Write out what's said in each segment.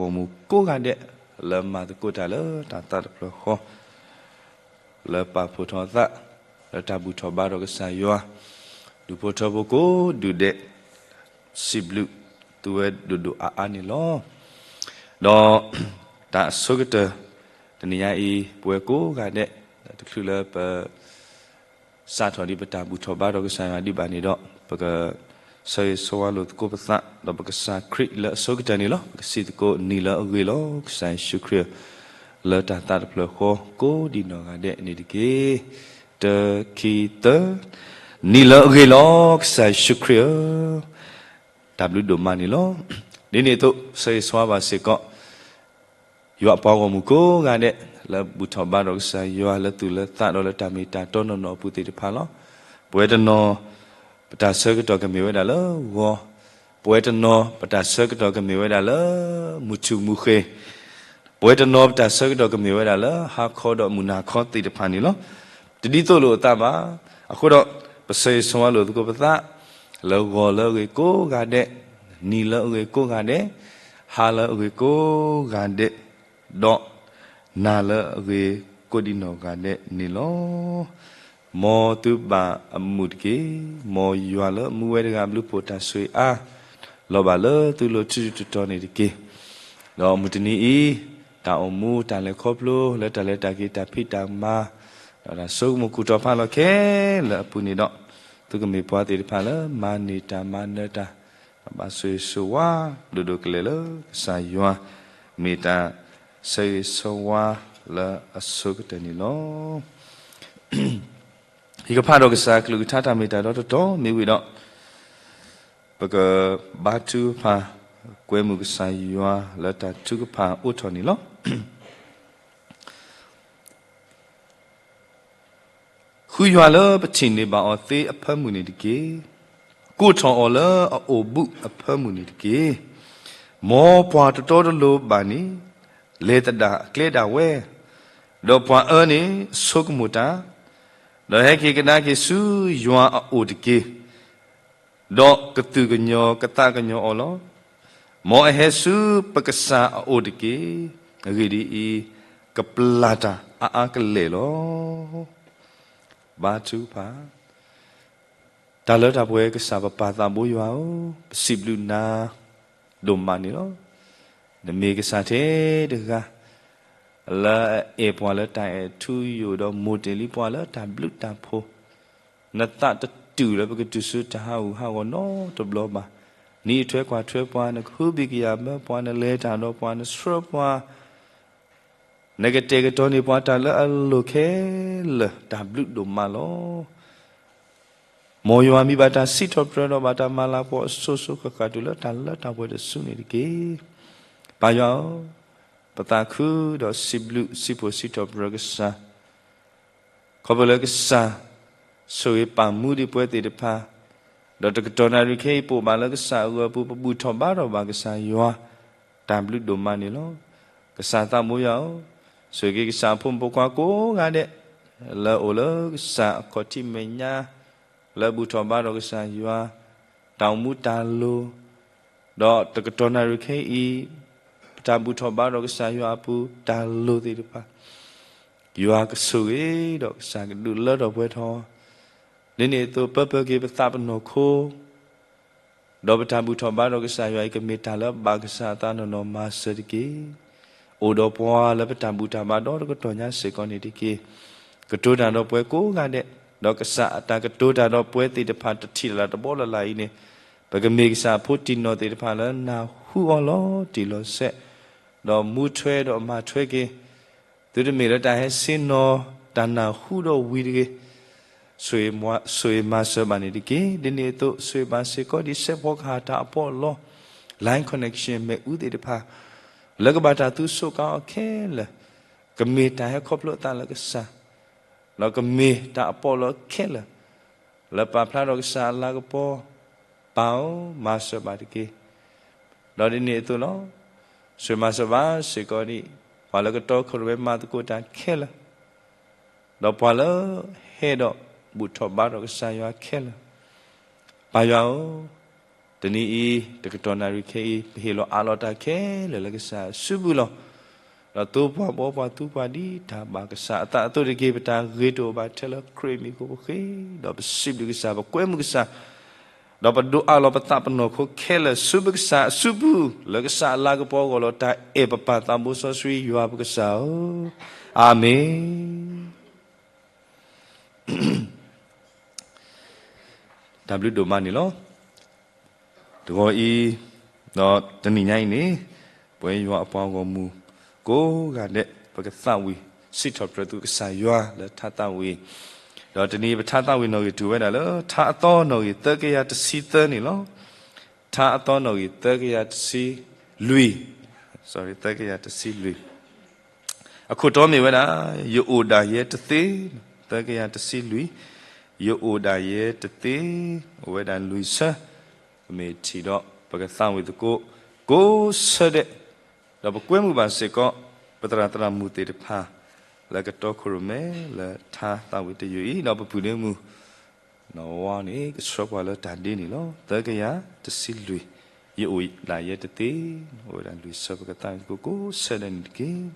ဂီၢ်မုၢ်ကိးဂၤဒဲး လၢမၤသကိးတၢ်လၢတၢ်သးတဖျၢၣ်ဃီ လၢပာ်ဖှိၣ်ထီၣ်သး လၢတၢ်ဘူၣ်ထီၣ်ဘါထီၣ်ကစၢ်ယွၤ ဒူၣ်ဖိထၢဖိကိးဒူၣ်ဒဲး စံးဘျုးသုဝဲဒိၣ်ဒိၣ်အါအါန့ၣ်လီၤ. ဒီးတၢ်အဆိကတၢၢ် တနံၤညါအံၤ ပဝဲကိးဂၤဒဲး တချုးလၢပ စးထီၣ်ဒံးပတၢ်ဘူၣ်ထီၣ်ဘါထီၣ်ကစၢ်ယွၤဒံးဘၣ်န့ၣ်ဒီး ပကဆၢဂ့ၤဆၢဝါလိာ်သကိးပသး ဒီးပကစၢ်ခရံာ်လၢအဆိကတၢၢ်န့ၣ်လီၤ. ပကစံးသကိး နံၤလၢအဂ့ၤလီၤ ကစၢ်ယ့ၣ်ၡူးခရံာ်ဧၢ, လၢတၢ်သးတဖျၢၣ်ဃီ ကိးဒံးနီၢ်ဂၤဒဲးန့ၣ်တက့ၢ်. တၢ ခံ သၢ, နံၤလၢအဂ့ၤလီၤ ကစၢ်ယ့ၣ်ၡူးခရံာ်ဧၢ, တၢ်ဘျုးဒိၣ်မးန့ၣ်လီၤ. ဒ်န့ၣ်အသိး ဆၢဂ့ၤဆၢဝါဘၣ်စ့ၢ်ကီး ယွၤအပှၤဂီၢ်မုၢ်ကိးဂၤဒဲး လၢဘူၣ်ထီၣ်ဘါထီၣ်ကစၢ်ယွၤလၢသူၣ်လၢသးဒီးလၢတၢ်မ့ၢ်တၢ်တီနီၢ်နီၢ်အပူၤသ့ၣ်တဖၣ်လီၤ. ပဝဲတနီၤ ပတၢ်ဆၢကတီၢ်ကမ့ၢ်ဝဲဒၣ်လၢဂီၤ, ပဝဲတနီၤ ပတၢ်ဆၢကတီၢ်ကမ့ၢ်ဝဲဒၣ်လၢ မုၢ်ထူၣ်မုၢ်ဃ့ၢ်, ပဝဲတနီၤ ပတၢ်ဆၢကတီၢ်ကမ့ၢ်ဝဲဒၣ်လၢ ဟါခီဒီးမုၢ်နၤခီသ့ၣ်တဖၣ်န့ၣ်လီၤ. တဒ်သိးလိာ်အသးဘၣ်. အဃိဒီး ပဆၢဂ့ၤဆၢဝါလိာ်သကိးပသး လၢဂီၤလၢအဂ့ၤကိးဂၤဒဲး, နံၤလၢအဂ့ၤကိးဂၤဒဲး, ဟါလၢအဂ့ၤကိးဂၤဒဲး, ဒီး နၤလၢအဂ့ၤကိးဒံးနီၢ်ဂၤဒဲးန့ၣ်လီၤ. မ်သုဘၣ်အမုာ်တက့ၢ်. မ်ယွၤလၢအမူဝဲတဂၤအဘျုးအဖှိၣ်တၢ်ဆိၣ်ဂ့ၤအါ လီၤဘၣ်လၢသုလိၤထူထူတီတီန့ၣ်တက့ၢ်. ဒီးမုၢ်တနံၤအံၤ တၢ်အိၣ်မူတၢ်လဲၤခီဖျိလၢတၢ်လဲၤတၢ်က့ၤတၢ်ဖံးတၢ်မၤ ဒီးတၢ်ဆိကမိၣ်ကူၣ်ထီၣ်ဖးလီၤခဲလၢာ်အပူၤန့ၣ်ဒီး သုကမ့ၢ်ပှၤသ့ၣ်တဖၣ်လၢမၤန့ၢ်တၢ်မၤနၢၤတၢ် ဘၣ်ဆိၣ်ဂ့ၤဆိၣ်ဝါ ဒိၣ်ဒိၣ်ကလဲာ်လၢကစၢ်ယွၤ မ့ၢ်တၢ်ဆၢဂ့ၤဆၢဝါလၢအဆိကတၢၢ်န့ၣ်လီၤ. ယကဖးဒီးကစၢ်အကလုၢ်ကထါတၢ်မ့ၢ်တၢ်တီတတီၤမ့ၢ်ဝံၤဒီး ပကဘါထုကဖၣ် ကွဲမုာ်ကစၢ်ယွၤလၢတၢ်ထုကဖၣ်အိးထီၣ်န့ၣ်လီၤ. ဃုယွၤလၢပထံၣ်န့ၢ်ဘၣ်အီၤသ့အဖၢမုၢ်န့ၣ်တက့ၢ်. ကိးထီၣ်အီၤလၢအအိၣ်ဘူးအဖၢမုၢ်န့ၣ်တက့ၢ်. မ်ပှၤတတီတလိၤဘၣ်န့ၣ် လဲၤသဒၣ်အကျဲဒၣ်ဝဲ, ဒီးပှၤအၢန့ၣ်ဆိကမိၣ်တၢ်, ဒီးဟဲက့ၤကဒါက့ၤဆူယွၤအအိၣ်တက့ၢ်. ဒီးကသူၣ်ကညီၤကသးကညီၤအီၤလီၤ. မ်အဟဲဆူပကစၢ်အအိၣ်တက့ၢ်. အဂ့ၢ်ဒ်အံၤ, ကပျၢ်တၢ်အါအါကလဲာ်လီၤ. ဘါထုကဖၣ်. တၢ်လၢတၢ်ပှဲၤကစၢ်ပပၢ်သးဘိယွၤဧၢ, ပစံးဘျုးနၤဒိၣ်မးန့ၣ်လီၤ. နမ့ၢ်ကစၢ်ထဲတဂၤ လၢအအဲၣ်ပှၤလၢတၢ်အဲၣ်ထူယိာ်ဒီးမိၣ်တ့ၢ်လံပှၤလၢတၢ်ဘျုးတၢ်ဖှိၣ်, နသးတတုာ်လၢပကတုၤဆူတၢ်ဟးဂူာ်ဟးဂီၤနီတဘျီဘၣ်. နအံးထွဲကွၢ်ထွဲပှၤ, နကဟုဘံၣ်ကယာ်ဘၢပှၤ, နလဲၤတၢ်ဒီးပှၤ, နဆှၢပှၤ, နကတဲာ်ကတီၤန့ၢ်ပှၤတၢ်လၢအလိၣ်ခဲလၢာ်, တၢ်ဘျုးဒိၣ်မးလီၤ. မ်ယွၤမံၤဘၣ်တၢ်စံးထီၣ်ပတြၢၤဒီးဘၣ်တၢ်မၤလၤကပီၤအစိၤစိၤဃၣ်ဃၣ်တုၤလၢတၢ်လၢတၢ်ပှဲၤတစုန့ၣ်တက့ၢ်. ပၢ်ယွၤဧၢ, ပသးခုဒီးစံးဘျုးစံးဖှိၣ်စံးထီၣ်ပတြၢၤကစၢ် ခီဖျိလၢကစၢ်ဆိၣ်ဂ့ၤပာ်မူဒံးပဝဲသ့ၣ်တဖၣ်, ဒီးတကတီၢ်နၣ်ရံၣ်ခဲအံၤ ပအိၣ်ဘၣ်လၢကစၢ်အဂီၢ်အပူၤ ပဘူၣ်ထီၣ်ဘါထီၣ်ဘၣ်ကစၢ်ယွၤ, တၢ်ဘျုးဒိၣ်မးန့ၣ်လီၤ. ကစၢ်သးဘိယွၤဧၢ, ဆိၣ်ဂ့ၤက့ၤကစၢ်အဖိမုၣ်ဖိခွါကိးဂၤဒဲး လၢအအိၣ်လၢကစၢ်အခီၣ်ထံးမဲာ်ညါ လၢဘူၣ်ထီၣ်ဘါထီၣ်ကစၢ်ယွၤ, တၢ်အိၣ်မူတၢ်လိၤ, ဒီးတကတီၢ်နၣ်ရံၣ်ခဲအံၤ ပတၢ်ဘူၣ်ထီၣ်ဘါထီၣ်ကစၢ်ယွၤအပူၤ တၢ်လိၤသ့ၣ်တဖၣ် ယွၤကဆိၣ်ဂ့ၤဒီးကစၢ်ကဒုးလၢထီၣ်ပှဲၤထီၣ်, ဒ်န့ၣ်အသိးပၢပၢက့ၤပသးပနီၢ်ခိ ဒီးပတၢ်ဘူၣ်ထီၣ်ဘါထီၣ်ကစၢ်ယွၤအံၤ ကမ့ၢ်တၢ်လၢအဘၣ်ကစၢ်အသးနီၢ်နီၢ်မၤစၢၤတက့ၢ်. အိၣ်ဒီးပှၤလၢပတၢ်ဘူၣ်တၢ်ဘါဒီတကတီၢ်ညါစ့ၢ်ကီးန့ၣ်တက့ၢ်. ကတိၤတၢ်ဒီးပှၤကိးဂၤဒဲး, ဒီးကစၢ်အတၢ်ကတိၤတၢ်ဒီးပှၤသ့ၣ်တဖၣ်တထံၣ်လၢ်လၢ်တဘီလၢ်လၢ်အံၤန့ၣ်, ပကမ့ၢ်ကစၢ်အဖိတံၢ်နီၢ်သ့ၣ်တဖၣ်လၢနၢ်ဟူအီၤလီၤတံၢ်လီၤဆဲး, ဒီးမူထွဲဒီးမၤထွဲက့ၤ သုတမ့ၢ်လၢတၢ်ဟဲဆ့ၣ်နီၤ တၢ်နၢ်ဟူဒီးဝံၤတဂ့ၤ, ဆိၣ်ဂ့ၤမၤစၢၤဘၣ်န့ၣ်တက့ၢ်. ဒ်န့ၣ်အသိး ဆိၣ်ဂ့ၤဘၣ်စ့ၢ်ကီးဒ်စဲးဖီကဟၣ်တၢ်အပီးအလီ line connection မ့ၣ်အူသ့ၣ်တဖၣ် လၢကဘၣ်တၢ်သူစူးကါအီၤခဲလၢာ်, ကမ့ၢ်တၢ်ဟဲခီဖျိအသးလၢကစၢ်, ဒီးကမ့ၢ်တၢ်အပီးအလီခဲလၢာ် လၢပာ်ဖျါထီၣ်ကစၢ်အလၤကပီၤ, ပၢ်ဧၢ, မၤစၢၤဘၣ်တက့ၢ်. ဒီးဒ်န့ၣ်အသိးလီၤ. ဆိၣ်ဂ့ၤမၤစၢၤဘၣ်စ့ၢ်ကီးဒ် ပှၤလၢကတီခိၣ်ရိၣ်မဲမၤသကိးတၢ်ခဲလၢာ်, ဒီးပှၤလၢဟဲဒီးဘူၣ်ထီၣ်ဘါထီၣ်ကစၢ်ယွၤခဲလၢာ်, ပၢ်ယွၤဧၢ, တနံၤအံၤ တကတီၢ်နၣ်ရံၣ်ခဲအံၤ ပဟ့ၣ်လီၤအးလီၤတၢ်ခဲလၢာ်လၢကစၢ်အစုပူၤလီၤ. ဒီးသိပှၤဘှီပှၤသံပှၤဒ်တၢ်ဘၣ်ကစၢ်အသးအသိးတက့ၢ်. ပတၢ်ဂ့ၤတအိၣ်ဘၣ်ထဲလၢခရံာ်မံၤအဃိပဃ့, ဒီးပစံးဘျုးကစၢ် ပကွဲမုာ်ကစၢ်, ဒီးပဒိးအးလီၤပသးပနီၢ်ခိခဲလၢာ်ဆူပကစၢ်အစုပူၤ, လၢကစၢ်အလၤကပီၤအဂီၢ်လီၤ. တၢ်အဲၣ်ပပၢ်သးဘိစီဆှံယွၤပကစၢ်ဧၢ, အၤမ့ၣ်. တၢ်ဘျုးဒိၣ်မးန့ၣ်လီၤ. တဂီၤအံၤ, ဒီးတနံၤညါအံၤန့ၣ်, ပဝဲယွၤအပှၤဂီၢ်မုၢ်ကိးဂၤဒဲး ပကသးဝံၣ်စံးထီၣ်ပတြၢၤသုကစၢ်ယွၤလၢထါသးဝံၣ်, ဒီးတနံၤပထါသးဝံၣ်နီၣ်ဂံၢ်တုၤဝဲဒၣ်လၢ ထါအသီနီၣ်ဂံၢ်သၢကယၤတဆံသၢန့ၣ်လီၤ. ထါအသီနီၣ်ဂံၢ်သၢကယၤတဆံလွံၢ်, သၢကယၤတဆံလွံၢ် အခိၣ်တီမ့ၢ်ဝဲဒၣ်, ယအိၣ်ဒၣ်ယဲတသ့, သၢကယၤတဆံလွံၢ်, ယအိၣ်ဒၣ်ယဲတသ့, အိၣ်ဝဲဒၣ်လွံၢ်ဆၢ, ပမ့ၢ်ထံၣ်ဒီး ပကသးဝံၣ်သကိး ကိးဆၢဒဲး, ဒီးပကွဲမုာ်ဘၣ်စ့ၢ်ကီး ပသရၣ်သရၣ်မုၣ်သ့ၣ်တဖၣ် လၢကတီခိၣ်ရိၣ်မဲလၢထါသးဝံၣ်တယုၢ်အံၤ, ဒီးပပုၢ်ဒ့မုၣ် နီၢ်ဝါန့ၣ် ကဆှၢပှၤလၢတၢ်ဒ့န့ၣ်လီၤ. သၢကယၤတဆံလွံၢ်, ယအိၣ်ဒၣ်ယဲတသ့, အိၣ်ဝဲဒၣ်လွံၢ်ဆၢ ပကသးဝံၣ်သကိးကိးဆၢဒဲးန့ၣ်တက့ၢ်.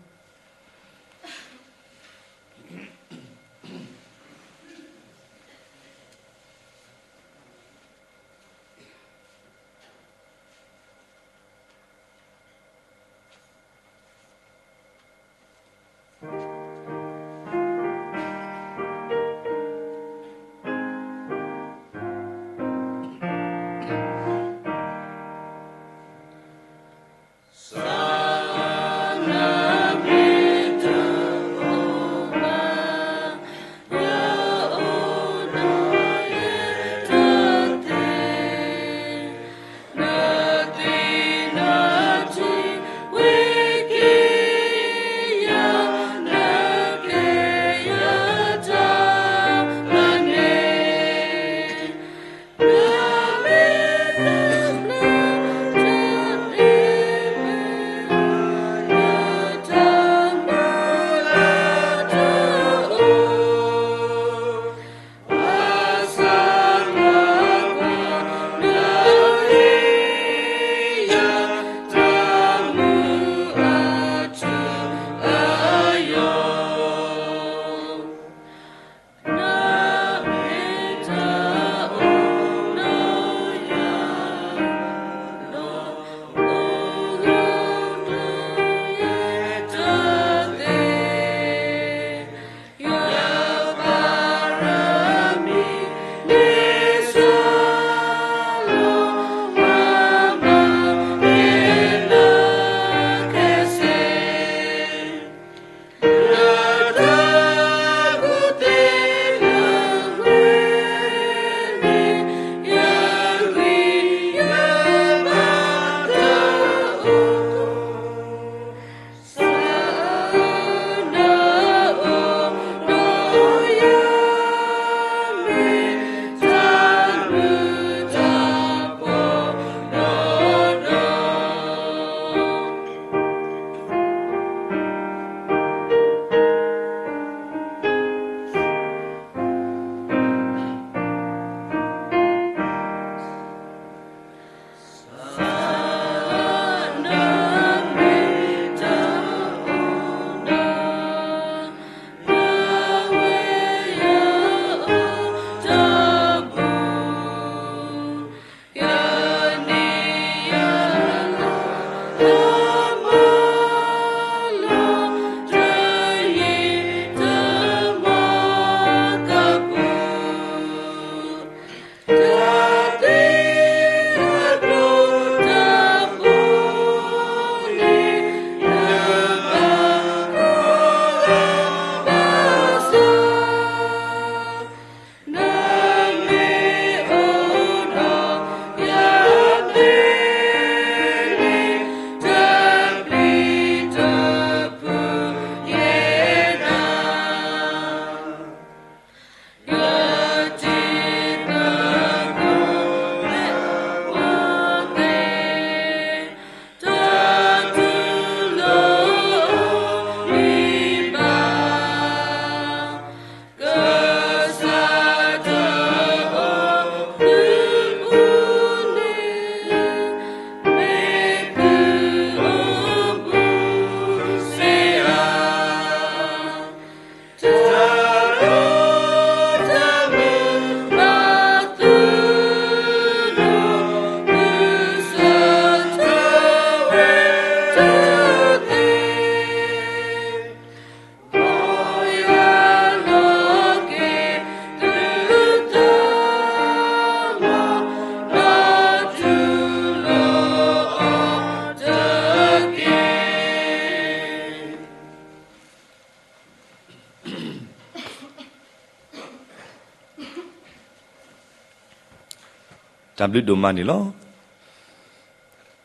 တၢ်ဘျုးဒိၣ်မးန့ၣ်လီၤ.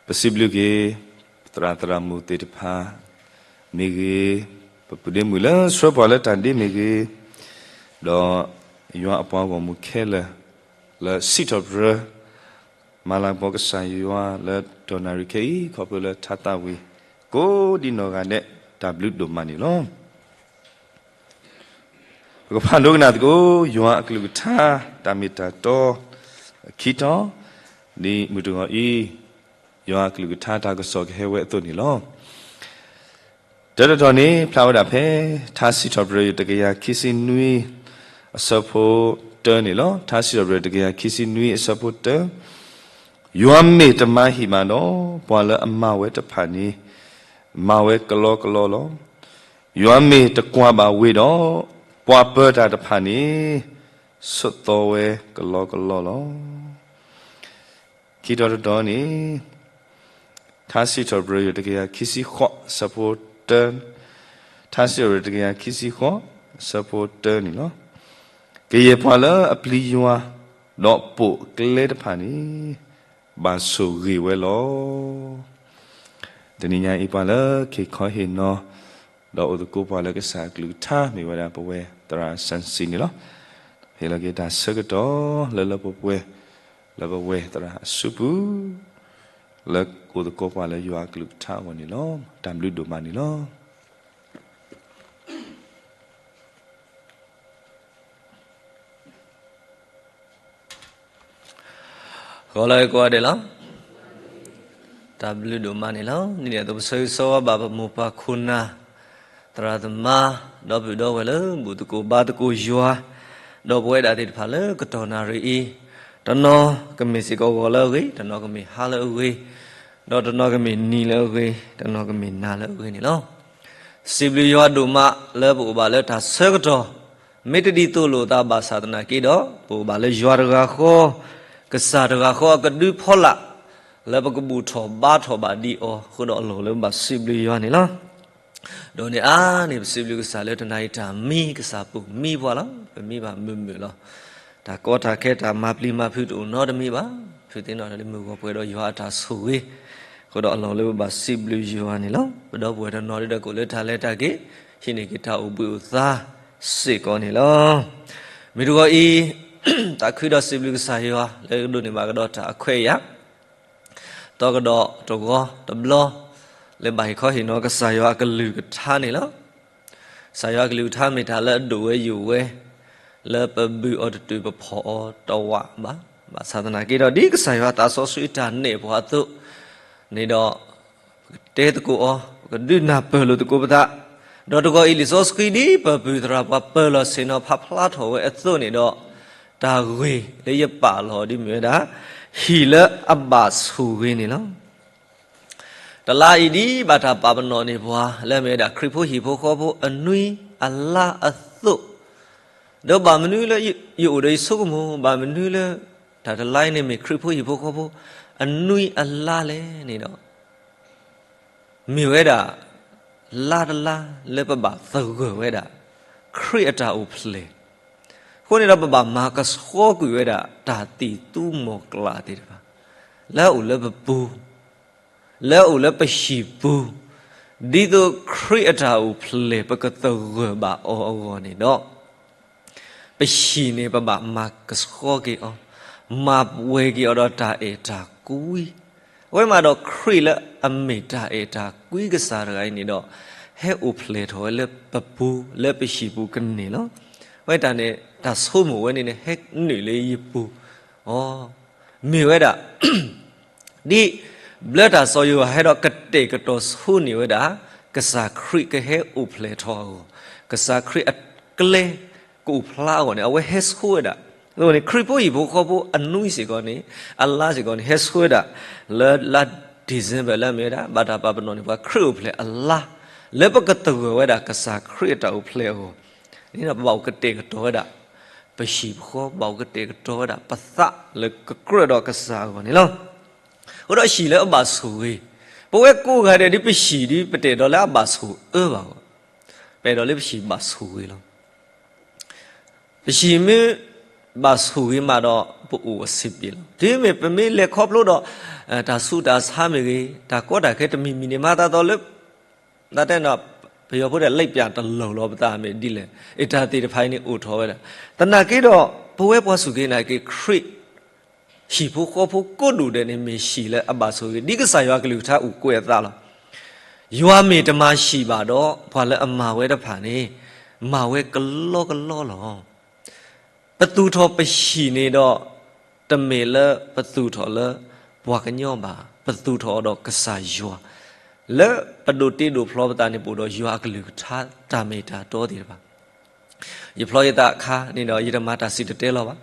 ပစံးဘျုးက့ၤ ပသရၣ်သရၣ်မုၣ်သ့ၣ်တဖၣ်မ့ၢ်ဂ့ၤ, ပပုၢ်ဒ့မုၣ်လၢဆှၢပှၤလၢတၢ်ဒ့မ့ၢ်ဂ့ၤ, ဒီးယွၤအပှၤဂီၢ်မုၢ်ခဲလၢာ် လၢစံးထီၣ်ပတြၢၤ မၤလၤကပီၤကစၢ်ယွၤလၢတနၣ်ရံၣ်ခဲအံၤ ခီဖျိလၢထါသးဝံၣ် ကိးဒံနီၢ်ဂၤဒဲး တၢ်ဘျုးဒိၣ်မးန့ၣ်လီၤ. ပကဖးဒိကနၣ်သကိး ယွၤအကလုၢ်ကထါ တၢ်မ့ၢ်တၢ်တီ ခံတီၤ, ဒ်မုၢ်တဂီၤအံၤ ယွၤအကလုၢ်ကထါတၢ်ကစီၣ်ကဟဲဝဲအသိးန့ၣ်လီၤ. တၢတတီၤန့ၣ် ဖျါဝဲဒၣ်ဖဲ ထါစံးထီၣ်ပတြၢၤ တကယၤခံဆံနွံ အဆၢဖိတၢန့ၣ်လီၤ. ထါစံးထီၣ်ပတြၢၤ တကယၤခံဆံနွံ အဆၢဖိတၢ, ယွၤမ့ၢ်တမၤဟံၣ်ဘၣ်ဒီး ပှၤလၢအမၤဝဲတဖၣ်န့ၣ် မၤဝဲကလီကလီလီၤ. ယွၤမ့ၢ်တကွၢ်ဘၣ်ဝ့ၤဒီး ပှၤပၢၤတၢ်တဖၣ်န့ၣ် ဆိးသီဝဲကလီကလီလီၤ. ခံတီၤတတီၤန့ၣ် ထါစံးထီၣ်ပတြၢၤ တကယၤခံဆံဃိး အဆၢဖိတၢ, ထါစံးထီၣ်ပတြၢၤ တကယၤခံဆံဃိး အဆၢဖိတၢန့ၣ်လီၤ. ကယဲၢ်ပှၤလၢအပျံၤယွၤ ဒီးပိာ်အကျဲတဖၣ်န့ၣ် ဘၣ်ဆိၣ်ဂ့ၤဝဲလီၤ. တနံၤညါအံၤ ပှၤလၢက့ၤခီဟ့ၣ်နီၤ ဒီးအိၣ်သကိးပှၤလၢကစၢ်အကလုၢ်ကထါ မ့ၢ်ဝဲဒၣ်ပဝဲသရၣ်စၣ်စံန့ၣ်လီၤ. ဟ့ၣ်လီၤက့ၤတၢ်ဆၢကတီၢ်လၢလၢပှဲၤပှဲၤ လၢပဝဲသရၣ်အစုပူၤ လၢအိၣ်သကိးပှၤလၢယွၤအကလုၢ်ကထါအဂီၢ်န့ၣ်လီၤ. တၢ်ဘျုးဒိၣ်မးန့ၣ်လီၤ. ဂီၤလၢကိးဂၤဒဲးလီၤ. တၢ်ဘျုးဒိၣ်မးန့ၣ်လီၤ. ဒ်န့ၣ်အသိးပဆၢဂ့ၤဆၢဝါဘၣ်ပမိၢ်ပၢ်ခိၣ်နၢ် သရၣ်သမါ ဒီပုၢ်ဒီဝဲၢ်လၢဘူၣ်သကိးဘါသကိးယွၤ ဒီးပဝဲဒၣ်သ့ၣ်တဖၣ်လၢကတီၢ်နၣ်ရံၣ်အံၤ, တနီၤကမ့ၢ်စ့ၢ်ကီးဂီၤလၢအဂ့ၤ, တနီၤကမ့ၢ်ဟါလၢအဂ့ၤ, ဒီးတနီၤကမ့ၢ်နံၤလၢအဂ့ၤ, တနီၤကမ့ၢ်နၤလၢအဂ့ၤန့ၣ်လီၤ. စံးဘျုးယွၤဒိၣ်မးလၢပအိၣ်ဘၣ်လၢတၢ်ဆၢကတီၢ်, မ့ၢ်တဒ်သိးလိာ်သးဘၣ်ဆၣ်သနာ်က့ဒီး ပအိၣ်ဘၣ်လၢယွၤတဂၤဃီ, ကစၢ်တဂၤဃီအကဒုဖီလာ် လၢပကဘူၣ်ထီၣ်ဘါထီၣ်ဘၣ်ဒံးအီၤ အဃိဒီးအလီၢ်လၢပဘၣ်စံးဘျုးယွၤန့ၣ်လီၤ. ဒီးန့ၣ်အါန့ၣ် ပစံးဘျုးကစၢ်လၢတနၤအံၤတၢ်မံ ကစၢ်ပိာ်မံပှၤလီၤ. ပမံဘၣ်မုာ်မုာ်လီၤ. တၢ်ကီတၢ်ခဲတၢ်မၤပျံၤမၤဖုးတအိၣ်နီတမံၤဘၣ်. ဖုးသ့ၣ်နီၣ်လၢမုၢ်ဂီၤပှဲၤဒီးယွၤအတၢ်ဆိၣ်ဂ့ၤ, အဃိဒီးအလီၢ်လၢပဘၣ်စံးဘျုးယွၤန့ၣ်လီၤ. ပဒီပုၢ်ဝဲၢ်တနီၤဒ်ဒီးကအိၣ်လၢတၢ်လဲၤတၢ်က့ၤ ဟံးန့ၢ်က့ၤတၢ်အိၣ်ဘှံးအိၣ်သါစ့ၢ်ကီးန့ၣ်လီၤ. မုၢ်တဂီၤအံၤ တၢ်ခုဒီးစံးဘျုးကစၢ်ယွၤ လၢကဒိးန့ၢ်ဘၣ်ကဒီးတၢ်အခွဲးအယာ် သီကဒီးတဂီၤတဘျီ လၢဘၣ်ဟ့ၣ်ခီဟ့ၣ်နီၤကစၢ်ယွၤအကလုၢ်ကထါန့ၣ်လီၤ. ကစၢ်ယွၤအကလုၢ်ကထါမ့ၢ်တၢ်လၢအဒိၣ်ဝဲယိာ်ဝဲ, လၢပဘုၣ်အီၤတတုၤပဖီၣ်အီၤတဝးဘၣ်. ဘၣ်ဆၣ်သနာ်က့ဒီး ဒ်ကစၢ်ယွၤသးစီဆှံတၢ်နဲၣ်ပှၤအသိးန့ၣ်ဒီး ပကတဲသကိးအီၤ, ပကဒုးနၢ်ပၢၢ်လိာ်သကိးပသး, ဒီးတဂီၤအံၤလံာ်စီဆှံဒ်ပပုၢ်သရၣ်ပှၤ ပၢၢ်လီၤဆ့ၣ်နီၤဖးဖျါထီၣ်ဝဲအသိးန့ၣ်ဒီး, တၢ်ဂ့ၢ်လၢယပာ်လီၤဒ်မ့ၢ်ဝဲဒၣ် ဟံၣ်လၢအဘၣ်ဆိၣ်ဂ့ၤန့ၣ်လီၤ. တလါအံၤဒ်ဘၣ်တၢ်ပာ်ပနီၣ်န့ၢ်ပှၤ လၢအမ့ၢ်ဝဲဒၣ်ခရံာ်ဖိဟံၣ်ဖိဃီဖိအနွံအလါအသိး, ဒီးဘၣ်မနုၤလၢယအိၣ်ဒီးယဆိကမိၣ် ဘၣ်မနုၤလၢ တၢ်တလါအံၤန့ၣ်မ့ၢ်ခရံာ်ဖိဟံၣ်ဖိဃီဖိအနွံအလါလဲၣ်န့ၣ်ဒီး မ့ၢ်ဝဲဒၣ် လါတလါလၢပဘၣ်သဂၢၢ်ဝဲဒၣ် ခရံာ်အတၢ်အိၣ်ဖျဲၣ်, အဃိန့ၣ်ဒီးပဘၣ်မၤကဆှီကွံာ်ဝဲဒၣ် တၢ်သံၣ်သူမီၢ်ကျၢ်သ့ၣ်တဖၣ် လၢအအိၣ်လၢပပူၤ, လၢအအိၣ်လၢပဟံၣ်ပူၤ, ဒ်သိးခရံာ်အတၢ်အိၣ်ဖျဲၣ် ပကသဂၢၢ်ဘၣ်အီၤအဂီၢ်န့ၣ်ဒီး ပဟံၣ်န့ၣ် ပဘၣ်မၤကဆှီက့ၤအီၤ, မၤပှဲၤက့ၤအီၤဒီးတၢ်အဲၣ်တၢ်ကွံ, အဝဲမးဒီးခရံာ်လၢအမ့ၢ်တၢ်အဲၣ်တၢ်ကွံကစၢ်တဂၤအံၤန့ၣ်ဒီး ဟဲအိၣ်ဖျဲၣ်ထီၣ်ဝဲလၢပပူၤ လၢပဟံၣ်ပူၤကန့ၢ်လီၤ. အဝဲတၢ်န့ၣ် တၢ်ဆိကမိၣ်ဝဲန့ၣ်န့ၣ် ဟဲနုာ်လၢယပူၤအီၤ, မ့ၢ်ဝဲဒၣ် ဒ်ဘျၢတၢ်စီၤယိၤဟၣ်ဟဲဒီးကတဲာ်ကတီၤဆိန့ၢ်ဝဲဒၣ် ကစၢ်ခရံာ်ကဟဲအိၣ်ဖျဲၣ်ထီၣ်အဂီၢ်, ကစၢ်ခရံာ်အကျဲကအိၣ်ဖျါအဂီၢ်န့ၣ် အဝဲဟဲဆိဝဲဒၣ်, အဃိန့ၣ် ခရံာ်ဖိဟံၣ်ဖိဃီဖိအနွံစ့ၢ်ကီးန့ၣ် အလါစ့ၢ်ကီးန့ၣ် ဟဲဆိဝဲဒၣ် လၢလါ December လၢအမ့ၢ်ဝဲဒၣ် ဘၣ်တၢ်ပာ်ပနီၣ်န့ၢ်ပှၤခရံာ်အိၣ်ဖျဲၣ်အလါ, လၢပကသဂၢၢ်ဝဲဒၣ်ကစၢ်ခရံာ်အတၢ်အိၣ်ဖျဲၣ်အဂီၢ်, ဒ်န့ၣ်ဒီးပဘၣ်အိၣ်ကတဲာ်ကတီၤဝဲဒၣ် ပဟံၣ်ပဃီ ဘၣ်အိၣ်ကတဲာ်ကတီၤဝဲဒၣ်ပသးလၢကကြၢးဒီးကစၢ်အဂီၢ်န့ၣ်လီၤ. အဃိဒီးဟံၣ်လၢအဘၣ်ဆိၣ်ဂ့ၤ, ပဝဲကိးဂၤဒဲးဒ်ပဟံၣ်ဒ်ပတအဲၣ်ဒိးလၢအဘၣ်ဆိၣ်အၢဘၣ်အဂီၢ်, ပအဲၣ်ဒိးလၢပဟံၣ်ဘၣ်ဆိၣ်ဂ့ၤလီၤ. ပဟံၣ်မ့ၢ် ဘၣ်ဆိၣ်ဂ့ၤမးဒီး ပအိၣ်အဆင်ပြေလီၤ. တုၤမ့ၢ်ပမ့ၢ်လဲၤခီဖျိဒီး တၢ်ဆူးတၢ်ဆါမ့ၢ်ဂ့ၤ, တၢ်ကီတၢ်ခဲတမံၤမံၤန့ၣ် မၤသးသီလၢ သးတဲန့ၣ် ပယီၤဖိတဲ လံပျံတလီၢ်လီၤ ပသးမ့ၢ်ဒ်လဲၣ်, အတၢ်သ့ၣ်တဖၣ်အံၤန့ၣ်အိၣ်ထီၣ်ဝဲဒၣ်. သနာ်က့ဒီး ပဝဲပှၤစူၢ်က့ၤနာ်က့ၤခရံာ် ဟံၣ်ဖိဃီဖိကိးဒူၣ်ဒဲးန့ၣ် မ့ၢ်ဟံၣ်လၢအဘၣ်ဆိၣ်ဂ့ၤ ဒ်ကစၢ်ယွၤအကလုၢ်ကထါအိၣ်ကွဲးအသးလီၤ. ယွၤမ့ၢ်တမၤဟံၣ်ဘၣ်ဒီး ပှၤလၢအမၤဝဲတဖၣ်န့ၣ် မၤဝဲကလီကလီလီၤ. ပသူၣ်ထီၣ်ပဟံၣ်န့ၣ်ဒီး တမ့ၢ်လၢပသူၣ်ထီၣ်လၢပှၤကညီဘၣ်, ပသူၣ်ထီၣ်အီၤဒီးကစၢ်ယွၤ, လၢပဒိးတ့ဒိးဖျီပသးန့ၣ် ပအိၣ်ဒီးယွၤအကလုၢ်ကထါတၢ်မ့ၢ်တၢ်တီသ့ၣ်တဖၣ်. ယဖျီယသးအခါန့ၣ်ဒီး ယတမၤတၢ်စံၣ်တဲၤတဲလီၤဘၣ်.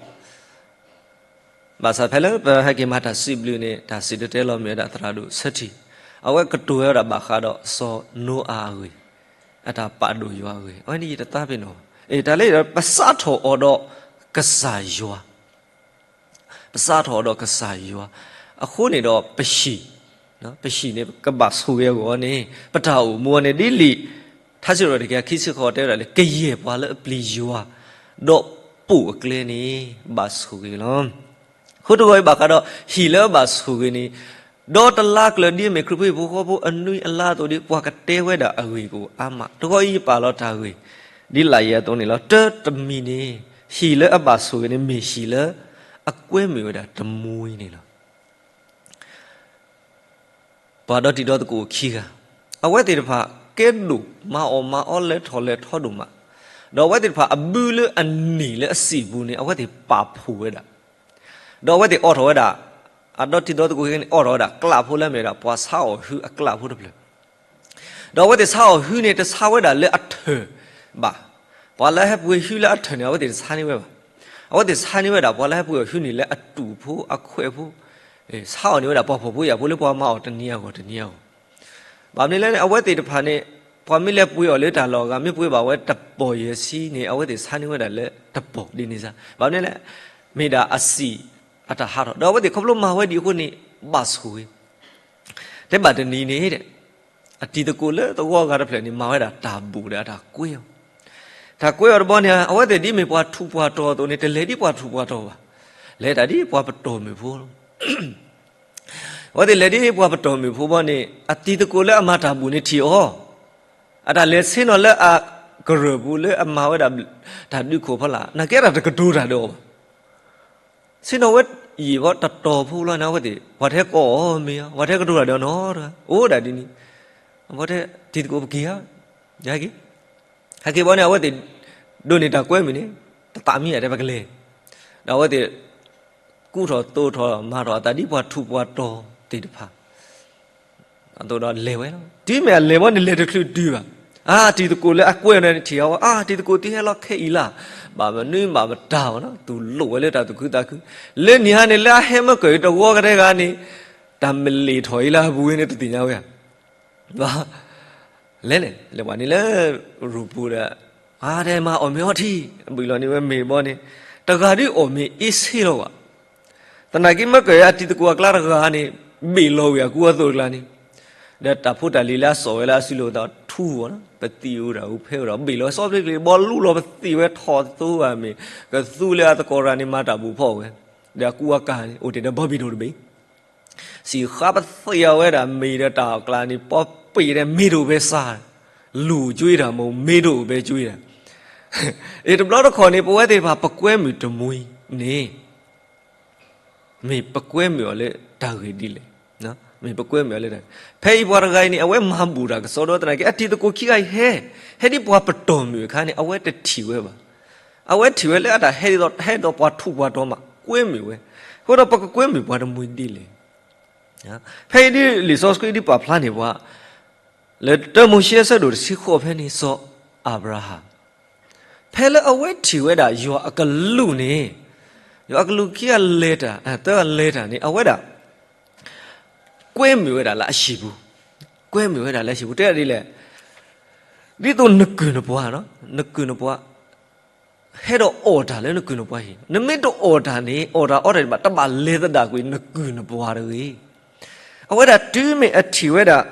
ဘၣ်ဆၣ်ဖဲလၢပဟဲက့ၤမၤတၢ်စံးဘျုးန့ၣ် တၢ်စံၣ်တဲၤတဲလီၤမ့ၢ်ဝဲဒၣ်သရၣ်ဒိၣ်ဆၢထံၣ်, အဝဲကတိၤဝဲဒၣ်ဘၣ်ဃးဒီးစီၤနိအၤအဂ့ၢ်, အတၢ်ပာ်ဒိၣ်ယွၤအဂ့ၢ်, အဝဲန့ၣ်ယတသးပ့ၤနီၣ်. အ့ တၢ်လၢ ပစးထီၣ်အီၤဒီးကစၢ်ယွၤ, ပစးထီၣ်အီၤဒီးကစၢ်ယွၤ, အဃိန့ၣ်ဒီးပဟံၣ်, ပဟံၣ်န့ၣ် ကဘၣ်ဆိၣ်ဂ့ၤအဂီၢ်န့ၣ် ပတၢ်အိၣ်မူအီၤန့ၣ် ဒ်လံာ် ထါစံးထီၣ်ပတြၢၤတကယၤခံဆံဃိးတဲဝဲဒၣ်လၢ ကယဲၢ်ပှၤလၢအပျံၤယွၤ, ဒီးပိာ်အကျဲန့ၣ် ဘၣ်ဆိၣ်ဂ့ၤလီၤ. အဃိတဂီၤအံၤဘၣ်ဃးဒီး ဟံၣ်လၢအဘၣ်ဆိၣ်ဂ့ၤန့ၣ်, ဒီးတလါကျၢၤဒ်အမ့ၢ်ခရံာ်ဖိဟံၣ်ဖိဃီဖိအနွံအလါအသိးဒီး ပှၤကတဲဝဲဒၣ်အဂ့ၢ်ကအိၣ်အါမး. တဂီၤအံၤယပာ်လီၤတၢ်ဂ့ၢ် ဒ်လၢယဲအသိးန့ၣ်လီၤ. တၢတမံၤန့ၣ် ဟံၣ်လၢအဘၣ်ဆိၣ်ဂ့ၤန့ၣ် မ့ၢ်ဟံၣ်လၢအကွဲမုာ်ဝဲဒၣ်တမှံၤန့ၣ်လီၤ. ပှၤဒီတံၤဒီသကိးခံဂၤ, အဝဲသ့ၣ်တဖၣ် ကဲဒိၣ်မၤအီၣ်မၤအီလဲၤထီၣ်လဲၤထီဒိၣ်မး, ဒီးအဝဲသ့ၣ်တဖၣ်အဘုလၢအနံၣ်လၢအစံာ်ပူၤန့ၣ် အဝဲသ့ၣ်ပာ်ဖှိၣ်ဝဲဒၣ်, ဒီးအဝဲသ့ၣ်အိးထီၣ်ဝဲဒၣ်, အဒီတံၤဒီသကိးခံဂၤန့ၣ် အိးထီၣ်ဝဲဒၣ်ကျးဖိလၢအမ့ၢ်ဝဲဒၣ် ပှၤဆါအီၣ်ဟုအကျးဖိတဖျၢၣ် ဒီးအဝဲသ့ၣ်ဆါအီၣ်ဟုန့ၣ် တဆါဝဲဒၣ်လၢအထၢၣ်ဘၣ်. ပှၤလၢအဟဲပှ့ၤဟုလၢအထၢၣ်န့ၣ် အဝဲသ့ၣ်တဆါန့ၢ်ဝဲဘၣ်. အဝဲသ့ၣ်ဆါန့ၢ်ဝဲဒၣ် ပှၤလၢဟဲပှ့ၤအီၣ်ဟုန့ၣ် လၢအတူၢ်ဖိအခွဲးဖိ, ဆါအီၣ်န့ၢ်ဝဲဒၣ် ပှၤဖှီၣ်ဖိယာ်ဖိလၢပှၤမၤအီၣ်တနံၤအဂီၢ်တနံၤအဂီၢ်. ဘၣ်မနုၤလဲၣ်န့ၣ် အဝဲသ့ၣ်တဖၣ်န့ၣ် ပှၤမ့ၢ်လဲၤပှ့ၤအီၣ်လၢတၢ်လီၢ်အဂၤ မ့ၢ်ပှ့ၤဘၣ်ဝဲတပီၢ်ယဲၢ်ဆံန့ၣ် အဝဲသ့ၣ်ဆါန့ၢ်ဝဲဒၣ်လၢတပီၢ်ဒ်န့ၣ်စ့ၢ်. ဘၣ်မနုၤလဲၣ်, မ့ၢ်ဒၣ်အစံာ်အတၢ်ဟးထီၣ် ဒီးအဝဲသ့ၣ်ခီဖျိမၤဝဲဒ်အဃိန့ၣ် ဘၣ်ဆိၣ်ဂ့ၤ တဲဘၣ်တနံၤန့ၣ် အတံၤသကိးလၢသဝီဂၤတဖျၢၣ်န့ၣ် မၤဝဲဒၣ်တၢ်ဘူၣ်ဒီးအတၢ်ကွဲအီၤ, တၢ်ကွဲအီၤတဘျီန့ၣ် အဝဲသ့ၣ်ဒ်မ့ၢ်ပှၤထူးပှၤတီၤအသိးန့ၣ် တလဲၤဒ်ပှၤထူးပှၤတီၤဘၣ်, လဲၤတၢ်ဒ်ပှၤပတီၢ်မုၣ်ဖိလီၤ. အဝဲသ့ၣ်လဲၤဒ်ပှၤပတီၢ်မုၣ်ဖိဘီန့ၣ် အတံၤသကိးလၢအမၤတၢ်ဘူၣ်န့ၣ်ထံၣ်အီၤ, အတၢ်လဲၤဆ့ၣ်နီၤလၢအကရၢၢ်ပူၤလၢအမၤဝဲဒၣ်တၢ်ဒုးခိၣ်ဖီလာ် နာ်က့တၢ်တကတိၤတၢ်ဒီးအီၤဘၣ်. ဆ့ၣ်နီၤဝဲယံာ်ဘီတတီၤဖိလီၤန့ၣ် အဝဲသ့ၣ် ပှၤတဟဲကိးအီၤမ့ၤအီၤ ပှၤတဟဲကတိၤတၢ်ဒီးအီၤနီတဂၤ အိၣ်ဒၣ်ဒ်န့ၣ်, အဝဲတဲတံၤသကိးပက့ၤဧါ, ဟဲက့ၤ, ဟဲက့ၤဘီန့ၣ် အဝဲသ့ၣ်ဒိးန့ၢ်တၢ်ကွဲမုာ်န့ၣ် တသးမံဧါတဲပကလဲၤ, ဒီးအဝဲသ့ၣ် ကူၣ်ထီၣ်သိးထီၣ်မၤထီၣ်အသးဒ်ပှၤထူးပှၤတီၤသ့ၣ်တဖၣ် အသိးဒီးလဲၤဝဲလီၤ. တုၤမ့ၢ်အလဲၤဘီန့ၣ် လဲၤတချုးတုၤဘၣ်. အါ တံၤသကိးလၢအကွဲန့ၣ်ထံၣ်အီၤ အါ တံၤသကိးသုဟဲလီၤခဲအံၤလၢ်, ဘၣ်မနုၤဘၣ်မတၤအီၤနီၤ သူၣ်လိၣ်ဝဲလၢတၢ်သူၣ်ခုသးခု, လၢနံၤဟါန့ၣ် လၢအဟဲမ့ၢ်ကၢၢ်တဝီကတဲဂၤန့ၣ် တၢ်မလ့ၣ်ထီၣ်အံၤလၢအပူၤဝဲန့ၣ် တသ့ၣ်ညါဝဲဧါ လဲၤန့ၣ် လဲၤပှၤန့ၣ်လၢရူၢ်ပူၤဒီး အါ တဲမၤအီၣ်မ့ၤအီထံ အဘုၣ်လီၤန့ၣ်ဝဲမ့ၤဘီန့ၣ် တဂၤဒ်အီၣ်မ့ၤအ့ဆ့လီၤဘၣ်. သနာ်က့မ့ၢ်ကၢၢ်အတံၤသကိးအကျါတဂၤန့ၣ် ဘ့ၣ်လီၤဝံၤအကူအသိးတကျါန့ၣ် ဒီးတၢ်ဖိတၢ်လံၤလၢအစိာ်ဝဲလၢအစုလိာ်သးထူဝဲနီၤ ပသံၣ်အိၣ်ဒီးအူဖဲအိၣ်ဒီး ဘ့ၣ်လီၤဝဲစီဖျ့ဖျ့ ဘီလူလီၤပသံၣ်ဝဲထီၣ်သိဘၣ်မ့ၢ် ကသူလၢအသကိးတဂၤန့ၣ် မၤတၢ်ဘူၣ်ဖီၣ်ဝဲ ဒီးအကူအကၤန့ၣ် အိၣ်တ့ၢ်ဒီးဘီဘံၣ်ဒိၣ်တဘ့ၣ် စံၣ်ဃါပသ့ၣ်အဝဲဒၣ်မ့ၤဒီးတၢ်အကျါန့ၣ် ပီပ့ၢ်ဒီးမ့ၢ်တအိၣ်ဘဲစၢ်, လူၤကွံတၢ်မ့ၢ် မ့ၢ်တအိၣ်ဘဲကွံတၢ်. အ့ တဘျီတခီၣ်န့ၣ် ပဝဲသ့ၣ်တဖၣ်ပကွဲမုာ်တမှံၤန့ၣ် မ့ၢ်ပကွဲမုာ်အီၤလၢတၢ်ဂ့ၢ်ဒ်လဲၣ်. မ့ၢ်ပကွဲမုာ်အီၤလၢတၢ်ဂ့ၢ် ဖဲအံၤပှၤတဂၤအံၤန့ၣ် အဝဲမၤဘူၣ်တၢ်ကစီဒီသနာ်က့ အတံၤသကိးခံဂၤအံၤဟဲ, ဟဲဒ်ပှၤပတီၢ်မုၣ်အခါန့ၣ် အဝဲတထံၣ်ဝဲဘၣ်. အဝဲထံၣ်ဝဲလၢအတၢ်ဟဲဒ်သိး ဟဲဒ်သိးပှၤထူးပှၤတီၤမး ကွဲမုာ်ဝဲ. အဃိဒီးပကကွဲမုာ်ပှၤတမှံၤဒ်လဲၣ်. ဖဲအံၤဒ်လံာ်စီဆှံဒ်ပာ်ဖျါန့ၢ်ပှၤ လၢတၢမိၤၡ့အဆၢဒိၣ်တဆံဃိးဖဲန့ၣ် စီၤအၤဘြၤဟၣ် ဖဲလၢအဝဲထံၣ်ဝဲဒၣ်ယွၤအကလူးန့ၣ်, ယွၤအကလူးခံဂၤလဲၤတၢ် သၢဂၤလဲၤတၢ်န့ၣ် အဝဲဒၣ် ကွဲမုာ်ဝဲဒၣ်လၢအဟံၣ်ပူၤ, ကွဲမုာ်ဝဲဒၣ်လၢအဟံၣ်ပူၤ တဲဒ်လဲၣ်, ဒ်သိးနကုၢ်နပှၤ, နကုၢ်နပှၤ ဟဲဒီးအီၣ်တၢ်လၢနကုၢ်နပှၤဟံၣ်, နမ့ၢ်တအီၣ်တၢ်န့ၣ် အီၣ်တၢ်အီတၢ်ဒံးဘၣ် တဘၣ်လဲၤသဒၣ်ကွံာ်နကုၢ်နပှၤတဂ့ၤ. အဝဲဒၣ်တုၤမ့ၢ်အထံၣ်ဝဲဒၣ်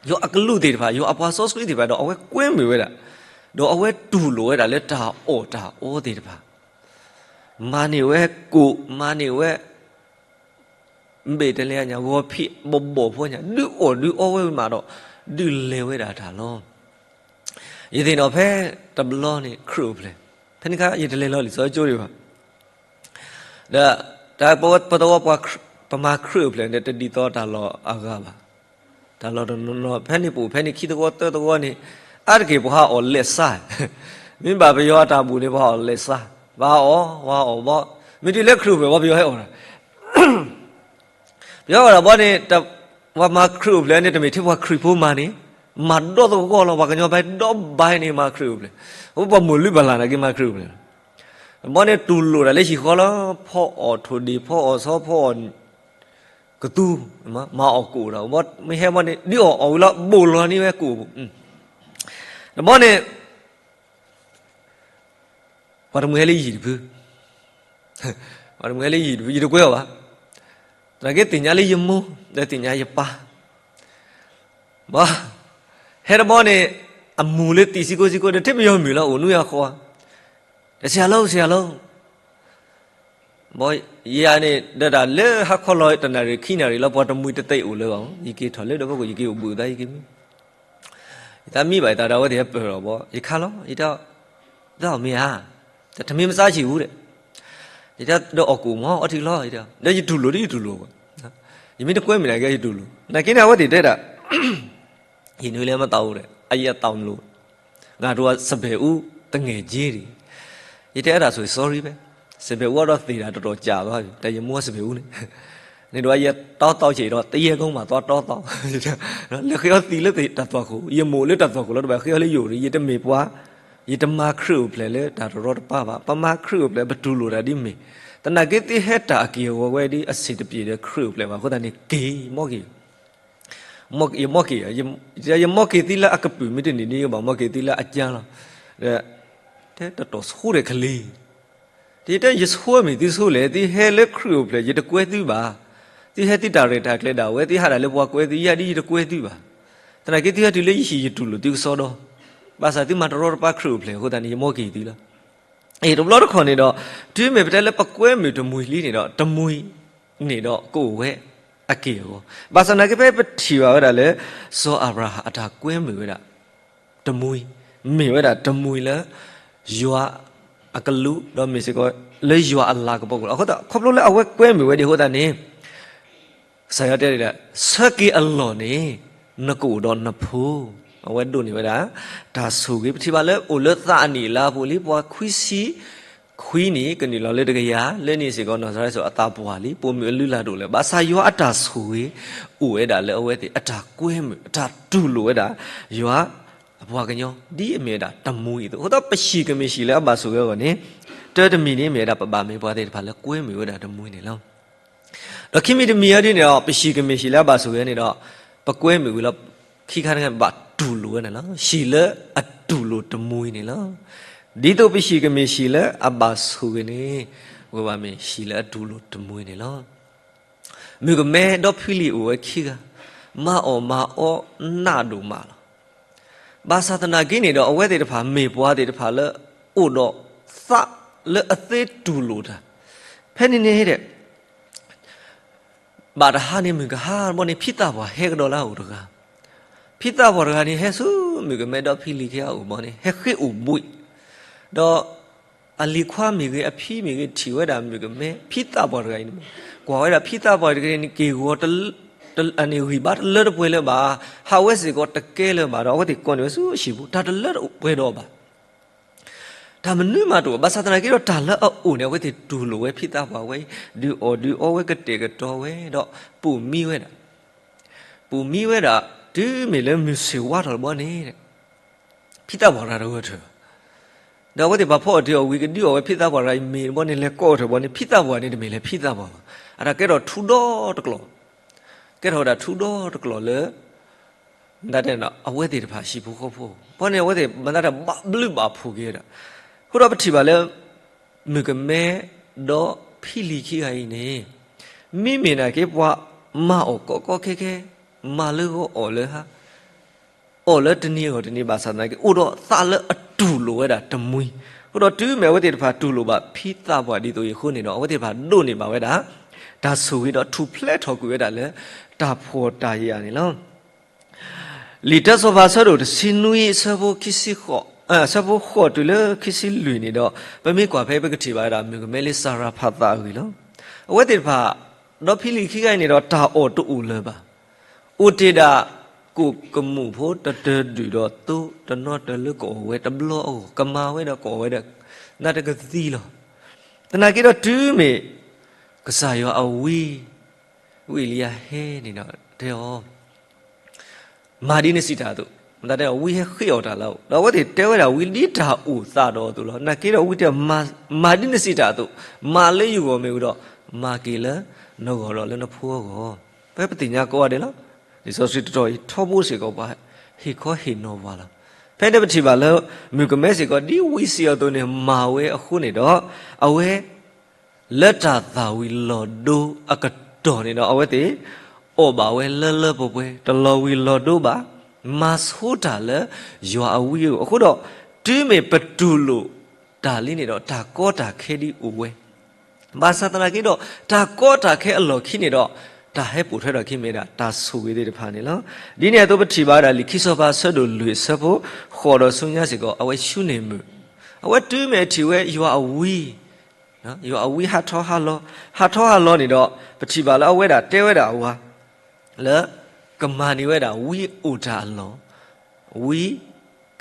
ယွၤအကလူးသ့ၣ်တဖၣ် ယွၤအပှၤစီဆှံသ့ၣ်တဖၣ်ဒီး အဝဲကွဲမုာ်ဝဲဒၣ်, ဒီးအဝဲတူၢ်လိာ်ဝဲဒၣ်လၢတၢ်အီၣ်တၢ်အီသ့ၣ်တဖၣ် မၤန့ၢ်ဝဲကိၣ်, မၤန့ၢ်ဝဲ ဘ့ၣ်တလဲညါ, ဂီၤဖံးဘီၣ်ဘီၣ်ဖိညါ, ဒုးအီၣ်ဒုးအီဝဲမးဒီး ဒုးလဲၤဝဲဒၣ်တၢ်လီၤ. ယသ့ၣ်နီၣ်ဖဲတဘျီန့ၣ် ခရံာ်အိၣ်ဖျဲၣ်, ဖဲန့ၣ်ခါယတလဲၤလီၤလံာ်စီဆှံကၠိဒံးဘၣ်. ဒီးတၢ်ပဝဲပသဝီပှၤခရံာ်, ပမၤခရံာ်အိၣ်ဖျဲၣ်န့ၣ် တဒ်သိးတၢ်လီၢ်အဂၤဘၣ်. တၢ်လီၢ်တနီၤနီၤ ဖဲန့ၣ်ပအိၣ်ဖဲန့ၣ်ခံသဝီသၢသဝီန့ၣ်, အါတက့ၢ်ပှၤဟးအီၣ်လဲးစါ, မ့ၢ်ဘၣ်ပယီၤအတၢ်ဘူၣ်န့ၣ် ပှၤဟးအီၣ်လဲးစါ, ပှၤအီၣ်, ပှၤအီၣ်ဘီ, မ့ၢ်တုၤလၢခရံာ်အိၣ်ဖျဲၣ်ဘီ ပယီၤဟဲအီၣ်တၢ် ပယီၤအီၣ်တၢ်ဘီန့ၣ်, ပှၤမၤခရံာ်အိၣ်ဖျဲၣ်န့ၣ် တမ့ၢ်ထဲပှၤခရံာ်ဖိမၤန့ၣ်, မၤဒီသဂီၢ်လီၤ, ပှၤကညီဘၣ်ဒီဘၣ်န့ၣ် မၤခရံာ်အိၣ်ဖျဲၣ်, အပှၤမိၢ်လုၢ်ပၢ်လၢ်နာ်က့မၤခရံာ်အိၣ်ဖျဲၣ်, တဘီန့ၣ်တူၢ်လိာ်တၢ်လၢဟံၣ်ဃီလီၤ, ဖီအီၣ်ထိၣ်ဒံး ဖီအီၣ်ဆီ ဖီအီၣ်ကသူ, မၤအီၣ်ကိၣ်ဒီး မ့ၢ်ဟဲဘီန့ၣ် ဒုးအီၣ်အီၣ်ဝံၤလီၤ ဘိၣ်လီၤန့ၢ်ဝဲကိၣ်ပူၤ, တဘီန့ၣ် ပှၤတမှံၤဟဲလၢယဟံၣ်တဖု, ပှၤတမှံၤဟဲလၢယဟံၣ်တဖု ယတကွဲအီၤဘၣ်, သနာ်က့သ့ၣ်ညါလၢယမိၢ် ဒီးသ့ၣ်ညါယပၢ်, ဘၣ်, ဟဲတဘီန့ၣ် အမူၤလၢသံးစံကိစံကိဒီး ထဲပယီၤမုၢ်လီၤ အိၣ်နွံအဃီ, တဆရာလီၤ ဆရာလီၤ ဘီယၤန့ၣ် ဒီးတၢ်လၢဟါခီလီၤတနၣ်ရံၣ်ခံနၣ်ရံၣ်လီၤ ပှၤတမှံၤတသ့အိၣ်လၢၤဘၣ်, ယက့ၤထီၣ်လၢဒီးဖီခိၣ် ယက့ၤအိၣ်ဘှံးသး ယက့ၤမံ, ယတၢ်မံဘၣ်ယသးဒီး အဝဲသ့ၣ်ဟဲပၢၢ်လီၤဘီ ယခါလီၤ ယတဲ, တၢ်အီၣ်မ့ၢ်ဧါ, တမ့ၢ်မဆါဆံးဘူးဒီး, ယတဲဒီးအီၣ်ကိၣ်မ့ၢ်အီထံလီၤ ယတဲ, ဒီးယတူၢ်လိာ်ဒီးယတူၢ်လိာ်ဘၣ်, ယမ့ၢ်တကွဲမုာ်နာ်က့ယတူၢ်လိာ်, နာ်က့န့ၣ် အဝဲသ့ၣ်တဲဒၣ် ယနုာ်လၢမတၤအိၣ်ဒီး အယတၢ်မလိာ်, ငါတို့က စံးဘယ်ဦး သူငယ်ချင်းတွေ, ယတဲအဲဒါဆိုရင် sorry ပဲ, စံးဘယ်ဦး အီၤဒီးသ့ၣ်ဒၣ်တတီၤကၢ်ဘၣ်, တၢ်ယမိၢ်စံးဘယ်ဦးန့ၣ်, န့ၣ်ဒီးယတီတီဆံးဒီး တယဲၢ်ကီမး သွားတီတီ, လဲၤဃ့အီၤသံးလၢတၢ်သွၣ်ခိၣ်, ယမိၢ်လၢတၢ်သွၣ်ခိၣ်လီၤ တဘၣ်ဃ့အီၤလၢယအိၣ်ဒီး ယတမ့ၢ်ပှၤ, ယတမၤခရံာ်အိၣ်ဖျဲၣ်လၢတၢ်တရီတပါဘၣ်, ပမၤခရံာ်အိၣ်ဖျဲၣ် ပတူၢ်လိာ်တၢ်ဒ်မ့ၢ်, သနာ်က့သ့ဟဲတၢ်အက့ၢ်အဂီၤဝဲဒ်အဆံးတပျ့ၤဒီးခရံာ်အိၣ်ဖျဲၣ်ဘၣ်အဃိသတးန့ၣ်က့ၤ, ယမီၢ်က့ၤ, ယမီၢ်က့ၤသ့လၢအကပုာ်မ့ၢ်တန့ၢ်န့ၢ်ဘၣ် မီၢ်က့ၤသ့လၢအကၢလီၤ, တဲတတီၤဆိဒီးကလံၤ, တဲယဆိမ့ၢ်သုဆိလဲၣ်, သုဟဲလၢခရံာ်အိၣ်ဖျဲၣ် ယတကွဲသုဘၣ်, သုဟဲသုတၢ်ရဲၣ်တၢ်ကျဲၤဒၣ်ဝဲ သုဟးဒၣ်လၢပှၤကွဲသု ယၤဒ်ယတကွဲသုဘၣ်, သနာ်က့သုဟဲတုၤလၢယဟံၣ်ယတူၢ်လိာ်သုကစီဒီ, ဘၣ်ဆၣ်သုမၤတရီတပါခရံာ်အိၣ်ဖျဲၣ်အဃိသတးန့ၣ် ယမီၢ်က့ၤသုလီၤ. အ့ တဘျီတခီၣ်န့ၣ်ဒီး တုၤမ့ၢ်ပတဲလၢပကွဲမုာ်တမှံၤလံန့ၣ်ဒီး တမှံၤန့ၣ်ဒီးကအိၣ်ဝဲအက့ၢ်အဂီၤ, ဘၣ်ဆၣ်သနာ်က့ဖဲပထံၣ်ဘၣ်ဝဲဒၣ်လၢ စီၤအၤဘြၤဟၣ်အတၢ်ကွဲမုာ်ဝဲဒၣ် တမှံၤ, မ့ၢ်ဝဲဒၣ်တမှံၤလၢ ယွၤအကလူး ဒီးမ့ၢ်စ့ၢ်ကီးလၢယွၤအလၤကပီၤအဃိသတး ခီဖျိလၢအဝဲကွဲမုာ်ဝဲဒၣ်အဃိသတးန့ၣ် ကစၢ်ယွၤတဲဒၣ် ဆၢက့ၤအလီၢ်န့ၣ် နကအိၣ်ဒီးနဖိ, အဝဲဒိးန့ၢ်ဝဲဒၣ် တၢ်ဆိၣ်ဂ့ၤ ပထံၣ်ဘၣ်လၢအိၣ်လၢသးအနံၣ်အလါအပူၤလံ ပှၤခွံဆံခွံနံၣ် ကနုာ်လီၤလၢတကယၤ လၢန့ၣ်စ့ၢ်ကီး နီၢ်စၤရ့းစီၤအသးပှၢ်လံ ပိာ်မုၣ်အလုၢ်အလၢ်တအိၣ်လၢၤဘၣ် ဘၣ်ဆၣ်ယွၤအတၢ်ဆိၣ်ဂ့ၤ အိၣ်ဝဲဒၣ်လၢအဝဲသ့ၣ်အတၢ်ကွဲမုာ် အတၢ်တူၢ်လိာ်ဝဲဒၣ် ယွၤအပှၤကညီ ဒ်အမ့ၢ်ဝဲဒၣ်တမှံၤအသိး အဃိသတး ပဟံၣ်ကမ့ၢ်ဟံၣ်လၢအဘၣ်ဆိၣ်ဂ့ၤအဂီၢ်န့ၣ် တၢတမံၤန့ၣ်မ့ၢ်ဝဲဒၣ် ပဘၣ်မ့ၢ်ပှၤသ့ၣ်တဖၣ်လၢကွဲမုာ်ဝဲဒၣ်တမှံၤန့ၣ်လီၤ. ဒီးခံမံၤတမံၤအံၤဒ်န့ၣ်ဒီး ပဟံၣ်ကမ့ၢ်ဟံၣ်လၢအဘၣ်ဆိၣ်ဂ့ၤန့ၣ်ဒီး ပကွဲမုာ်ဝံၤလီၤ ခံခါတခါ ဘၣ်တူၢ်လိာ်ဝဲန့ၣ်လီၤ. ဟံၣ်လၢအတူၢ်လိာ်တမှံၤန့ၣ်လီၤ. ဒ်သိးပဟံၣ်ကမ့ၢ်ဟံၣ်လၢအဘၣ်ဆိၣ်ဂ့ၤန့ၣ် ဝဲဘၣ်မ့ၢ်ဟံၣ်လၢအတူၢ်လိာ်တမှံၤန့ၣ်လီၤ. မုၣ်ကမဲဒီးဖံလံၤအိၣ်ဝဲခံဂၤ, မၤအီၣ်မၤအီနးဒိၣ်မးလီၤ. ဘၣ်ဆၣ်သနာ်က့န့ၣ်ဒီး အဝဲသ့ၣ်တဖၣ်မ့ၢ်ပှၤသ့ၣ်တဖၣ်လၢ အိၣ်ဒီးသးလၢအသ့တူၢ်လိာ်တၢ်, ဖဲန့ၣ်န့ၣ်ဒီး ဘၣ်တဟါန့ၣ် မုၢ်ကဟါဘီန့ၣ် ဖံသးပှၢ်ဟဲကဒီးလၢအအိၣ်တဂၤ, ဖံသးပှၢ်တဂၤန့ၣ် ဟဲဆူမုၣ်ကမဲဒီးဖံလံၤခံဂၤအအိၣ်ဘီန့ၣ် ဟဲဃ့အိၣ်ဘှံး, ဒီး အလံၤခွါမ့ၢ်ဂ့ၤ အဖံမ့ၢ်ဂ့ၤ ထံၣ်ဝဲဒၣ်မုၣ်ကမဲ ဖံသးပှၢ်တဂၤအံၤန့ၣ်, ကွၢ်ဝဲဒၣ်ဖံသးပှၢ်တဂၤန့ၣ် က့ၢ်ဂီၤ ဂံၢ်ဘါတလၢတပှဲၤလၢၤဘၣ်, ဟးဝဲစ့ၢ်ကီးတကဲလၢၤဘၣ်ဒီး အဝဲသ့ၣ်ကိးန့ၢ်ဝဲဆူဟံၣ်ပူၤ တၢ်တလၢတပှဲၤဒီးဘၣ် တၢ်မနုၤမးတအိၣ်ဘၣ်. ဘၣ်ဆၣ်သနာ်က့ဒီး တၢ်လၢအအိၣ်န့ၣ် အဝဲသ့ၣ်တူၢ်လိာ်ဝဲဖံသးပှၢ်ဝဲအံၤ, ဒုးအီၣ်ဒုးအီဝဲ ကတဲာ်ကတီၤဝဲဒီး ပိာ်မံဝဲဒၣ်, ပိာ်မံဝဲဒၣ် တုၤမ့ၢ်လၢမုၢ်ဆ့ၣ်ဝါထီၣ်တဘျီန့ၣ် ဖံသးပှၢ်တဂၤတဂၢၢ်ထၢၣ်, ဒီးအဝဲသ့ၣ်ပာ်ဖီအီၣ်တ့ၢ်အီၣ်ဝံၤ ကဒုးအီၣ်ဝဲဖံသးပှၢ်တဂၤအံၤမ့ၤတဘျီန့ၣ် လဲၤကိးအီၣ်ထၢၣ်ဘျီန့ၣ် ဖံသးပှၢ်န့ၣ်တမ့ၢ်လၢဖံသးပှၢ်ဘၣ်, အတၢ်ကဲထီၣ်ထူဒီတကျိၤ, ကဲထီၣ်ဝဲဒၣ်ထူဒီတကျိၤလၢ မတၤတဲန့ၣ် အဝဲသ့ၣ်တဖၣ်ဟံၣ်ဖိဃီဖိ, ဘီန့ၣ် အဝဲသ့ၣ်မတၤတဘၣ်ဘျုးဘၣ်ဖှိၣ်က့ၤဝဲဒၣ်, အဃိဒီးပထံၣ်ဘၣ်လၢ မုၣ်ကမဲဒီးဖံလံၤခံဂၤအံၤန့ၣ် မ့မ့ၢ်နာ်က့ပှၤမၤအီၣ်ကီကီခဲခဲ, မၤလၢဂီၤအီၣ်လၢဟါ, အီၣ်လၢတနံၤအဂီၢ်တနံၤဘၣ်ဆၣ်သနာ်က့ အိၣ်ဒီးသးလၢအတူၢ်လိာ်ဝဲဒၣ်တမှံၤ, အဃိ ဒီးတုၤမ့ၢ်အဝဲသ့ၣ်တဖၣ်တူၢ်လိာ်ဘၣ်ဖံသးပှၢ်ဒ်သိးအံၤအဃိန့ၣ်ဒီး အဝဲသ့ၣ်တဖၣ်ဒိးန့ၢ်ဘၣ်ဝဲဒၣ် တၢ်ဆိၣ်ဂ့ၤဒီးထူၣ်ဖျဲးထီၣ်ကွံာ်ဝဲဒၣ်လၢ တၢ်ဖှီၣ်တၢ်ယာ်န့ၣ်လီၤ. လံာ်တၢစီၤပၤအဆၢဒိၣ်တဆံနွံ အဆၢဖိခံဆံဃိး, အဆၢဖိဃိးတုၤလၢခံဆံလွံၢ်န့ၣ်ဒီး ပမ့ၢ်ကွၢ်ဖဲပကထံၣ်ဘၣ်ဝဲဒၣ် မုၣ်ကမဲလၢစၤရၤဖးသးအဂ့ၢ်လီၤ. အဝဲသ့ၣ်တဖၣ် ဒီးဖံလံးခံဂၤအံၤန့ၣ်ဒီး တၢ်အီၣ်တအိၣ်လၢၤဘၣ်. အိၣ်တ့ၢ်ဒၣ် ကိၣ်ကမူၣ်ဖိတတၢၢ်ဒုၣ်ဒီးသိတနီတၢၢ်လၢကအီၣ်ဝဲတဘျီအဂီၢ်, ကမၤဝဲဒီးကအီၣ်ဝဲဒီး နတကသံလီၤ. သနာ်က့ဒီးတုၤမ့ၢ် ကစၢ်ယွၤအဝံ ဝံအ့လံယၤဟဲန့ၣ်ဒီးတဲအီၤ မၤဒ်နစံးတၢ်အသိး, မတၤတဲအီၤ ဝံဟဲဃ့အီၣ်တၢ်လၢအအိၣ်, ဒီးအဝဲသ့ၣ်တဲဝဲဒၣ်ဝံဒ်တၢ်အိၣ်သးဒီးအသိးလီၤ. သနာ်က့ဒီးဝံတဲ မၤဒ်နစံးတၢ်အသိး, မၤလၢယဂီၢ်မ့ၢ်ဝံၤဒီး မၤက့ၤလၢနဂီၢ်ဒီးလၢနဖိအဂီၢ်. ဖဲပသ့ၣ်ညါကိးဂၤဒဲးလီၤ. လံာ်စီဆှံတတီၤအံၤ ထီဘိစ့ၢ်ကီးပှၤဟ့ၣ်ခီဟ့ၣ်နီၤပှၤလီၤ. ဖဲန့ၣ်ပထံၣ်ဘၣ်လၢ မုၣ်ကမဲစ့ၢ်ကီး ဒ်ဝံစံးအီၤအသိးန့ၣ် မၤဝဲအဃိန့ၣ်ဒီး အဝဲ လၢတၢ်သၣ်ဝံၤလီၤဒိအကတီၢ်န့ၣ်ဒီး အဝဲသ့ၣ် အီၣ်ဘၣ်ဝဲလၢလၢပှဲၤပှဲၤ, တလီၤဝံၤလီၤဒိဘၣ်, မၤဆိတၢ်လၢယွၤအဝံအဂီၢ်. အဃိဒီး တုၤမ့ၢ်ပတူၢ်လိာ်တၢ်လံန့ၣ်ဒီး တၢ်ကီတၢ်ခဲဒ်အိၣ်ဝဲ. ဘၣ်ဆၣ်သနာ်က့ဒီး တၢ်ကီတၢ်ခဲအလီၢ်ခံန့ၣ်ဒီး တၢ်ဟဲပိာ်ထွဲထီၣ်အခံမ့ၢ်ဝဲဒၣ် တၢ်ဆိၣ်ဂ့ၤသ့ၣ်တဖၣ်န့ၣ်လီၤ. ဒ်န့ၣ်အသိးပထံၣ်ဘၣ်ဝဲဒၣ်လံာ်ခံစီၤပၤအဆၢဒိၣ်လွံၢ်အဆၢဖိ ဃိးဒီးဆူညါစ့ၢ်ကီး အဝဲၡူန့ၢ်မုၣ်, အဝဲတုၤမ့ၢ်ထံၣ်ဝဲယွၤအဝံ ယွၤအဝံဟးထီၣ်ဟးလီၤ, ဟးထီၣ်ဟးလီၤန့ၣ်ဒီး ပထံၣ်ဘၣ်လၢအဝဲဒၣ်တဲဝဲဒၣ်အဝၤ လၢ ကမၤန့ၢ်ဝဲဒၣ်ဝံအိၣ်တၢ်အလီၢ်, ဝံ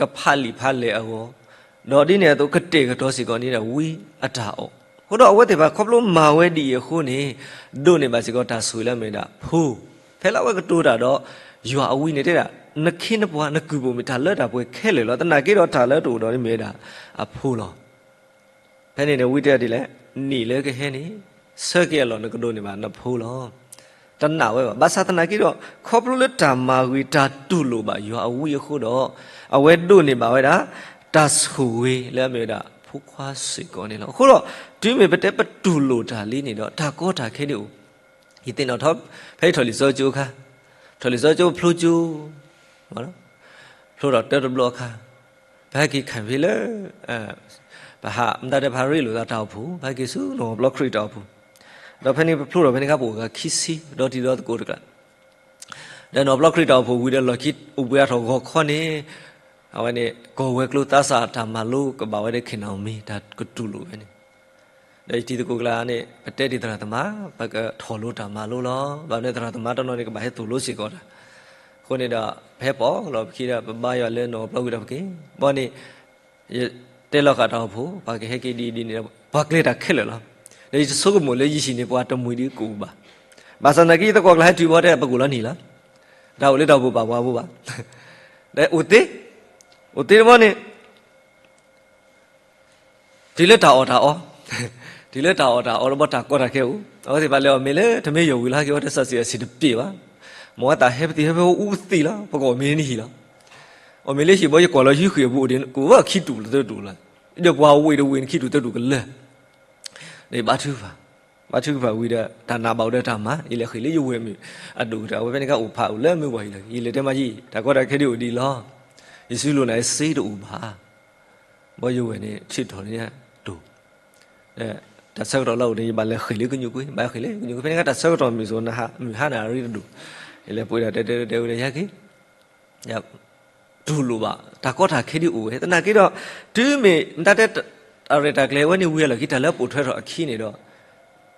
ကဖးလံာ်ဖးလဲၢ်အဂီၢ်, ဒီးဒ်န့ၣ်အသိးကတဲာ်ကတီၤစ့ၢ်ကီးန့ၣ်ဒီးဝံအတၢ်အီၣ်. အဃိဒီးအဝဲသ့ၣ်တဖၣ်ခီဖျိမၤဝဲဒ်အံၤအဃိန့ၣ် ဒိးန့ၢ်ဘၣ်စ့ၢ်ကီးတၢ်ဆိၣ်ဂ့ၤလၢအမ့ၢ်ဝဲဒၣ်ဖိ, ဖဲလၢအဝဲကတိၤတၢ်ဒီး ယွၤအဝံန့ၣ်တဲဒၣ် နခ့နပှၤနကုၢ်ပိာ်မုၣ်တၢ်လၢတၢ်ပှဲၤခဲလၢာ်လီၤ. သနာ်က့ဒီးတၢ်လၢတအိၣ်ဒီးန့ၣ်မ့ၢ်ဝဲဒၣ် အဖိလီၤ. ဖဲန့ၣ်န့ၣ်ဝံတဲဒ်လဲၣ်, နံၣ်လၢကဟဲန့ၣ် ဆၢက့ၤအလီၢ်နကဒိးန့ၢ်ဘၣ်နဖိလီၤ. တနာ်ဝဲဘၣ်. ဘၣ်ဆၣ်သနာ်က့ဒီး ခီဖျိလၢတၢ်မၤဂ့ၤတၢ်တူၢ်လိာ်ဘၣ်ယွၤအဝံအဃိဒီး အဝဲဒိးန့ၢ်ဘၣ်ဝဲဒၣ် တၢ်ဆိၣ်ဂ့ၤလၢအမ့ၢ်ဝဲဒၣ်ဖိခွါစ့ၢ်ကီးန့ၣ်လီၤ. အဃိဒီး တုၤမ့ၢ်ပတဲပတူၢ်လိာ်တၢ်လံန့ၣ်ဒီး တၢ်ကီတၢ်ခဲဒ်အိၣ် ယသ့ၣ်နီၣ်ထီၣ် ဖဲယထီၣ်လံာ်စီဆှံကၠိအခါ, ထီၣ်လံာ်စီဆှံကၠိဖျိကၠိ, ဖျိထီၣ်တၢတဘျီအခါ, ပဟဲက့ၤခးဖဲလၢ ပဟးမတၤတဲပဟးရ့လိာ်သးတၢ်အိၣ်ဖှိၣ်, ပဟဲက့ၤဆူနီၢ်ပျီခရံာ်တၢ်အိၣ်ဖှိၣ်, ဒီးဖဲန့ၣ်ပဖျိထီၣ်ဖဲန့ၣ်အခါ ပအိၣ်ဂၤခံဆံ ဒီတံၤဒီသကိးတကျါ, ဒီးနီၢ်ပျီခရံာ်တၢ်အိၣ်ဖှိၣ်ဝံၤဒီးလီၢ်ခံအိၣ်ဘှံးအါထီၣ်ဂီၤခီန့ၣ်, အဝဲန့ၣ် ကီၢ်ဝဲၤကျိၤသးစၢ်တၢ်မၤလိကဘၣ်ဝဲဒၣ် ခ့ၣ်နၣ်အူမ့ၤ တၢ်ကတူၢ်လိာ်ဝဲန့ၣ် ဒီးယတံၤသကိးကျါန့ၣ် ပတဲတ့ၢ်သရၣ်သမါ, ပကထီၣ်လိတၢ်မၤလိလီၤ. ဘၣ်မနုၤသရၣ်သမါတနီၤန့ၣ် ကဘၣ်ဟဲသိၣ်လိစ့ၢ်ကီးတၢ်. အဃိန့ၣ်ဒီး ပဟဲပိာ်လီၤပခံဒီး ပဘါယွၤလၢနီၢ်ပျီဝံၤဒီးပက့ၤ, ဘီန့ၣ် ယတဲလီၤဃာ်တၢ်အိၣ်ဖှိၣ် ပှၤကဟဲက့ၤဒ်အံၤဒ်န့ၣ်ဒီး ပှၤကျဲတၢ်ခဲလၢာ်လီၤ. ဒီးယတဆိကမိၣ်လၢယဟံၣ်န့ၣ် ပှၤတမှံၤဒ်ကအိၣ်ဘၣ်. ဘၣ်ဆၣ်သနာ်က့ ယသကိးကျါဟဲတုၤဘီတဲ ပကအိၣ်လီၤနံၣ်လီၤ. တၢ်အိၣ်လၢတၢ်အိၣ်ဖှိၣ်ဘၣ်ပှၤဘၣ်ဘၣ်. ဒီးအိၣ်သ့, အိၣ်သ့တဘီန့ၣ် တုၤလၢတၢ်အီၣ်တၢ်အီ, တုၤလၢတၢ်အီၣ်တၢ်အီတဘီ တၢ်ကီတၢ်ခဲအိၣ်, အဝဲသ့ၣ်တဖၣ်လဲၤအီၣ်မ့ၤလၢ ထမ့ၢ်ယီၢ်ဝံၤလၢဟဲက့ၤဝဲတၢ်စီဆှံအဆံးတပ့ၢ်ဘၣ်. မ်အသးဟဲပသံၣ်ဟဲဖဲအူကသံၣ်လီၤ, ပကအီၣ်မ့ၤလၢနဟံၣ်လီၤ. အီၣ်မ့ၤလၢဟံၣ်ဘီ ယကွၢ်လီၤယုၢ်ဃံၣ်အပူၤအိၣ်ဒံး ကအိၣ်ဘၣ်ခံတူာ်လၢသၢတူာ်လီၤ. ဒီးပှၤဝ့ၢ်တဝ့ၢ်န့ၣ် ခံတူာ်သၢတူာ်ကလၢာ်, ဒီးဘါထုကဖၣ်, ဘါထုကဖၣ်ဝံၤဒီး တၢ်နာ်ဘၣ်အိၣ်ဒီးတၢ်မၤ, ယလဲၤဃ့ၢ်လၢယဝဲၢ်မုၣ်အဒိၣ်ကတၢၢ်, အဝဲဖဲန့ၣ်အခါအိၣ်ဖးအိၣ်လၢမုၢ်ဝါဟံၣ်လီၤ. ယလဲၤတဲမးယံၤ တၢ်ကီတၢ်ခဲဒ်အိၣ်ဒ်အံၤလီၤ. ယစုလိၤနၤစ့တအိၣ်ဘၣ်. ဘီယဝဲၢ်န့ၣ် ထံၣ်ထီၣ်န့ၢ်တိၢ်, တၢ်ဆၢကတီၢ်လၢအအိၣ်န့ၣ် ယဘၣ်လဲၤဃ့ၢ်လၢကညူးကွ့, ဘၣ်ဃ့ၢ်လၢကညူးကွ့ ဖဲန့ၣ်အခါ တၢ်ဆၢကတီၢ်မုၢ်စိၤနဟါ မုၢ်ဟါန့ၣ်အရ့တဒိၣ်, ယလဲၤပှ့ၤဒၣ်တဲတဲတဲဝဲဒီးယဟဲက့ၤ တူၢ်လိာ်ဘၣ် တၢ်ကီတၢ်ခဲဒ်အိၣ်ဝဲ. သနာ်က့ဒီး တုၤမ့ၢ် မတၤတဲ တၢ်ရဲၣ်တၢ်ကျဲၤဝဲန့ၣ်ဝံၤအလီၢ်ခံ တၢ်လၢပိာ်ထွဲထီၣ်အခံန့ၣ်ဒီး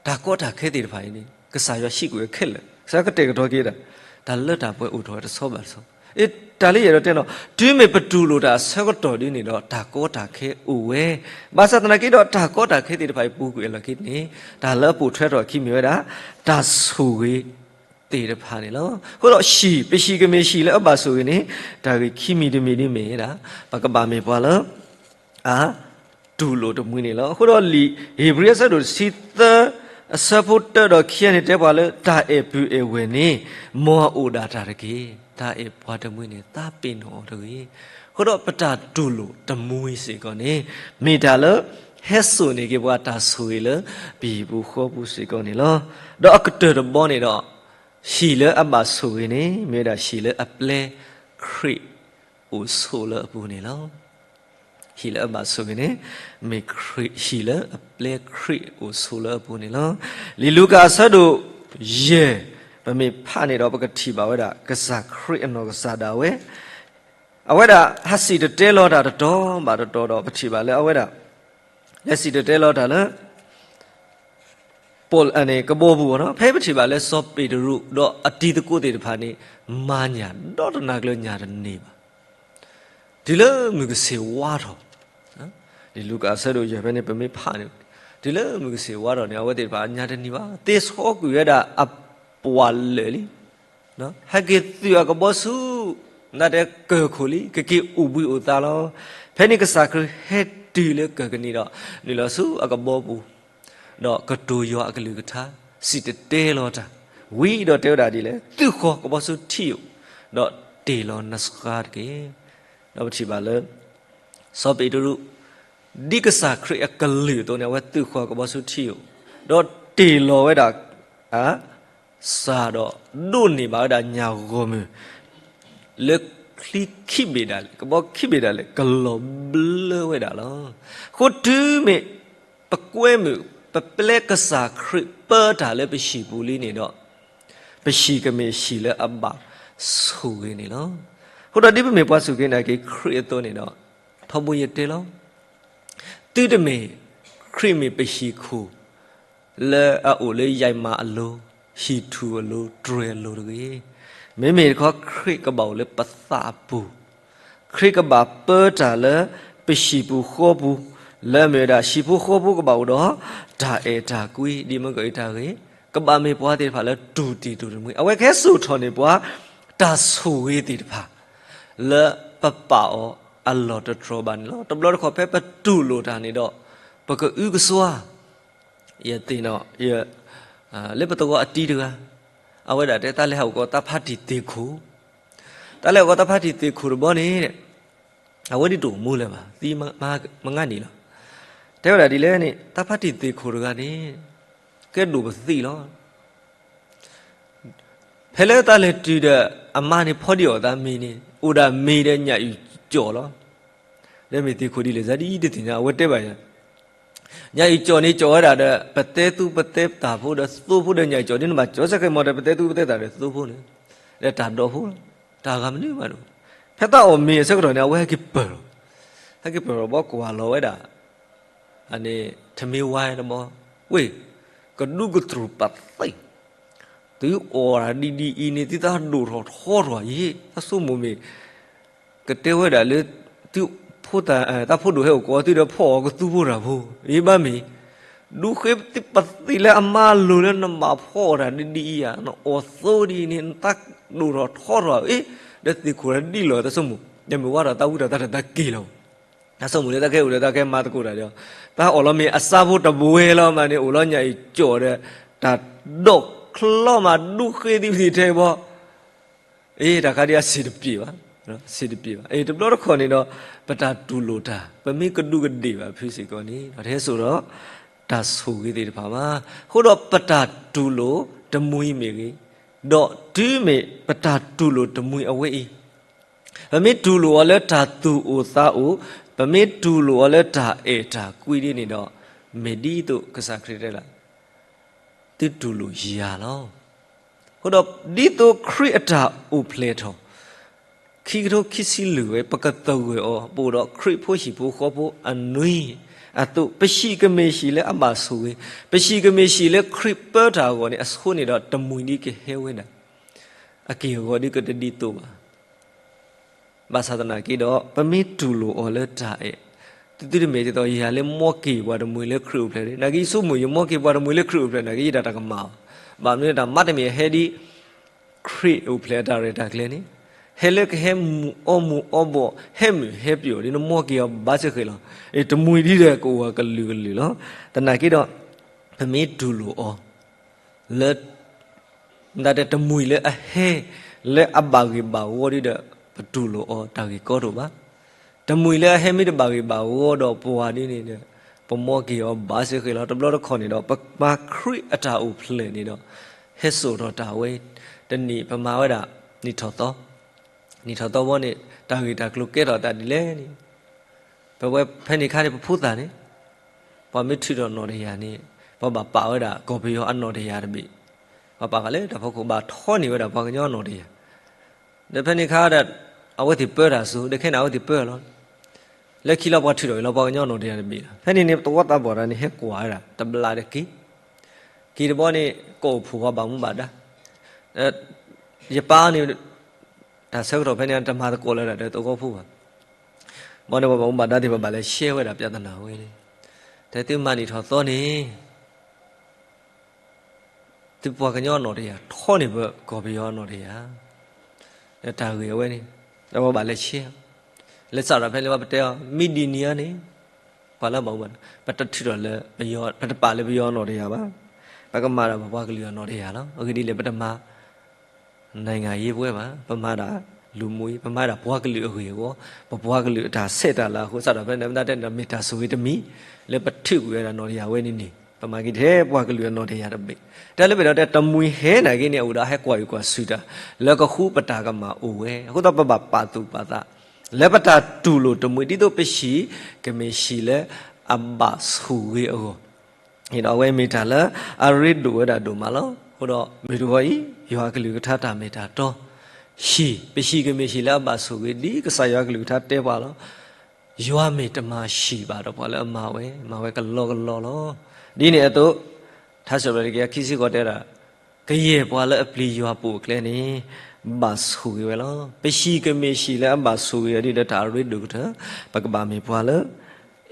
တၢ်ကီတၢ်ခဲသ့ၣ်တဖၣ်အံၤန့ၣ် ကစၢ်ယွၤဟံးကွံာ်ဝဲခဲလၢာ်, ကစၢ်ယွၤကတဲာ်ကတီၤက့ၤဒၣ် တၢ်လၢတၢ်ပှဲၤအိၣ်ထီၣ်ဝဲတဆီဘၣ်တဆီ, အ့ တၢ်လၢယအဲၣ်ဒိးတဲနီၤ တုၤမ့ၢ်ပတူၢ်လိာ်တၢ်အဆၢကတီၢ်ဒ်န့ၣ်ဒီး တၢ်ကီတၢ်ခဲအိၣ်ဝဲ, ဘၣ်ဆၣ်သနာ်က့ဒီး တၢ်ကီတၢ်ခဲသ့ၣ်တဖၣ်အံၤပူၤကွံာ်အလီၢ်ခံန့ၣ် တၢ်လၢအပိာ်ထွဲထီၣ်အခံမ့ၢ်ဝဲဒၣ် တၢ်ဆိၣ်ဂ့ၤ သ့ၣ်တဖၣ်န့ၣ်လီၤ. အဃိဒီးဟံၣ်, ပဟံၣ်ကမ့ၢ်ဟံၣ်လၢအဘၣ်ဆိၣ်ဂ့ၤန့ၣ် တၢ်ဂ့ၢ်ခံမံၤတမံၤဒ်မ့ၢ်ဒၣ် ပကဘၣ်မ့ၢ်ပှၤလၢ အ တူၢ်လိာ်တမှံၤန့ၣ်လီၤ. အဃိဒီးလံာ်ဧ့ၤဘြံၤအဆၢဒိၣ်တဆံသၢ အဆၢဖိတၢဒီးခံန့ၣ် တဲပှၤလၢ တၢ်အဲၣ်ပုၢ်အဲၣ်ဝဲၢ်န့ၣ် မ်အအိၣ်ဒၣ်တၢ်တက့ၢ်. တၢ်အဲၣ်ပှၤတမှံၤန့ၣ် သးပ့ၤနီၣ်အီၤတဂ့ၤ. အဃိဒီးပတၢ်တူၢ်လိာ်တမှံၤစ့ၢ်ကီးန့ၣ် မ့ၢ်တၢ်လၢ ဟဲစိာ်န့ၢ်က့ၤပှၤတၢ်ဆိၣ်ဂ့ၤလၢ ပဟံၣ်ပူၤဃီပူၤစ့ၢ်ကီးန့ၣ်လီၤ. ဒီးအကတၢၢ်တဘီန့ၣ်ဒီး ဟံၣ်လၢအဘၣ်ဆိၣ်ဂ့ၤန့ၣ် မ့ၢ်ဝဲဒၣ်ဟံၣ်လၢအပျဲခရံာ်အိၣ်ဆိးလၢအပူၤန့ၣ်လီၤ. ဟံၣ်လၢအဘၣ်ဆိၣ်ဂ့ၤန့ၣ် မ့ၢ်ခရံာ်ဟံၣ်လၢအပျဲခရံာ်အိၣ်ဆိးလၢအပူၤန့ၣ်လီၤ. လံာ်လူၤကၣ်အဆၢဒိၣ်ယဲၢ် ပမ့ၢ်ဖးန့ၣ်ဒီး ပကထံၣ်ဘၣ်ဝဲဒၣ် ကစၢ်ခရံာ်အနီၢ်ကစၢ်ဒၣ်ဝဲ အဝဲဒၣ်ဟးစံၣ်တဲၤတဲလီၤတၢ်တတီၤဘၣ်တတီၤဒီး ပထံၣ်ဘၣ်လၢအဝဲဒၣ် လဲၤစံၣ်တဲၤတဲလီၤတၢ်လၢ ပီၣ် ကဘီပူၤအဂီၢ်န့ၣ်, ဖဲပထံၣ်ဘၣ်လၢစီၤပ့းတရူးဒီးအတံၤသကိးသ့ၣ်တဖၣ်န့ၣ် မၤညၣ်ဒီတနၤကျၢၤညၣ်တန့ၢ်ဘၣ်. တုၤလၢမုၢ်ကဆ့ၣ်ဝါထီၣ်, လံာ်လူၤကၣ်အဆၢဒိၣ်ယဲၢ်ဖဲန့ၣ် ပမ့ၢ်ဖးန့ၣ်, တုၤလၢမုၢ်ကဆ့ၣ်ဝါထီၣ်န့ၣ် အဝဲသ့ၣ်တဖၣ်အညၣ်တန့ၢ်ဘၣ်, သ့ဆီကွံာ်ဝဲဒၣ်အပှၢ်လၢာ်လံ ဟဲက့ၤသုးအကဘီဆူ နတဲကၢၢ်ခိၣ်လံ, ကက့ၤအိၣ်ဘှံးအိၣ်သါလီၤ. ဖဲန့ၣ်ကစၢ်ခရံာ်ဟဲတုၤလၢကၢၢ်ကနံၤဒီး နုာ်လီၤဆူအကဘီပူၤ, ဒီးကတိၤယွၤအကလုၢ်ကထါ, စံၣ်တဲၤတဲလီၤတၢ်, ဝံၤဒီးတဲဝဲဒၣ်ဒ်လဲၣ်, သုးဃီၤကဘီဆူထံဧိၤ, ဒီးတ့ၢ်လီၤနစှၤတက့ၢ်. ဒီးပထံၣ်ဘၣ်လၢ စီၤပ့းတရူး ဒ်ကစၢ်ခရံာ်အကလုၢ်အသိးန့ၣ် အဝဲသုးဃီၤကဘီဆူထံဧိၤ, ဒီးတ့ၢ်လီၤဝဲဒၣ် အ စှၤဒီးဒိးန့ၢ်ဘၣ်ဝဲဒၣ်ညၣ်ဂီၢ်မုၢ် လၢချံခံဘ့ၣ်ဒၣ်လဲာ်, ကဘီခံဘ့ၣ်ဒၣ်လဲာ် ကလီၤဘျၢဝဲဒၣ်လီၤ. အဃိတုၤမ့ၢ်ပကွဲမုာ် ပပျဲကစၢ်ခရံာ်ပၢတၢ်လၢပဟံၣ်ပူၤလံန့ၣ်ဒီး ပဟံၣ်ကမ့ၢ်ဟံၣ်လၢအဘၣ်ဆိၣ်ဂ့ၤန့ၣ်လီၤ. အဃိဒီးဒ်ပမ့ၢ်ပှၤစူၢ်က့ၤနာ်က့ၤခရံာ်အသိးန့ၣ်ဒီး ထီဘိယတဲလီၤ သုတမ့ၢ် ခရံာ်မ့ၢ်ပဟံၣ်ခိၣ် လၢအအိၣ်လၢယံးမၤအလိၤ, ဟံၣ်ထူၣ်အလိၤ, တြဲၤအလိၤတဂ့ၤ. မ့မ့ၢ်တခီ ခရံာ်ကဘၣ်အိၣ်လၢပသးအပူၤ, ခရံာ်ကဘၣ်ပၢတၢ်လၢပဟံၣ်ပူၤဃီပူၤ, လၢအမ့ၢ်ဝဲဒၣ် ဟံၣ်ဖိဃီဖိကဘၣ်အိၣ်ဒီး တၢ်အဲၣ်တၢ်ကွံ ဒ်မၢကီၢ်အံၤတၢ်ဂ့ၢ်, ကဘၣ်မ့ၢ်ပှၤသ့ၣ်တဖၣ်လၢတူၢ်တံၢ်တူၢ်တမှံၤ, အဝဲကဟဲစိာ်ထီၣ်န့ၢ်ပှၤ တၢ်ဆိၣ်ဂ့ၤသ့ၣ်တဖၣ် လၢပပာ်အီၤအလီၢ်တတြီၤဘၣ်န့ၣ်လီၤ. တဘျီတခီၣ်ဖဲပတူၢ်လိာ်တၢ်န့ၣ်ဒီး ပကအုကစွါ, ယသ့ၣ်နီၣ် လၢပသဝီအတံၤတဂၤ, အဝဲဒၣ်တဲတၢ်လဲၤဟးအိၣ်ကီးသးဖါတံၢ်သ့ၣ်ခိၣ်, တၢ်လဲၤဟးအိၣ်ကီးသးဖါတံၢ်သ့ၣ်ခိၣ်တဘျီန့ၣ် အဝဲဒၣ်တအိၣ်မူလၢၤဘၣ်, သံမငါနံၣ်လီၤ. တဲဝဲဒၣ်ဒ်လဲၣ်န့ၣ် သးဖါတံၢ်သ့ၣ်ခိၣ်တဂၤန့ၣ် ကဲဒိၣ်ပသံးလီၤ. ဖဲလၢသးလဲၤတုၤဒီး အမါန့ၣ်ဖီဒံးအီၣ်သးမ့ၤန့ၣ် အိၣ်ဒၣ်မ့ၤဒီးညၣ်အုၣ်ကၠီၣ်လီၤ. ဒီးမ့ၢ်သ့ၣ်ခိၣ်ဒ်လဲၣ် စးဒ်တသ့ၣ်ညါ အဝဲတဲဘၣ်ယၤ, ညၣ်အုၣ်ကၠီၣ်န့ၣ်ကၠီၣ်ဝဲဒၣ်ဒီး ပတဲသူပတဲသၣ်ဖိဒီးသိဖိဒီးညၣ်အုၣ်ကၠီၣ်န့ၣ် နဘၣ်ကၠီၣ်စ့ၢ်ကီးမ့ၢ်ဒီး ပတဲသူပတဲသၣ်ဒီးသိဖိန့ၣ်, ဒီးတၢ်ဒိးဖိလီၤ, တၢ်ဂၤမနုၤမးဒိၣ်. ဖဲသးအီၣ်မ့ၤအဆၢကတီၢ်န့ၣ် အဝဲဟဲက့ၤပၢၢ်လီၤ, ဟဲက့ၤပၢၢ်လီၤဘီကွၢ်လီၤဝဲဒၣ် အန့ၣ် ထမင်းဝါတဘီ, ဝ့ၢ်, ကဒူကတြူၢ်ပာ်သ့ၣ်, သုအီၣ်တၢ်ဒ်ဒ်အံၤန့ၣ် သုသးဒိၣ်ထီၣ်ထီထီၣ်အံၤ, တၢ်ဆိကမိၣ်မ့ၢ် ကတဲဝဲဒၣ်လၢ သုဖိသၣ် တၢ်ဖိဒိၣ်ဟဲအိၣ်ကိးသုဒီးဖီအီၤကသူဖိတၢ်ဖိ, အ့ ဘၣ်မ့ၢ် ဒူဃ့သုပသံးလၢအမါလိၤလၢနဘၣ်ဖီအီၣ်တၢ်ဒ်ဒ်အံၤဧါ, နအီၣ်သိဒ်အံၤန့ၣ် နသးဒိၣ်ထီၣ်ထီထီၣ်အံၤ, ဒီးသ့ၣ်ခိၣ်တၢ်ဒ်လီၤ တၢ်ဆိကမိၣ်, ယမ့ၢ်ဝါထီၣ်သးဝံထီၣ်သးဒီးသးက့ၤလီၤ. တၢ်ဆိကမိၣ်လၢတၢ်ကဲအိၣ်ဒီးတၢ်ကဲမၤသကိးတၢ်ဒီး, တၢ်အီၣ်လီၤမ့ၤအစၢဖိတဝဲလီၤမးန့ၣ် အိၣ်လီၤညၣ်အုၣ်ကၠီၣ်ဒီး, တၢ်ဒိးချီမးဒူဃ့သံပသံးထဲဘီ, အ့ တၢ်ခါဒ်အစ့တပျ့ၤဘၣ်, စ့တပျ့ၤဘၣ်. အ့ တဘျီတခီၣ်န့ၣ်ဒီး ပတၢ်တူၢ်လိာ်တၢ် ပမ့ၢ်ကဒူးကဒ့ၣ်ဘၣ်ဖုစ့ၢ်ကီးန့ၣ် တဟဲစိာ်ဒီး တၢ်ဆိၣ်ဂ့ၤသ့ၣ်တဖၣ်ဘၣ်. အဃိဒီးပတၢ်တူၢ်လိာ်တမှံၤမ့ၢ်ဂ့ၤ, ဒီးတုၤမ့ၢ်ပတၢ်တူၢ်လိာ်တမှံၤအဝဲအံၤ, ပမ့ၢ်တူၢ်လိာ်အီၤလၢတၢ်သူၣ်အိၣ်သးအိၣ်, ပမ့ၢ်တူၢ်လိာ်အီၤလၢတၢ်အဲၣ်တၢ်ကွံဒ်န့ၣ်ဒီး, မ့ၢ်ဒ်သိးကစၢ်ခရံာ်တဲလၢ သုတူၢ်လိာ်ယၤလီၤ. အဃိဒီးဒ်သိးခရံာ်အတၢ်အိၣ်ဖျဲၣ်ထီၣ် ခံကထိခံဆံလွံၢ်ဝဲ ပကသဂၢၢ်အီၤ ပအိၣ်ဒီးခရံာ်ဖိဟံၣ်ဖိဃီဖိအနွံအသိး, ပဟံၣ်ကမ့ၢ်ဟံၣ်လၢအဘၣ်ဆိၣ်ဂ့ၤ, ပဟံၣ်ကမ့ၢ်ဟံၣ်လၢခရံာ်ပၢတၢ်အဂီၢ်န့ၣ် အဆိန့ၣ်ဒီးတမှံၤဒ်ကဟဲဝဲဒၣ်, အက့ၢ်အဂီၤဒ်ကတဒ်သိးဘၣ်. ဘၣ်ဆၣ်သနာ်က့ဒီး ပမ့ၢ်တူၢ်လိာ်အီၤလၢတၢ်အဲၣ်, သုသုတမ့ၢ်ဒ်သိးယၤလၢမီၢ်က့ၤပှၤတမှံၤလၢခရံာ်အိၣ်ဖျဲၣ်န့ၣ်, နာ်က့ယဆိကမိၣ်ယမီၢ်က့ၤပှၤတမှံၤလၢခရံာ်အိၣ်ဖျဲၣ် နာ်က့ယတၢ်တကမၣ်ဘၣ်. ဘၣ်မနုၤတၢ်မၤတမ့ၢ်ဟဲဒ် ခရံာ်အိၣ်ဖျဲၣ်အတၢ်ရဲၣ်တၢ်ကျဲၤန့ၣ်, ဟဲလၢကဟဲမုာ်အီမုာ်အီဘီၣ် ဟဲမုာ်ဟဲပျီၣ်ဒ် နမီၢ်က့ၤအီၤဘၣ်စ့ၢ်ကီးလီၤ. အ့ တမှံၤဒ်ဒီးကအိၣ်အကလုာ်ကလုာ်လီၤ. သနာ်က့ဒီး ပမ့ၢ်တူၢ်လိာ်အီၤ လၢ တၢ်တဲတမှံၤလၢအဟဲ လၢအဘၣ်ဂ့ၢ်ဘၣ်ဝီဒ်ဒီး ပတူၢ်လိာ်အီၤတၢ်ဂ့ၢ်ကီတအိၣ်ဘၣ်. တမှံၤလၢအဟဲမ့ၢ်တဘၣ်ဂ့ၢ်ဘၣ်ဝီဒီးပှၤဒ်န့ၣ်ဒီး ပမီၢ်က့ၤအီၤဘၣ်စ့ၢ်ကီးလီၤ. တဘျီတခီၣ်န့ၣ်ဒီး ပမၤခရံာ်အတၢ်အိၣ်ဖျဲၣ်န့ၣ်ဒီး ဟဲစိာ်ထီၣ်တၢ်ဝဲ တနံၣ်ပမၤဝဲဒၣ် နံၣ်ထီၣ်သီ, နံၣ်ထီၣ်သီဘီန့ၣ် တၢ်ဂ့ၢ်တၢ်ကျိၤကဲထီၣ်သးဒ်လဲၣ်န့ၣ် ပဝဲဖဲန့ၣ်ခါန့ၣ် ပဖိသၣ်န့ၣ် ပှၤမ့ၢ်ထုးထီၣ်နီၣ်တယၢ်န့ၣ် ပှၤဘၣ်ပာ်ဝဲဒၣ်ကီၢ်ပယီၤအနီၣ်တယၢ်တဘ့ၣ်, ပှၤပာ်ဃာ်လၢတၢ်ဖီခိၣ် ဘၣ်ထီန့ၢ်ဝဲဒၣ်ပှၤကညီနီၣ်တယၢ်, ဒီးဖဲန့ၣ်ခါဒီး အဝဲသ့ၣ်ပၢတၢ်ဆူ ဒီးခဲန့ၣ် အဝဲသ့ၣ်ပၢလီၤ, လၢခံလီၤပှၤထုးထီၣ်အံၤလီၤ ပှၤကညီနီၣ်တယၢ်တဘ့ၣ်လီၤ. ဖဲန့ၣ်န့ၣ် သဝီသးပှၢ်တဂၤန့ၣ် ဟဲကွၢ်ဝဲဒၣ် တဘျီတက့ၢ်, က့ၤတဘျီန့ၣ် ကအိၣ်ဖှိၣ်ပှၤဘၣ်မူဘၣ်ဒါ, ယပၢ်န့ၣ် တၢ်ဆၢကတီၢ်ဖဲန့ၣ် တမၤသကိးလၢၤဒၣ်ဒီးသဝီဖိဘၣ်. ဘၣ်န့ၣ်ပှၤဘၣ်မူဘၣ်ဒါသ့ၣ် ပဘၣ်လဲၤရှဲဝဲဒၣ် ပြဿနာ ဝဲန့ၣ်, တဲသုမၤနံၣ်ထီၣ်သီန့ၣ် သုပှၤကညီအနီၣ်တယၢ် ထီန့ၢ်ပကီၢ်ပယီၤအနီၣ်တယၢ်, တၢ်ဂ့ၢ်အဝဲန့ၣ် အဝဲဘၣ်လဲၤဆဲ, လဲၤစးထီၣ်ဖဲလၢပတဲအီၤ မ့ၢ်ဒ်န့ၣ်ဧါန့ၣ်, ပှၤလၢဘၣ်မူဘၣ်ဒါ ပတထုးထီၣ်လၢပယီၤ ပတပာ်လၢပယီၤအနီၣ်တယၢ်ဘၣ်, ပကမၤဒၣ်ပပှၤကလုာ်အနီၣ်တယၢ်လီၤ. အဂ့ၢ်ဒ်လဲၣ် ပတမၤ နိုင်ငံရေးပွဲဘၣ်, ပမၤဒၣ်လူမျိုးရေး, ပမၤဒၣ်ပှၤကလုာ်အဂ့ၢ်အဂီၢ်, ပပှၤကလုာ်အတၢ်ဆဲးတၢ်လၤအဃိ စးထီၣ်ဖဲန့ၣ် မ့ၢ်တၢ်ဆိၣ်ဂ့ၤတမံၤ လၢပထုးကွံာ်ဝဲဒၣ်နီၣ်တယၢ်ဝဲန့ၣ်န့ၣ် ပမၤက့ၤထဲပှၤကလုာ်အနီၣ်တယၢ်တဘ့ၣ်, တၢ်လၢပဒီးတဲ တမှံၤဟဲနာ်က့န့ၣ် အအိၣ်ဒီးဟဲကွၢ်အုၣ်ကွၢ်ဆူၣ်တၢ် လၢကဃုပတၢ်ကမၣ်အိၣ်ဝဲ, အဃိသတး ပဘၣ်ပာ်သူၣ်ပာ်သး လၢပတၢ်တူၢ်လိာ်တမှံၤ ဒ်သိးပဟံၣ်ကမ့ၢ်ဟံၣ်လၢအဘၣ်ဆိၣ်ဂ့ၤအဂီၢ်, ဒီးအဝဲမ့ၢ်တၢ်လၢအရ့ဒိၣ်ဝဲဒၣ်ဒိၣ်မးလီၤ. အဃိဒီးမုၢ်တဂီၤအံၤ ယွၤအကလုၢ်ကထါတၢ်မ့ၢ်တၢ်တီ ဟံၣ်, ပဟံၣ်ကမ့ၢ်ဟံၣ်လၢအဘၣ်ဆိၣ်ဂ့ၤ ဒ်ကစၢ်ယွၤအကလုၢ်ကထါတဲပှၤလီၤ. ယွၤမ့ၢ်တမၤဟံၣ်ဘၣ်ဒီး ပှၤလၢအမၤဝဲ မၤဝဲကလီကလီလီၤ. ဒ်န့ၣ်အသိး ထါစံးပတြၢၤတကယၤခံဆံဃိးတဲဒၣ်, ကယဲၢ်ပှၤလၢအပျံၤယွၤပိာ်အကျဲန့ၣ် ဘၣ်ဆိၣ်ဂ့ၤဝဲလီၤ. ပဟံၣ်ကမ့ၢ်ဟံၣ်လၢအဘၣ်ဆိၣ်ဂ့ၤအီၤ ဒ်ဒီးတၢ်အရ့ဒိၣ်ကတၢၢ်, ပကဘၣ်မ့ၢ်ပှၤလၢ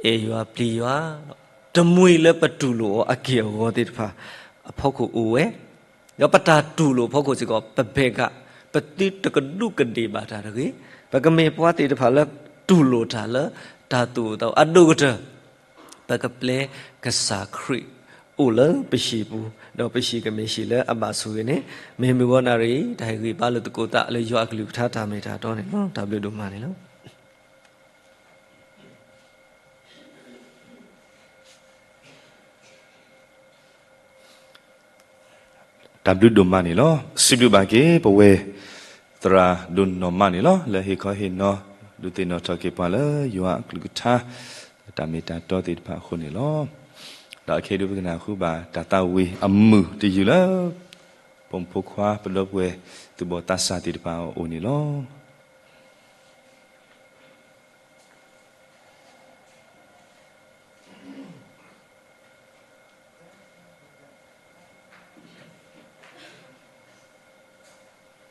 အဲၣ်ယွၤပျံၤယွၤ, တမှံၤလၢပတူၢ်လိာ်အီၤအက့ၢ်အဂီၤသ့ၣ်တဖၣ်အဖီခိၣ်အိၣ်ဝဲ, ဒီးပတၢ်တူၢ်လိာ်အဖီခိၣ်စ့ၢ်ကီး ပဘဲကး ပသုတကဒူးကဒ့ၣ်ဘၣ်တၢ်တဂ့ၤ, ပကမ့ၢ်ပှၤသ့ၣ်တဖၣ်လၢတူၢ်လိာ်တၢ်လၢတၢ်သူၣ်အိၣ်သးအိၣ်အဒိၣ်ကတၢၢ်, ပကပျဲကစၢ်ခရံာ်အိၣ်လၢပဟံၣ်ပူၤ, ဒီးပဟံၣ်ကမ့ၢ်ဟံၣ်လၢအဘၣ်ဆိၣ်ဂ့ၤန့ၣ်, မ့ၢ်မုၢ်ဂီၤနၣ်ရံၣ် တၢ်ဟ့ၣ်ဂံၢ်ဘါလိာ်သကိးသးလၢယွၤအကလုၢ်ကထါတၢ်မ့ၢ်တၢ်တီန့ၣ်လီၤ. တၢ်ဘျုးဒိၣ်မးန့ၣ်လီၤ. တၢ်ဘျုးဒိၣ်မးန့ၣ်လီၤ. စံးဘျုးဘၣ်က့ၤ ပဝဲသရၣ်ဒိၣ်နီၢ်မးန့ၣ်လီၤ. လၢဟ့ၣ်ခီဟ့ၣ်နီၤ ဒုးသ့ၣ်နီၣ်ထီၣ်က့ၤပှၤလၢယွၤအကလုၢ်ကထါ တၢ်မ့ၢ်တၢ်တီသ့ၣ်တဖၣ်အဃိန့ၣ်လီၤ. ဒီးအခဲအံၤဒုးပကနၣ်ဃုာ်ဘၣ်တၢ်သးဝံၣ်အမုာ်တယုၢ်လၢ ပိာ်မုၣ်ဖိခွါ ပဒီပုၢ်ဝဲၢ်သူၣ်ဘီၣ်သးစၢ်သ့ၣ်တဖၣ်အအိၣ်န့ၣ်လီၤ. မ့ၢ်ဝ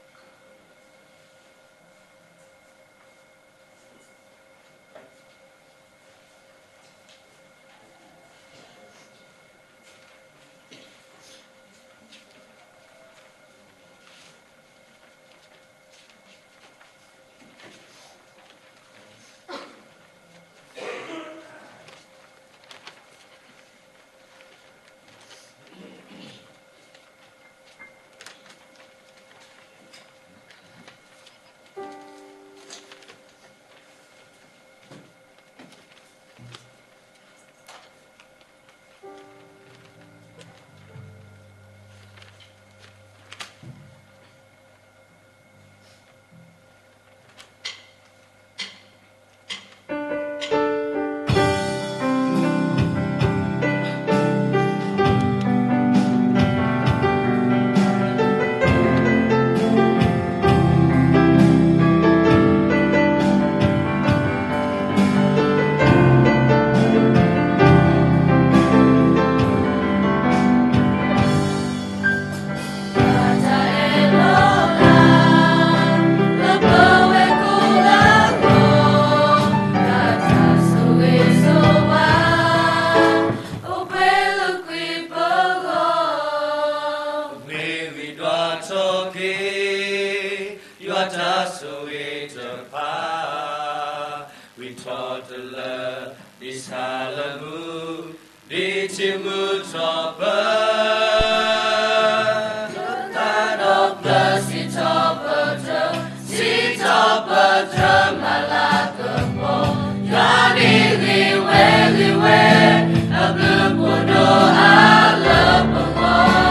ံၤဒွးထီၣ်က့ၤ ယွၤတၢ်ဆိၣ်ဂ့ၤတဖၣ်, ဝံၤထီၣ်တလၢ ဒ်ဆၣ်လၢမူ ဒ်ထံမူထီၣ်ပၢၢ်, တၢ်ဒီးပျၢၤစံးထီၣ်ပတြၢၤ, စံးထီၣ်ပတြၢၤမၤလၤကပီၤ, ယွၤန့ၣ်ဂ့ၤဝဲဂ့ၤဝဲ, အဘျုးဖှိၣ်ဒိၣ်အါလၢပဂီၢ်,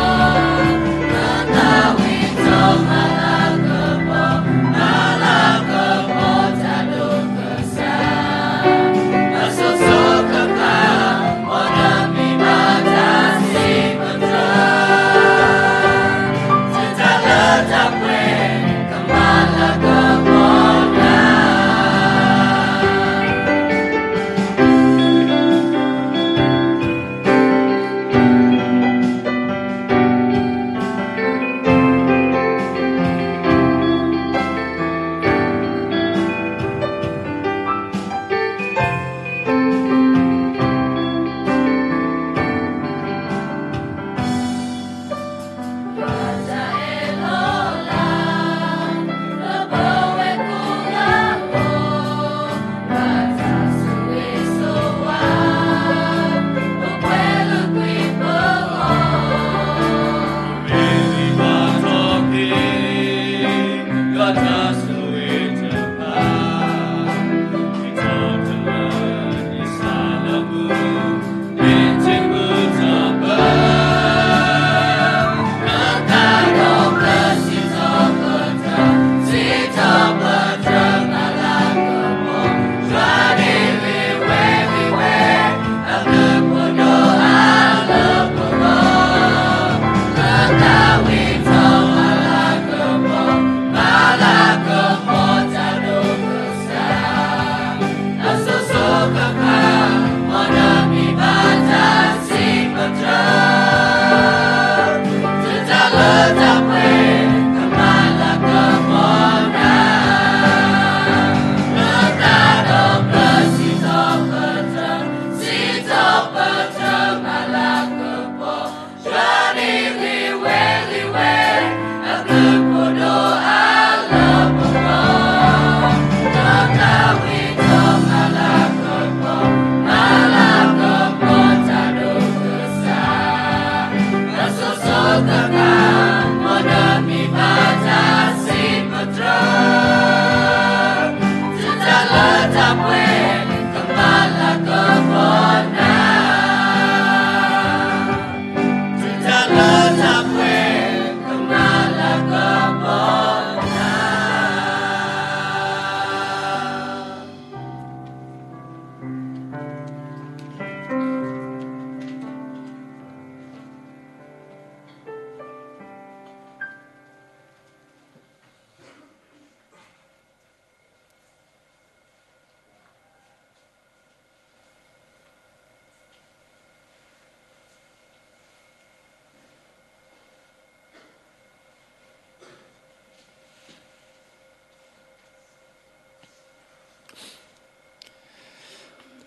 လၢသးဝံၣ်ထီၣ်မၤလၤကပီၤ, မၤလၤကပီၤတၢ်ဒိၣ်ကစၢ်, မၤ တၢ်ပှဲၤကမၤလၤကပီၤနၤ, တုၤတၢ်လၢတၢ်ပှဲၤ ကမၤလၤကပီၤနၤ.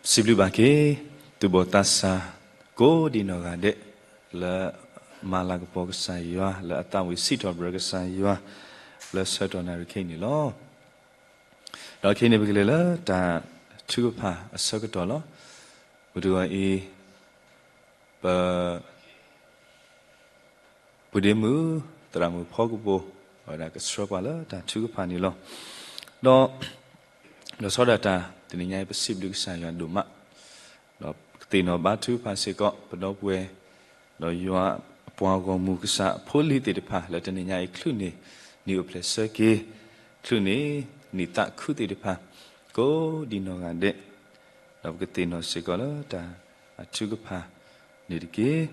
စံးဘျုးဘၣ်က့ၤ သူၣ်ဘီၣ်သးစၢ် ကိးဒံးနီၢ်ဂၤဒဲး လၢမၤလၤကပီၤကစၢ်ယွၤ လၢအသးဝံၣ်စံးထီၣ်ပတြၢၤကစၢ်ယွၤ လၢဆၢကတီၢ်နၣ်ရံၣ်ခဲအံၤန့ၣ်လီၤ. ဒီးခဲအံၤန့ၣ် ပကလဲၤလၢတၢ်ထုကဖၣ်အဆၢကတီၢ်လီၤ. မုၢ်တဂီၤအံၤ ပ ပုၢ်ဒ့မုၣ် သရၣ်မုၣ်ဖီကပိၤ အဝဲဒၣ်ကဆှၢပှၤလၢတၢ်ထုကဖၣ်န့ၣ်လီၤ. ဒီး လီၤဆီဒၣ်တၢ် တနံၤညါအံၤ ပစံးဘျုးကစၢ်ယွၤဒိၣ်မး, ဒီးပကသ့ၣ်နီၣ်ဘါထုကဖၣ်စ့ၢ်ကီး ပဒီပုၢ်ဝဲၢ် ဒီးယွၤအပှၤဂီၢ်မုၢ်ကစၢ်အဖိလံၤသ့ၣ်တဖၣ် လၢတနံၤညါအံၤ ချုးန့ၢ်နံၣ်အိၣ်ဖျဲၣ်ဆၢက့ၤ, ချုးန့ၢ်နံၣ်သးခုသ့ၣ်တဖၣ် ကိးဒံးနီၢ်ဂၤဒဲး, ဒီးပကသ့ၣ်နီၣ်စ့ၢ်ကီးလၢတၢ်ထုကဖၣ်န့ၣ်တက့ၢ်. ဒီး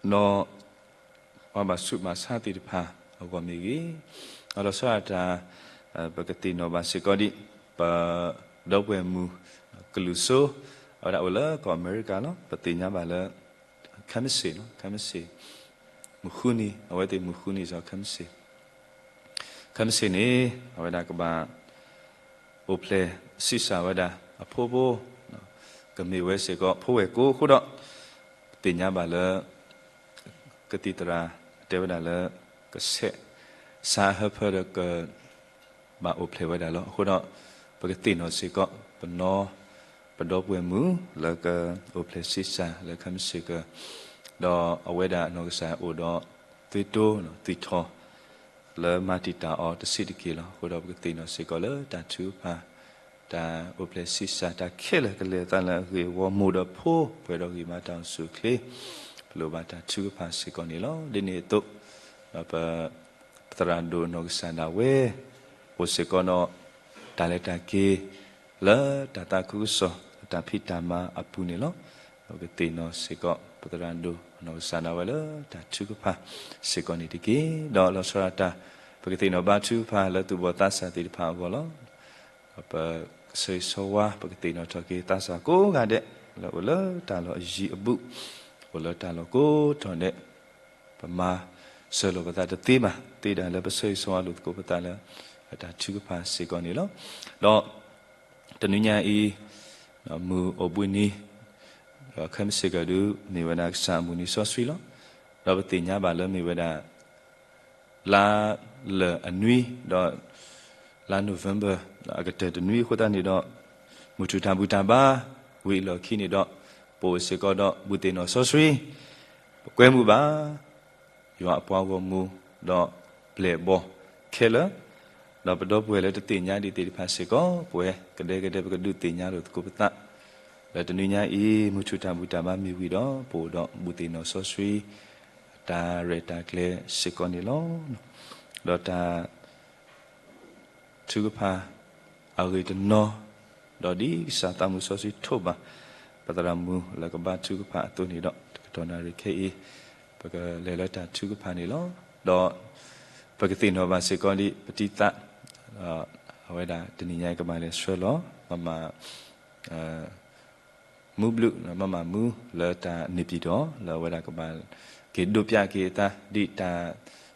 ပှၤဘၣ်ဆူးဘၣ်ဆါသ့ၣ်တဖၣ်အဂီၢ်မ့ၢ်ဂ့ၤ, ဒီးလီၤဆီဒၣ်တၢ် ပကသ့ၣ်နီၣ်ဘၣ်စ့ၢ်ကီးဒ် ပဒီပုၢ်ဝဲၢ်မုၣ်ကလုာ်စိ အဝဲဒၣ်အိၣ်လၢကီၢ်အမဲရကၤလီၤ. ပသ့ၣ်ညါဘၣ်လၢ ခဲမုၢ်ဆ့ၣ်လီၤ, ခဲမုၢ်ဆ့ၣ် မုၢ်ဃုနံၤ, အဝဲသ့ၣ်မုၢ်ဃုနံၤစ့ၢ်ကီး ခဲမုၢ်ဆ့ၣ် ခဲမုၢ်ဆ့ၣ်န့ၣ် အဝဲဒၣ်ကဘၣ် အိၣ်ဖျဲၣ်ဆံးစၢ်ဝဲဒၣ်အဖိဖိ, ကမ့ၢ်ဝဲစ့ၢ်ကီးဖိဝဲၢ်ကိးအဃိဒီး ပသ့ၣ်ညါဘၣ်လၢ ကသံၣ်သရၣ်တဲဝဲဒၣ်လၢ ကဆဲးစးဟၢဖၢဒီးက ဘၣ်အိၣ်ဖျဲၣ်ဝဲဒၣ်လီၤ. အဃိဒီး ပကသ့ၣ်နီၣ်စ့ၢ်ကီး ပနီၢ် ပဒီပုၢ်ဝဲၢ်မုၣ် လၢကအိၣ်ဖျဲၣ်ဆံးစၢ်လၢခဲမုၢ်ဆ့ၣ်ကၢ, ဒီးအဝဲဒၣ်အနီၢ်ကစၢ်အိၣ်ဒီး သွံၣ်တိ သွံၣ်ထီၣ် လၢမၤတံာ်တာ်အီၤတဆံးတက့ၢ်လီၤ. အဃိဒီးပကသ့ၣ်နီၣ်စ့ၢ်ကီးလၢတၢ်ထုကဖၣ် တၢ်အိၣ်ဖျဲၣ်ဆံးစၢ် တၢ်ခဲလၢာ်ကလဲၤအသးလၢအဂ့ၢ်အဝီ မိၢ်ဒီးဖိ ပှဲၤဒီးဂံၢ်ဘါတၢ်အိၣ်ဆူၣ်အိၣ်ချ့ ပလိၣ်ဘၣ်တၢ်ထုကဖၣ်စ့ၢ်ကီးန့ၣ်လီၤ. ဒ်န့ၣ်အသိး ဒီးပ ပသရၣ်ဒိၣ်အနီၢ်ကစၢ်ဒၣ်ဝဲ အိၣ်စ့ၢ်ကီးဒီး တၢ်လဲၤတၢ်က့ၤ လၢတၢ်သးခုကစီၣ် တၢ်ဖံးတၢ်မၤအပူၤန့ၣ်လီၤ. ဒီးပကသ့ၣ်နီၣ်စ့ၢ်ကီး ပသရၣ်ဒိၣ်အနီၢ်ကစၢ်ဒၣ်ဝဲလၢတၢ်ထုကဖၣ်စ့ၢ်ကီးန့ၣ်တက့ၢ်. ဒီးလီၤဆီဒၣ်တၢ် ပကသ့ၣ်နီၣ်ဘါထုကဖၣ်လၢသူၣ်ဘီၣ်သးစၢ်သ့ၣ်တဖၣ်အဂီၢ်လီၤ. ဒီးပကဆၢဂ့ၤဆၢဝါ ပကသ့ၣ်နီၣ်ထီၣ်က့ၤသးစၢ်ကိးဂၤဒဲး လၢအိၣ်လၢတၢ်လီၢ်အယံၤအဘူး, အိၣ်လၢတၢ်လီၢ်ကိးတီၤဒဲး ပမၤစၢၤလိာ်ပသးတသ့ဘၣ်, သ့ဒၣ်လၢပဆၢဂ့ၤဆၢဝါလိာ်သကိးပသးလၢ တၢ်ထုကဖၣ်စ့ၢ်ကီးန့ၣ်လီၤ. ဒီးတနွံညါအံၤ မုၢ်အိၣ်ဘှံးနံၤ ဒီးခဲမုၢ်ဆ့ၣ်ကၢဒု မ့ၢ်ဝဲဒၣ်ကစၢ်အမုၢ်နံၤစီဆှံလီၤ. ဒီးပသ့ၣ်ညါဘၣ်လၢမ့ၢ်ဝဲဒၣ် လါလၢာ်အနွံ ဒီး လါ November အကတၢၢ်တနွံအဃိသတးန့ၣ်ဒီး မုၢ်ထူၣ်တၢ်ဘူၣ်တၢ်ဘါ ဝံၤအလီၢ်ခံန့ၣ်ဒီး ပအိၣ်စ့ၢ်ကီးဒီးဘူၣ်သ့ၣ်နီၣ်စီဆှံ, ပကွဲမုာ်ဘၣ် ယွၤအပှၤဂီၢ်မုၢ် ဒီးပျဲၢ်အဘီၣ်ခဲလၢာ်, ဒီးပဒီပုၢ်ဝဲၢ်လၢတသ့ၣ်ညါဒံးသ့ၣ်တဖၣ်စ့ၢ်ကီး ပဝဲကဒဲကဒဲ ပကဒုးသ့ၣ်ညါလိာ်သကိးပသး လၢတနွံညါအံၤ မုၢ်ထူၣ်တၢ်ဘူၣ်တၢ်ဘါမ့ၢ်ဝံၤဒီး ပအိၣ်ဒီးဘူၣ်သ့ၣ်နီၣ်စီဆှံ တၢ်ရဲၣ်တၢ်ကျဲၤစ့ၢ်ကီးန့ၣ်လီၤ. ဒီးတၢ် ထုကဖၣ်အဂ့ၢ်တနီၤ, ဒီးဒ်ကစၢ်သးမုၢ်စီဆှံထိးဘၣ် ပသရၣ်မုၣ်လၢကဘါထုကဖၣ်အသိးန့ၣ်ဒီး တကတီၢ်နၣ်ရံၣ်ခဲအံၤ ပကလဲၤလၢတၢ်ထုကဖၣ်န့ၣ်လီၤ. ဒီးပကသ့ၣ်နီၣ်ဘၣ်စ့ၢ်ကီးဒ်ပတံၤသး အဝဲဒၣ်တနံၤညါအံၤကဘၣ်လဲၤဆှၢလီၤ မမ မူဘျုး မမမူလၢတၢ်န့ၢ်ပံၤဒီး လၢအဝဲဒၣ်ကဘၣ်က့ၤဒိးပၠးက့ၤအသး ဒ်တၢ်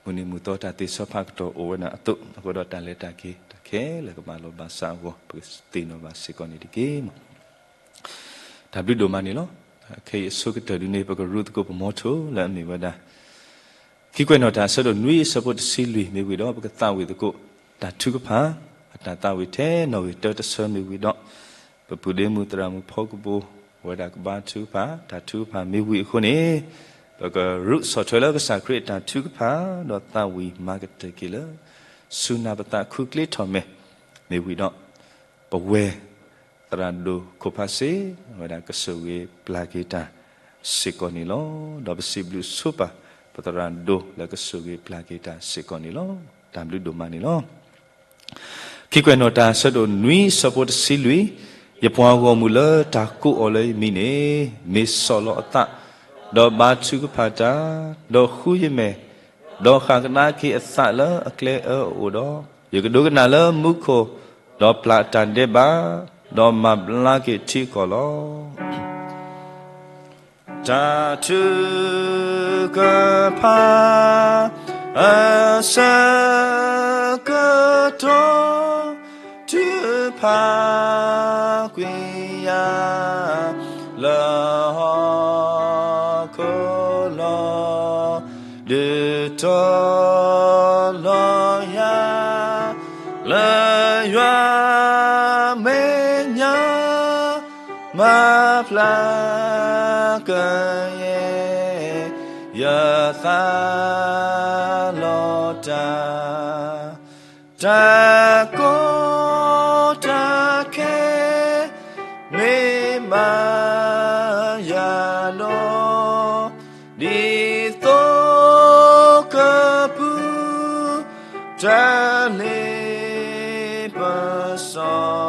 မုၢ်နံၤမုၢ်သီတၢ်သ့စီဖးကတီၢ်အိၣ်ဝဲဒၣ်အသိး အဃိဒီးတၢ်လဲၤတၢ်က့ၤတၢ်ခဲလၢာ်ကဘၣ်လီၤဘၣ်စးအဂီၢ် ပကသ့ၣ်နီၣ်ဘၣ်စ့ၢ်ကီးန့ၣ်တက့ၢ်. တၢ်ဘျုးဒိၣ်မးန့ၣ်လီၤ. ခဲအံၤအဆိကတၢၢ်ဒုန့ၣ် ပကရူးသကိးပမီထိလၢအမ့ၢ်ဝဲဒၣ် ခံကွဲးနီၣ်တၢ်အဆၢဒိၣ်နွံ အဆၢဖိတဆံလွံၢ်မ့ၢ်ဝံၤဒီး ပကသးဝံၣ်သကိး တၢ်ထုကဖၣ် အတၢ်သးဝံၣ်ထဲနီၣ်ဂံၢ်တၢတဆၢမ့ၢ်ဝံၤဒီး ပပုၢ်ဒ့မုၣ်သရၣ်မုၣ်ဖီကပိၤ အဝဲဒၣ်ကဘါထုကဖၣ် တၢ်ထုကဖၣ်မ့ၢ်ဝံၤအဃိန့ၣ် ပကရူးဆီၣ်ထွဲလၢကစၢ်ခရံာ်အတၢ်ထုကဖၣ် ဒီးသးဝံၣ်မၤကတၢၢ်က့ၤလၢ စူၢ်နာ်ပသးခူကျ့ထီၣ်မဲာ် မ့ၢ်ဝံၤဒီး ပဝဲ သရၣ်ဒိၣ်ခိၣ်ဖးစ့ အဝဲဒၣ်ကဆိၣ်ဂ့ၤပျၢ်က့ၤတၢ်စ့ၢ်ကီးန့ၣ်လီၤ. ဒီးပစံးဘျုးဆိပာ် ပသရၣ်ဒိၣ်လၢကဆိၣ်ဂ့ၤပျၢ်က့ၤတၢ်စ့ၢ်ကီးန့ၣ်လီၤ. တၢ်ဘျုးဒိၣ်မးန့ၣ်လီၤ. ခံကွဲးနီၣ်တၢ် ဆၢဒိၣ်နွံ ဆၢဖိတဆံလွံၢ်, ယပှၤဂီၢ်မုၢ်လၢတၢ်ကိးအီၤလၢယမံၤန့ၣ် မ့ၢ်ဆီၣ်လီၤအသး, ဒီးဘါထုကဖၣ်တၢ်, ဒီးဃုယမဲာ်, ဒီးဃၣ်ကဒါက့ၤအသးလၢအကျဲအၢအအိၣ်ဒီး, ယကဒိကနၣ်လၢမူခိၣ်, ဒီးပျၢ်တၢ်ဒဲးဘး, ဒီးမၤဘျါက့ၤထံကီၢ်လီၤ. တၢ်ထုကဖၣ် အဆၢကတီၢ် ထုးဖးကွံာ်ယၤ လၢဟီၣ်ခိၣ်လီၤ. ဒုးတီၤလီၤယၤ လၢယွၤမဲာ်ညါ မၤဖျါကယဲၢ် ယသးလီၤတၢ် တၢ်ကီတၢ်ခဲ မ့ၢ်မၤယၤနီၢ် ဒ်သိးကပူၤ တၢ်လ့ပစီ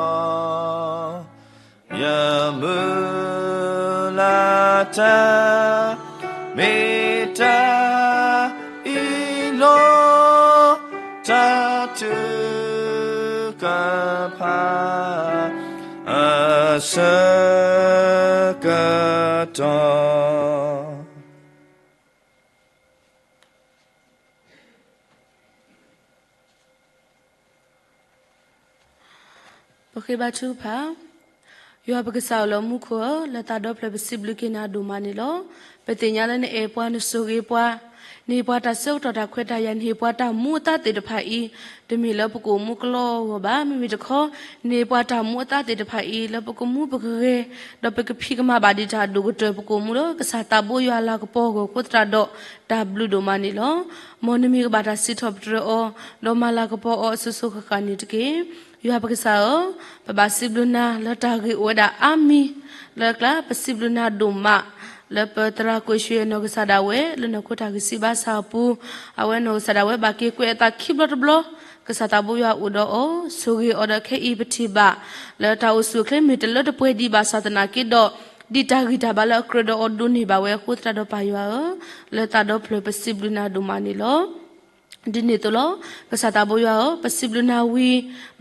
ယမုၢ်လၢ်တၢ် မ့ၢ်တၢ်အံၤလီၤ. တၢ်ထုကဖၣ် အဆၢကတီၢ် ပဃ့ဘါထုကဖၣ်. ယွၤပကစၢ်အိၣ်လၢမူခိၣ်ဧၢ, လၢသးဒီဖျၢၣ်ပစံးဘျုးက့ၤနၤဒိၣ်မးန့ၣ်လီၤ. ပသ့ၣ်ညါလၢနအဲၣ်ပှၤ နဆိၣ်ဂ့ၤပှၤ, နဟ့ၣ်ပှၤတၢ်ဆၢကတီၢ်တၢ်ခွဲးတၢ်ယာ်, နဟ့ၣ်ပှၤတၢ်မူအသါသ့ၣ်တဖၣ်အံၤ, တမ့ၢ်လၢပကအိၣ်မူကလီအဂီၢ်ဘၣ်. မ့မ့ၢ်တခီ, နဟ့ၣ်ပှၤတၢ်မူအသါသ့ၣ်တဖၣ်အံၤ လၢပကမူပကဂဲၤ, ဒီးပကဖံးကမၤဘၣ်ဒံးတၢ်အဒိၣ်ကတၢၢ် ပကအိၣ်မူလၢကစၢ်သးဘိယွၤလၤကပီၤအဂီၢ်အဃိသတးဒီး တၢ်ဘျုးဒိၣ်မးန့ၣ်လီၤ. မ်နမံၤကဘၣ်တၢ်စံးထီၣ်ပတြၢၤအီၤ, ဒီးမၤလၤကပီၤအီၤအစိၤစိၤဃၣ်ဃၣ်န့ၣ်တက့ၢ်. ယွၤပကစၢ်ဧၢ, ပဘၣ်စံးဘျုးနၤလၢတၢ်ဂ့ၢ်အိၣ်ဝဲဒၣ်အါမံၤလၢအကျါ, ပစံးဘျုးနၤဒိၣ်မး လၢပသရၣ်ကွဲးဆှၢနီၢ်ကစၢ်ဒၣ်ဝဲ လၢနီၢ်ခိတၢ်ဂံၢ်စၢ်ဘါစၢ်အပူၤ, အဝဲနီၢ်ကစၢ်ဒၣ်ဝဲဘၣ်က့ၤကွဲးအသးခံဘျီတဘျီ, ကစၢ်သးဘိယွၤအိၣ်ဒီးအီၤ, ဆိၣ်ဂ့ၤအီၤဒီးခဲအံၤပထံၣ်ဘၣ် လၢတၢ်အိၣ်ဆူၣ်အိၣ်ချ့မ့ၢ်တလၢတပှဲၤဒံးဘၣ်ဆၣ်သနာ်က့ဒီး, ဒ်တၢ်ဂံၢ်တၢ်ဘါလၢအကြၢးဒီးအီၤဒိးန့ၢ်ဘၣ်ဝဲအဃိသတးဒီးပၢ်ယွၤဧၢ, လၢသးဒီဖျၢၣ်ပစံးဘျုးနၤဒိၣ်မးန့ၣ်လီၤ. ဒ်န့ၣ်အသိးလီၤ. ကစၢ်သးဘိယွၤဧၢ, ပစံးဘျုးနၤဝံ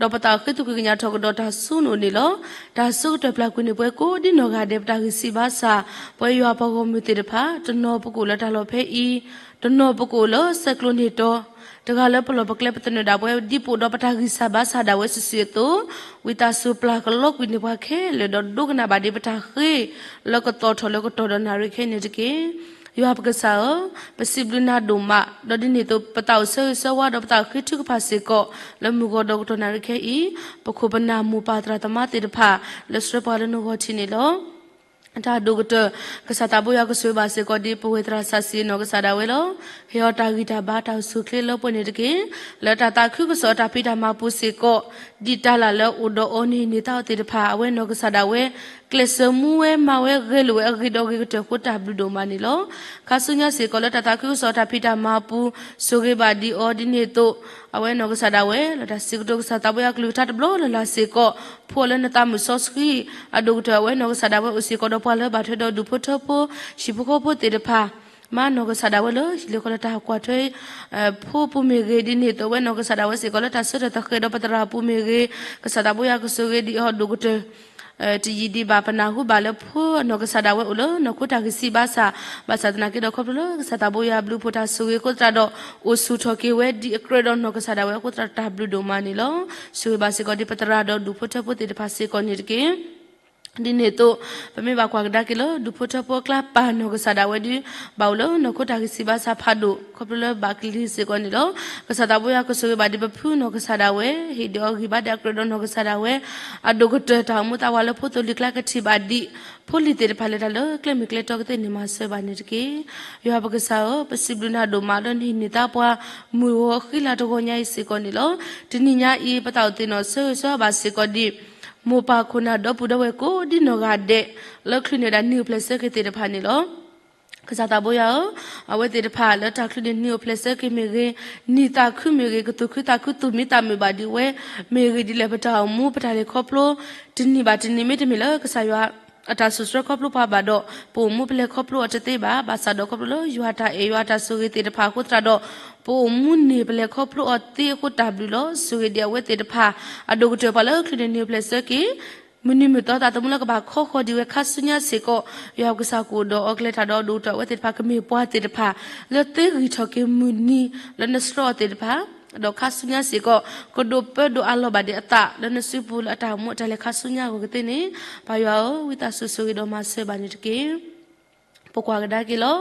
ၤ, ဒီးပသးအိၣ်ဃ့ၢ်သူၣ်က့ၤကညးထီၣ်ကဒီးတၢ်ဆူနအိၣ်န့ၣ်လီၤ. တၢ်ဆၢကတီၢ်ပျၢ်ကွံာ်န့ၢ်ပှၤကိးဒ်နီၢ်ဂၤဒဲး ပတၢ်ဂံၢ်စၢ်ဘါစၢ်, ပဝဲယွၤပှၤဂီၢ်မုၢ်သ့ၣ်တဖၣ်, တနီၤပကအိၣ်လၢတၢ်လီၢ်ဖဲအံၤ, တနီၤပကအိၣ်လၢဆဲးကျိးန့ၢ်တီၤ, တဂၤလၢပလီၢ်ပကျဲပသနၢၣ်ဒၣ်ပှၤဒ်ပအိၣ်ဒီးပတၢ်ဂံၢ်စၢ်ဘါစၢ်ဒၣ်ဝဲစုာ်စုာ်အသိး, ဝံသးစူၤပျၢ်ကလီကွံာ်န့ၢ်ပှၤခဲလၢာ်ဒီးဒိကနၣ်ဘၣ်ဒံးပတၢ်ဃ့ၢ်လၢကသီၣ်ထီၣ်လၢကတီၢ်ဒီးနၣ်ရံၣ်ခဲအံၤန့ၣ်တက့ၢ်. ယွၤပကစၢ်ဧၢ, ပစံးဘျုးနၤဒိၣ်မး, ဒီးဒ်န့ၣ်အသိး ပသးအိၣ်ဆၢဂ့ၤဆၢဝါဒီးပသးအိၣ်ဃ့ထုကဖၣ်စ့ၢ်ကီး လၢမုၢ်ဂီၤဒီးကတီၢ်နၣ်ရံၣ်ခဲအံၤ, ပခိၣ်ပနၢ်မိၢ်ပၢ်သရၣ်သမါသ့ၣ်တဖၣ် လၢဆှၢပှၤလၢနဂီၢ်ထံးန့ၣ်လီၤ. တၢ်ဒိၣ်ကတၢၢ် ကစၢ်သးဘိယွၤကဆိၣ်ဂ့ၤဘၣ်စ့ၢ်ကီးဒ်ပဝဲသရၣ်စီဆှံနီၢ်ကစၢ်ဒၣ်ဝဲလီၤ. ဟ့ၣ်အီၤတၢ်ဂံၢ်တၢ်ဘါတၢ်အိၣ်ဆူၣ်အိၣ်ချ့လၢပှဲၤန့ၣ်တက့ၢ်. လၢတၢ်သးခုကစီၣ်အတၢ်ဖံးတၢ်မၤပူၤစ့ၢ်ကီး, ဒ်တၢ်လၢ်လၢအိၣ်ဒီးအီၤန့ၣ် န့ၢ်သါအီၤသ့ၣ်တဖၣ် အဝဲနီၢ်ကစၢ်ဒၣ်ဝဲ ကျဲးစၢးမူဝဲမၤဝဲဂဲၤလိာ်ဝဲအဂ့ၤဒီးအဂ့ၤကတၢၢ်အဃိတၢ်ဘျုးဒိၣ်မးန့ၣ်လီၤ. ခါဆူညါစ့ၢ်ကီးလၢတၢ်သးခုကစီၣ်အတၢ်ဖံးတၢ်မၤပူၤ ဆိၣ်ဂ့ၤဘၣ်ဒံးအီၤဒ်န့ၣ်အသိး, အဝဲနီၢ်ကစၢ်ဒၣ်ဝဲ လၢတၢ်စံးကတိၤကစၢ်သးဘိယွၤကလုၢ်ကထါတဘျီလၢ်လၢ်စ့ၢ်ကီး, ဖှူအီၤလၢနသးမုၢ်စီဆှံအဒိၣ်ကတၢၢ် အဝဲနီၢ်ကစၢ်ဒၣ်ဝဲအိၣ်စ့ၢ်ကီးဒီးပှၤလၢဘၣ်ထွဲဒီးဒူၣ်ဖိထၢဖိ ဟံၣ်ဖိဃီဖိသ့ၣ်တဖၣ် မၤနီၢ်ကစၢ်ဒၣ်ဝဲလၢဟံၣ်လၢဃီလၢတၢ်ကွၢ်ထွဲ ဖိပူၤမ့ၢ်ဂ့ၤဒ်န့ၣ်အသိး အဝဲနီၢ်ကစၢ်ဒၣ်ဝဲစ့ၢ်ကီးလၢတၢ်ဆၢထၢၣ်သဃဲးဒီးပသရၣ်ပူၤမ့ၢ်ဂ့ၤ, ကစၢ်သးဘိယွၤကဆိၣ်ဂ့ၤဒံးအီၤဒိၣ်ကတၢၢ် တယံာ်ဒံးဘၣ်ပနၢ်ဟူဘၣ်လၢဖိနီၢ်ကစၢ်ဒၣ်ဝဲအိၣ်လၢနီၢ်ခိတၢ်ဂံၢ်စၢ်ဘါစၢ်, ဘၣ်ဆၣ်သနာ်က့ဒီးခီဖျိလၢကစၢ်သးဘိယွၤဘျုးဖှိၣ်တၢ်ဆိၣ်ဂ့ၤအဃိသတးဒီး အိၣ်ဆူၣ်ထီၣ်က့ၤဝဲဒ်အကြၢးဒီးနီၢ်ကစၢ်ဒၣ်ဝဲအဃိသတးဒီးတၢ်ဘျုးဒိၣ်မးန့ၣ်လီၤ. ဆိၣ်ဂ့ၤဘၣ်စ့ၢ်ကီးဒ်ပသရၣ်ဒီးဒူၣ်ဖိထၢဖိသ့ၣ်တဖၣ်စ့ၢ်ကီးန့ၣ်တက့ၢ်. ဒ်န့ၣ်အသိး ပမ့ၢ်ဘၣ်ကွၢ်ကဒါက့ၤလၢဒူၣ်ဖိထၢဖိအကျါ ပၢ်နီၢ်ကစၢ်ဒၣ်ဝဲဒုး ဘၣ်အိၣ်လၢနီၢ်ခိတၢ်ဂံၢ်စၢ်ဘါစၢ်ဖးဒိၣ် ခီဖျိလၢဘၣ်ကလံၤစ့ၢ်ကီးန့ၣ်လီၤ. ကစၢ်သးဘိယွၤကဆိၣ်ဂ့ၤဘၣ်ဒံးပဖုနီၢ်ကစၢ်ဒၣ်ဝဲ ဟ့ၣ်ဒံးအီၤဂံၢ်ဘါဒံးအကြၢးဒီးနီၢ်ကစၢ်ဒၣ်ဝဲ အဒိၣ်ကတၢၢ်တၢ်အိၣ်မူသးဝးလၢဖိသိၣ်လံၤကျါကထံၣ်ဘၣ်ဒံး ဖိလံၤသ့ၣ်တဖၣ်လၢတၢ်လၢကျဲမုၢ်ကျဲတီကသ့ၣ်န့ၣ် မၤစၢၤဘၣ်န့ၣ်တက့ၢ်. ယွၤပကစၢ်ဧၢ, ပစံးဘျုးနၤဒိၣ်မးလၢနဟ့ၣ်န့ၢ်သါပှၤ မုၢ်ဂီၤဃံလၤတဂီၤညါအံၤစ့ၢ်ကီးန့ၣ်လီၤ. တနံၤညါအံၤ ပသးအိၣ်သ့ၣ်နီၣ်ဆၢဂ့ၤဆၢဝါဘၣ်စ့ၢ်ကီးဒံး မိၢ်ပၢ်ခိၣ်နၢ်ဒီပုၢ်ဒီဝဲၢ်ကိးဒံနီၢ်ဂၤဒဲး လၢချုးန့ၢ်ဝဲဒၣ်နံၣ်အိၣ်ဖျဲၣ်ဆၢက့ၤသ့ၣ်တဖၣ်န့ၣ်လီၤ. ကစၢ်သးဘိယွၤဧၢ, အဝဲသ့ၣ်တဖၣ်လၢတၢ်ချုးန့ၢ်နံၣ်အိၣ်ဖျဲၣ်ဆၢက့ၤမ့ၢ်ဂ့ၤ, နံၣ်သးခုမ့ၢ်ဂ့ၤ, ကသူၣ်ခုသးခုသူၣ်မံသးမုာ်ဘၣ်ဒံးဝဲ, မ့ၢ်ဂ့ၤဒ်လဲၣ် ပတၢ်အိၣ်မူပတၢ်လဲၤခီဖျိ တနံၤဘၣ်တနံၤ မ့တမ့ၢ်လၢကစၢ်ယွၤအတၢ်စိၣ်ဆှၢခီဖျိပှၤဘၣ်ဒီး ပအိၣ်မူပလဲၤခီဖျိအီၤတသ့ဘၣ်. ဘၣ်ဆၣ်ဒီးခီဖျိလၢယွၤတၢ်အဲၣ်ယွၤတၢ်ဆိၣ်ဂ့ၤသ့ၣ်တဖၣ်အဃိသတးဒီး ပအိၣ်မူန့ၣ်ပလဲၤခီဖျိအီၤသ့အဃိတၢ်ဘျုးလီၤ. ဆိၣ်ဂ့ၤဒံးအဝဲသ့ၣ်တဖၣ် အဒိၣ်ကတၢၢ်ပှၤလၢချုးန့ၢ်နံၣ်အိၣ်ဖျဲၣ်ဆၢက့ၤ မုၢ်နံၤမုၢ်သီသးသမူလၢကဘၣ်ခီဃီၤဒံးဝဲခါဆူညါစ့ၢ်ကီး ယွၤပကစၢ်ကအိၣ်ဒီးအီၤကျဲတၢ်ဒီးအဒိၣ်ကတၢၢ်အဝဲသ့ၣ်တဖၣ်ကမ့ၢ်ပှၤသ့ၣ်တဖၣ် လၢသ့ဂံၢ်ထီၣ်က့ၤမုၢ်နံၤလၢနဆှၢအီၤသ့ၣ်တဖၣ် ဒီးခါဆူညါစ့ၢ်ကီး ကဒိးပၢဒိးအးလီၤဘၣ်ဒံးအသးလၢနစုပူၤလၢအတၢ်အိၣ်မူအတၢ်လဲၤခါဆူညါအဂီၢ်ကသ့န့ၣ် ပၢ်ယွၤဧၢ, ဝံသးစူၤဆိၣ်ဂ့ၤဒီးမၤစၢၤဘၣ်န့ၣ်တက့ၢ်. ပကွၢ်ကဒါက့ၤလီၤ.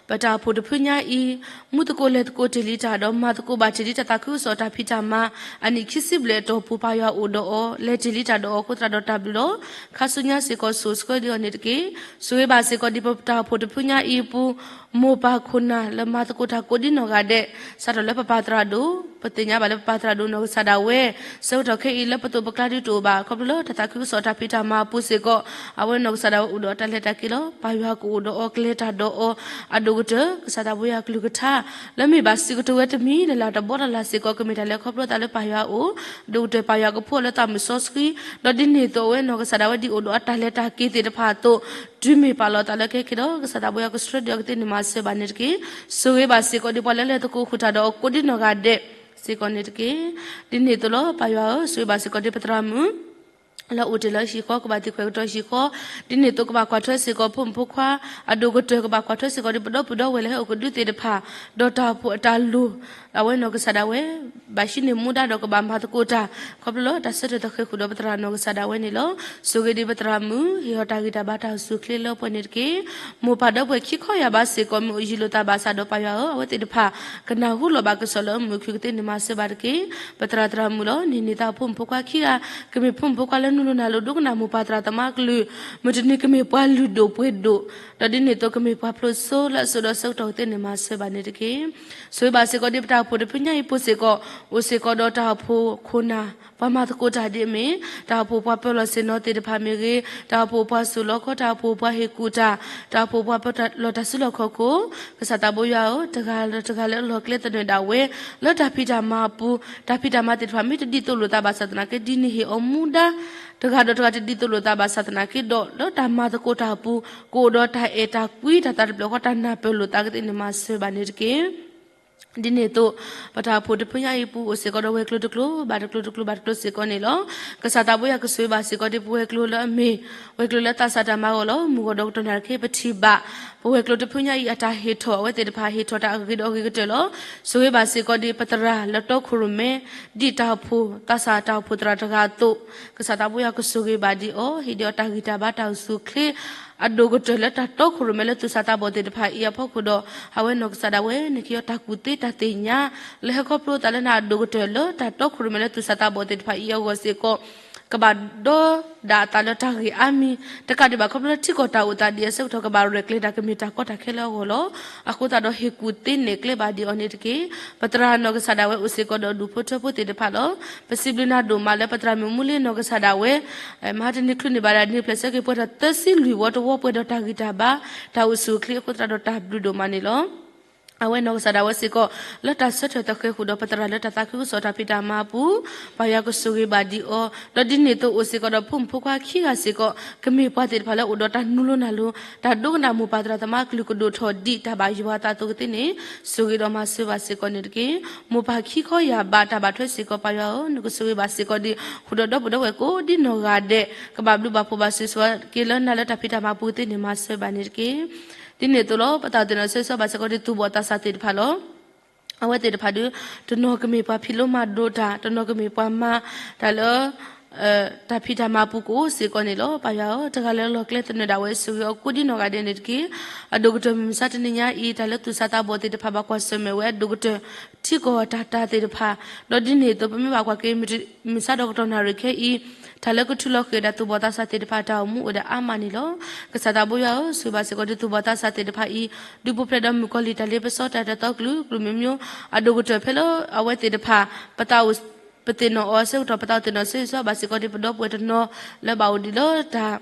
ပတၢ်အိၣ်ဖှိၣ်တဖုညါအံၤ မူသကိးလဲၤသကိးတ့ၢ်လံတၢ်ဒီးမၤသကိးဘၣ်တ့ၢ်လံတၢ်သးခုကစီၣ်တၢ်ဖံးတၢ်မၤ အနံၣ်ခံဆံဘျဲၣ်အတီၢ်ပူၤ ပၢ်ယွၤအိၣ်ဒီးအီၤ လဲၤတ့ၢ်လံတၢ်ဒီးအီၤအဃိသတးဒီးတၢ်ဘျုးလီၤ. ခါဆူညါစ့ၢ်ကီးစိာ်ဆှၢဒံးအီၤန့ၣ်တက့ၢ်. ဆိၣ်ဂ့ၤဘၣ်စ့ၢ်ကီးဒံးပတၢ်အိၣ်ဖှိၣ်တဖုညါအံၤအပူၤ မိၢ်ပၢ်ခိၣ်နၢ်လၢမၤသကိးတၢ်ကိးဒံနီၢ်ဂၤဒဲး စးထီၣ်လၢပပၢ်သရၣ်ဒိၣ် ပသ့ၣ်ညါဘၣ်လၢပပၢ်သရၣ်ဒိၣ်နီၢ်ကစၢ်ဒၣ်ဝဲ ဆၢကတီၢ်ခဲအံၤလၢပသိးပကျါဒုးတအိၣ်ဘၣ် ခီဖျိလၢတၢ်သးခုကစီၣ်တၢ်ဖံးတၢ်မၤအပူၤစ့ၢ်ကီး အဝဲနီၢ်ကစၢ်ဒၣ်ဝဲအိၣ်ဒီးတၢ်လဲၤတၢ်က့ၤလီၤ. ပၢ်ယွၤကအိၣ်ဒီးအီၤကျဲတၢ်ဒီးအီၤ အဒိၣ်ကတၢၢ် ကစၢ်သးဘိယွၤကလုၢ်ကထါ လၢမ့ၢ်ဘၣ်စံးကတိၤဝဲတမံၤလၢ်လၢ်တဘီလၢ်လၢ်စ့ၢ်ကီး ကမ့ၢ်တၢ်လဲၤခီဖျိသးလၢပၢ်ယွၤအအိၣ် အဒိၣ်ကတၢၢ်ပၢ်ယွၤကဖှူအီၤလၢသးမုၢ်စီဆှံ ဒီးဒ်န့ၣ်အသိးအဝဲနီၢ်ကစၢ်ဒၣ်ဝဲဒ်အိၣ်ဒီးအတၢ်လဲၤတၢ်က့ၤသ့ၣ်တဖၣ်အသိး တုၤမ့ၢ်ပာ်လီၤသးလၢခဲက့ၤဒီး ကစၢ်သးဘိယွၤကဆှၢဒံးအီၤကသ့န့ၣ်မၤစၢၤဘၣ်န့ၣ်တက့ၢ်. ဆိၣ်ဂ့ၤဘၣ်စ့ၢ်ကီးဒံးပှၤလၢလဲၤသကိးဃုာ်တၢ်ဒီးအီၤကိးဒံနီၢ်ဂၤဒဲးစ့ၢ်ကီးန့ၣ်တက့ၢ်. ဒ်န့ၣ်အသိးလီၤ ပၢ်ယွၤဧၢ, ဆိၣ်ဂ့ၤဘၣ်စ့ၢ်ကီးဒံးပသရၣ်မုၣ် လၢအိၣ်တ့ၢ်လၢဟံၣ်ဃီ ကဘၣ်သ့ၣ်ခွဲးကတီၤဟံၣ်ဃီ, ဒ်န့ၣ်အသိးကဘၣ်ကွၢ်ထွဲစ့ၢ်ကီးဖိမုၣ်ဖိခွါ, အဒိၣ်ကတၢၢ်ကဘၣ်ကွၢ်ထွဲစ့ၢ်ကီးဒံးပဒီပုၢ်ဒီဝဲၢ်လၢဟဲအိၣ်ကဒုသ့ၣ်တဖၣ်, ဒီးတၢ်အိၣ်ဖှိၣ်အတၢ်လိၣ်, အဝဲနီၢ်ကစၢ်ဒၣ်ဝဲ ဘၣ်ဟံးန့ၢ်မူဒါဒီးကဘၣ်မၤသကိးတၢ်, ခီဖျိလၢတၢ်ဆၢထၢၣ်သဃဲၤဃုာ်ဒီးပသရၣ်နီၢ်ကစၢ်ဒၣ်ဝဲန့ၣ်လီၤ. ဆိၣ်ဂ့ၤဒံးပသရၣ်မုၣ်, ဟ့ၣ်အီၤတၢ်ဂံၢ်တၢ်ဘါတၢ်အိၣ်ဆူၣ်အိၣ်ချ့လၢပှဲၤန့ၣ်တက့ၢ်. မိၢ်ပၢ်ဒီပုၢ်ဝဲၢ်ခံခီယၢ်ဘါစ့ၢ်ကီး မ့ၢ်အိၣ်ယံၤလိာ်သးဘၣ်ဆၣ်ဒီးပၢ်ယွၤဧၢ, အဝဲသ့ၣ်တဖၣ်ကနၢ်ဟူလီၤဘၣ်ကစီၣ်လၢအမုာ်ခုၣ်ကသ့န့ၣ်မၤစၢၤဘၣ်တက့ၢ်. ပသရၣ်သရၣ်မုၣ်လီၤ. န့ၢ်န့ၢ်သးဖိမုၣ်ဖိခွါခံဂၤ, ကမ့ၢ်ဖိမုၣ်ဖိခွါလၢနုာ်လီၤနၢ်လီၤဒိကနၣ်မိၢ်ပၢ်သရၣ်သမါကလုၢ်, မုၢ်တနံၤကမ့ၢ်ပှၤလုၢ်ဒိၣ်ပှ့ၤဒိၣ်, ဒီးဒ်န့ၣ်အသိးကမ့ၢ်ပှၤဖျိးစိလၢအစိၤဒီးဆၢကတီၢ်ကသ့န့ၣ်မၤစၢၤဘၣ်န့ၣ်တက့ၢ်. ဆိၣ်ဂ့ၤဘၣ်စ့ၢ်ကီးဒံးပတၢ်အိၣ်ဖှိၣ်တဖုညါအံၤပူၤစ့ၢ်ကီး, အိၣ်စ့ၢ်ကီးဒီးတၢ်အိၣ်ဖှိၣ်ခိၣ်နၢ်, ပှၤမၤသကိးတၢ်ဒ်အမ့ၢ်, တၢ်အိၣ်ဖှိၣ်ပှၤပၢၤလီၢ်ဆ့ၣ်နီၤသ့ၣ်တဖၣ်မ့ၢ်ဂ့ၤ, တၢ်အိၣ်ဖှိၣ်ပှၤစိာ်လီခီ, တၢ်အိၣ်ဖှိၣ်ပှၤဟ့ၣ်ကူၣ်တၢ်, တၢ်အိၣ်ဖှိၣ်ပှၤပၢၤလီၢ်တၢ်စုလီၢ်ခီၣ်ခိၣ်, ကစၢ်သးဘိယွၤဧၢ, တဂၤဒီးတဂၤလၢအလီၢ်ကျဲသနၢၣ်ဒၣ်ဝဲ, လၢတၢ်ဖံးတၢ်မၤအပူၤ, တၢ်ဖံးတၢ်မၤသ့ၣ်တဖၣ်မ့ၢ်တဒ်သိးလိာ်သးဘၣ်ဆၣ်သနာ်က့ ဒ်န့ၣ်ဟ့ၣ်အီၤမူဒါ တဂၤဒီးတဂၤတဒ်သိးလိာ်သးဘၣ်ဆၣ်သနာ်က့ဒီး လၢတၢ်မၤသကိးတၢ်အပူၤ, ကအိၣ်ဒီးတၢ်အဲၣ်တၢ်ကွံတၢ်သးတဖျၢၣ်ဃီ တၢ်နၢ်ပၢၢ်လိာ်သးကသ့န့ၣ်မၤစၢၤဘၣ်န့ၣ်တက့ၢ်. ဒ်န့ၣ်အသိး, ပတၢ်အိၣ်ဖှိၣ်တဖုညါအံၤပူၤ အိၣ်စ့ၢ်ကီးဒီးဝဲၤကျိၤတကျိၤ, ဘၣ်တကျိၤတကျိၤဘၣ်တကျိၤစ့ၢ်ကီးန့ၣ်လီၤ. ကစၢ်သးဘိယွၤကဆိၣ်ဂ့ၤဘၣ်စ့ၢ်ကီးဒံးပဝဲၤကျိၤလၢအမ့ၢ်, ဝဲၤကျိၤလၢသးစၢ်တၢ်မၤဂီၢ်လီၤ. မုၢ်ဂီၤဒီးကတီၢ်နၣ်ရံၣ်ခဲအံၤပထံၣ်ဘၣ်, ပဝဲၤကျိၤတဖုညါအံၤအတၢ်ဟ့ၣ်ထီၣ်အဝဲသ့ၣ်တဖၣ်ဟ့ၣ်ထီၣ်တၢ်အဂ့ၤဒီးအဂ့ၤကတၢၢ်လီၤ. ဆိၣ်ဂ့ၤဘၣ်စ့ၢ်ကီးဒံးပသရၣ်လၢတီခိၣ်ရိၣ်မဲ, ဒ်တၢ်အိၣ်ဖှိၣ်သးစၢ်တၢ်အိၣ်ဖှိၣ်သရၣ်တဂၤအသိး, ကစၢ်သးဘိယွၤကဆိၣ်ဂ့ၤဘၣ်ဒံးအီၤ, ဟ့ၣ်ဒံးအီၤတၢ်ဂံၢ်တၢ်ဘါတၢ်အိၣ်ဆူၣ်အိၣ်ချ့ အဒိၣ်ကတၢၢ်လၢတၢ်တီခိၣ်ရိၣ်မဲလၢသူၣ်စၢ်သးဘီၣ်သ့ၣ်တဖၣ်အံၤအဖီခိၣ်ဒီး အဝဲနီၢ်ကစၢ်ဒၣ်ဝဲ နကဟ့ၣ်အီၤတၢ်ကူၣ်သ့တၢ်သ့ၣ်ညါ လၢဟဲခီဖျိသးလၢနၤအဒိၣ်ကတၢၢ်လၢတၢ်တီခိၣ်ရိၣ်မဲလၢသူၣ်စၢ်သးဘီၣ်သ့ၣ်တဖၣ်အံၤအဂီၢ်စ့ၢ်ကီး ကဘၣ်ဒီဒၣ်အသးလၢတၢ်ဂ့ၢ်အါမံၤ တကးဒံးဘၣ်ခီဖျိလၢထံကီၢ်တၢ်အိၣ်သးဒ်အဆၢကတီၢ်ကဘၣ်ရဲၣ်ကျဲၤတၢ်ကမ့ၢ်တၢ်ကီတၢ်ခဲလၢအဂီၢ်လီၤ. အဃိသတးဒီးဟ့ၣ်ကူၣ်သ့နဲၣ်ကျဲဘၣ်ဒံးအီၤန့ၣ်တက့ၢ်. ပသရၣ်နီၢ်ကစၢ်ဒၣ်ဝဲအိၣ်စ့ၢ်ကီးဒီးဒူၣ်ဖိထၢဖိသ့ၣ်တဖၣ်လီၤ. ပစံးဘျုးနၤဒိၣ်မးလၢပသရၣ်မုၣ်မူလ့နီၢ်ကစၢ်ဒၣ်ဝဲ မဟါတနံၤချုးန့ၢ်ဘၣ်ဒၣ်နံၣ်ဖျၢၣ်ဆၢက့ၤပှဲၤထီၣ်သၢဆံလွံၢ်ဝီတဝီပှဲၤဒီးတၢ်ဂံၢ်တၢ်ဘါ တၢ်အိၣ်ဆူၣ်အိၣ်ချ့အဃိသတးဒီးတၢ်ဘျုးဒိၣ်မးန့ၣ်လီၤ. အဝဲနီၢ်ကစၢ်ဒၣ်ဝဲစ့ၢ်ကီး လၢတၢ်ဆၢထၢၣ်သဃဲၤဃုာ်ဒီးပသရၣ်လၢတၢ်သးခုကစီၣ်တၢ်ဖံးတၢ်မၤအပူၤ ပၢ်ယွၤကဆိၣ်ဂ့ၤဘၣ်ဒံးအီၤ ဒီးဒ်န့ၣ်အသိးအိၣ်စ့ၢ်ကီးဒီးဖိမုၣ်ဖိခွါခံဂၤစ့ၢ်ကီး ကမ့ၢ်ပှၤသ့ၣ်တဖၣ်လၢအိၣ်ဒီးတၢ်နုာ်လီၤနၢ်လီၤ တၢ်ဒိကနၣ်မိၢ်ပၢ်သရၣ်သမါကလုၢ်ကဒိၣ်ထီၣ်ဒံးတၢ်ဘၣ်ယွၤအသးအသိးကသ့န့ၣ် ဆိၣ်ဂ့ၤဒီးမၤစၢၤဘၣ်စ့ၢ်ကီးန့ၣ်တက့ၢ်. မိၢ်ပၢ်ခံခီယၢ်ဘးတၢ်ဘၣ်ထွဲစ့ၢ်ကီးပၢ်ယွၤဧၢ, နကဆိၣ်ဂ့ၤဘၣ်စ့ၢ်ကီးဒံး ဃုာ်ဒီးဒီပုၢ်ဒီဝဲၢ်ကိးဒံနီၢ်ဂၤဒဲး ကဘၣ်ဘျုးဘၣ်ဖှိၣ်ဘၣ်စံးဆၢက့ၤလၢနၤလၢတၢ်ဖံးတၢ်မၤပူၤကသ့န့ၣ်မၤစၢၤဘၣ်န့ၣ်တက့ၢ်. ဒ်န့ၣ်အသိးလီၤ ပသးသ့ၣ်နီၣ်ဆၢဂ့ၤဆၢဝါဘၣ်စ့ၢ်ကီးဒံးသူၣ်ဘီၣ်သးစၢ်သ့ၣ်တဖၣ်လီၤ. အဝဲသ့ၣ်တဖၣ်ဒီး တနီၤကမ့ၢ်ပှၤဖံးလိမၤဒိးတၢ်, တနီၤကမ့ၢ်ပှၤမၤတၢ်လၢ တၢ်ဖံးတၢ်မၤပူၤကအိၣ်စ့ၢ်ကီးန့ၣ်လီၤ. ပၢ်ယွၤဧၢ, တဂၤလၢအလီၢ်ကျဲသနၢၣ်ဒၣ်ဝဲ ဆိၣ်ဂ့ၤအီၤကိးဒံနီၢ်ဂၤဒဲးန့ၣ်တက့ၢ်. အဒိၣ်ကတၢၢ်မုၢ်မဆါတနံၤညါအံၤ တၢ်လၢသူၣ်စၢ်သးဘီၣ်သ့ၣ်တဖၣ်ဘၣ်ကွၢ်ဆၢၣ်မဲာ်ဝဲအဒိၣ်ကတၢၢ် ထံကီၢ်တၢ်တၢ်သ့ၣ်တဖၣ်, ဒီးဒ်န့ၣ်အသိး ပမ့ၢ်ဘၣ်ကွၢ်က့ၤ မုၢ်မဆါဒီးကတီၢ်နၣ်ရံၣ်ခဲအံၤ တၢ်လၢကထုးလီၤဃ့ၢ်ဒၣ်သူၣ်ဘီၣ်သးစၢ်သ့ၣ်တဖၣ်တၢ်အိၣ်မူအိၣ်ဒၣ်အါမးန့ၣ်လီၤ. ကစၢ်သးဘိယွၤဧၢ, ဆိၣ်ဂ့ၤဘၣ်စ့ၢ်ကီးဒံးသူၣ်ဘီၣ်သးစၢ်သ့ၣ်တဖၣ်အံၤ ဒုးပူၤဖျဲးဒီးမုၣ်ကီၤလံၢ်တၢ်လ့ပစီတၢ်တတီကလုာ်ကလုာ်မံၤမံၤ အဒိၣ်ကတၢၢ်ဖဲလၢအဝဲသ့ၣ်တဖၣ် ပသးအိၣ် ပသ့ၣ်နီၣ်အီၤအဆၢကတီၢ် ပသးအိၣ်သ့ၣ်နီၣ်ဆၢဂ့ၤဆၢဝါဘၣ်စ့ၢ်ကီးဒ်ပဒီပုၢ်ဝဲၢ်တနီၤ လၢဘၣ်အိၣ်ဒံးလၢတၢ်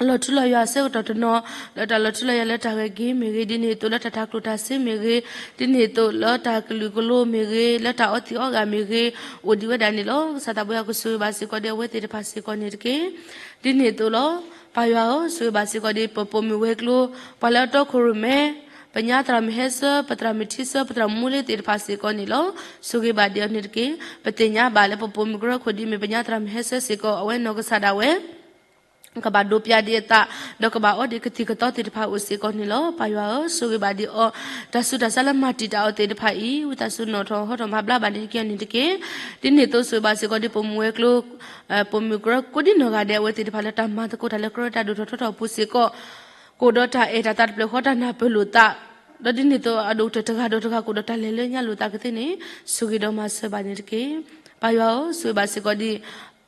လီၤထူလီၤယိာ်အဆၢကတီၢ်တနီၤ လၢတၢ်လီၤထူလီၤယိာ်လၢတၢ်ဂဲၤက့ၤမ့ၢ်ဂ့ၤ, ဒ်န့ၣ်အသိး လၢတၢ်တၤကျိၣ်တၤစ့မ့ၢ်ဂ့ၤ, ဒ်န့ၣ်အသိး လၢတၢ်ကလုာ်ကလိမ့ၢ်ဂ့ၤ, လၢတၢ်အီသံးအီဂၤမ့ၢ်ဂ့ၤ, အိၣ်ဒံးဝဲဒၣ်န့ၣ်လီၤ. ကစၢ်သးဘိယွၤကဆိၣ်ဂ့ၤဘၣ်စ့ၢ်ကီးဒ်အဝဲသ့ၣ်တဖၣ်စ့ၢ်ကီးန့ၣ်တက့ၢ်. ဒ်န့ၣ်အသိးလီၤ. ပၢ်ယွၤဧၢ, ဆိၣ်ဂ့ၤဘၣ်စ့ၢ်ကီးဒ်ပပိာ်မုၣ်ဝဲၤကျိၤ, ပှၤလၢအတီခိၣ်ရိၣ်မဲ, ပညါသရၣ်မုၣ်ဟဲဆၢ, ပသရၣ်မုၣ်ထံဆၢ, ပသရၣ်မုၣ်မူလ့သ့ၣ်တဖၣ်စ့ၢ်ကီးန့ၣ်လီၤ. ဆိၣ်ဂ့ၤဘၣ်ဒ်အီၤန့ၣ်တက့ၢ်. ပသ့ၣ်ညါဘၣ်လၢပပိာ်မုၣ်ကရၢခိၣ်ဒ်အမ့ၢ်ပညါသရၣ်မုၣ်ဟဲဆၢစ့ၢ်ကီး အဝဲနီၢ်ကစၢ်ဒၣ်ဝဲ ကဘၣ်ဒိးပျးဒံးအသး, ဒီးကဘၣ်အီဒံးကသံၣ်ကသီသ့ၣ်တဖၣ်အိၣ်စ့ၢ်ကီးန့ၣ်လီၤ. ပၢ်ယွၤဧၢ, ဆိၣ်ဂ့ၤဘၣ်ဒ်အီၤ, တၢ်ဆူးတၢ်ဆါလၢမၤတံာ်တာ်အီၤသ့ၣ်တဖၣ်အံၤ ဝံသးစူၤနီၣ်ထီၣ်ဟီထီၣ်မၤဘျါဘၣ်န့ၣ်တက့ၢ်အီၤန့ၣ်တက့ၢ်. ဒ်န့ၣ်အသိးဆိၣ်ဂ့ၤဘၣ်စ့ၢ်ကီးဒ်ပိာ်မုၣ်ဝဲၤကျိၤ, ပိာ်မုၣ်ကရၢကိးဒ်နီၢ်ဂၤဒဲး အဝဲသ့ၣ်တဖၣ်လၢတၢ်မၤသကိးတၢ်လၢကရၢတၢ်ဒိၣ်ထီၣ်ထီထီၣ်အပူၤစ့ၢ်ကီး ကအိၣ်ဒီးတၢ်အဲၣ်တၢ်သးတဖျၢၣ်ဃီတၢ်နၢ်ပၢၢ်လိာ်သး, ဒီးဒ်န့ၣ်အသိးအဒိၣ်ကတၢၢ်တဂၤဒီးတဂၤကအိၣ်ဒီးတၢ်လဲၤလၢညါလိာ်သးကသ့န့ၣ် ဆိၣ်ဂ့ၤဒီးမၤစၢၤဘၣ်န့ၣ်တက့ၢ်. ပၢ်ယွၤဧၢ, ဆိၣ်ဂ့ၤဘၣ်စ့ၢ်ကီးဒ်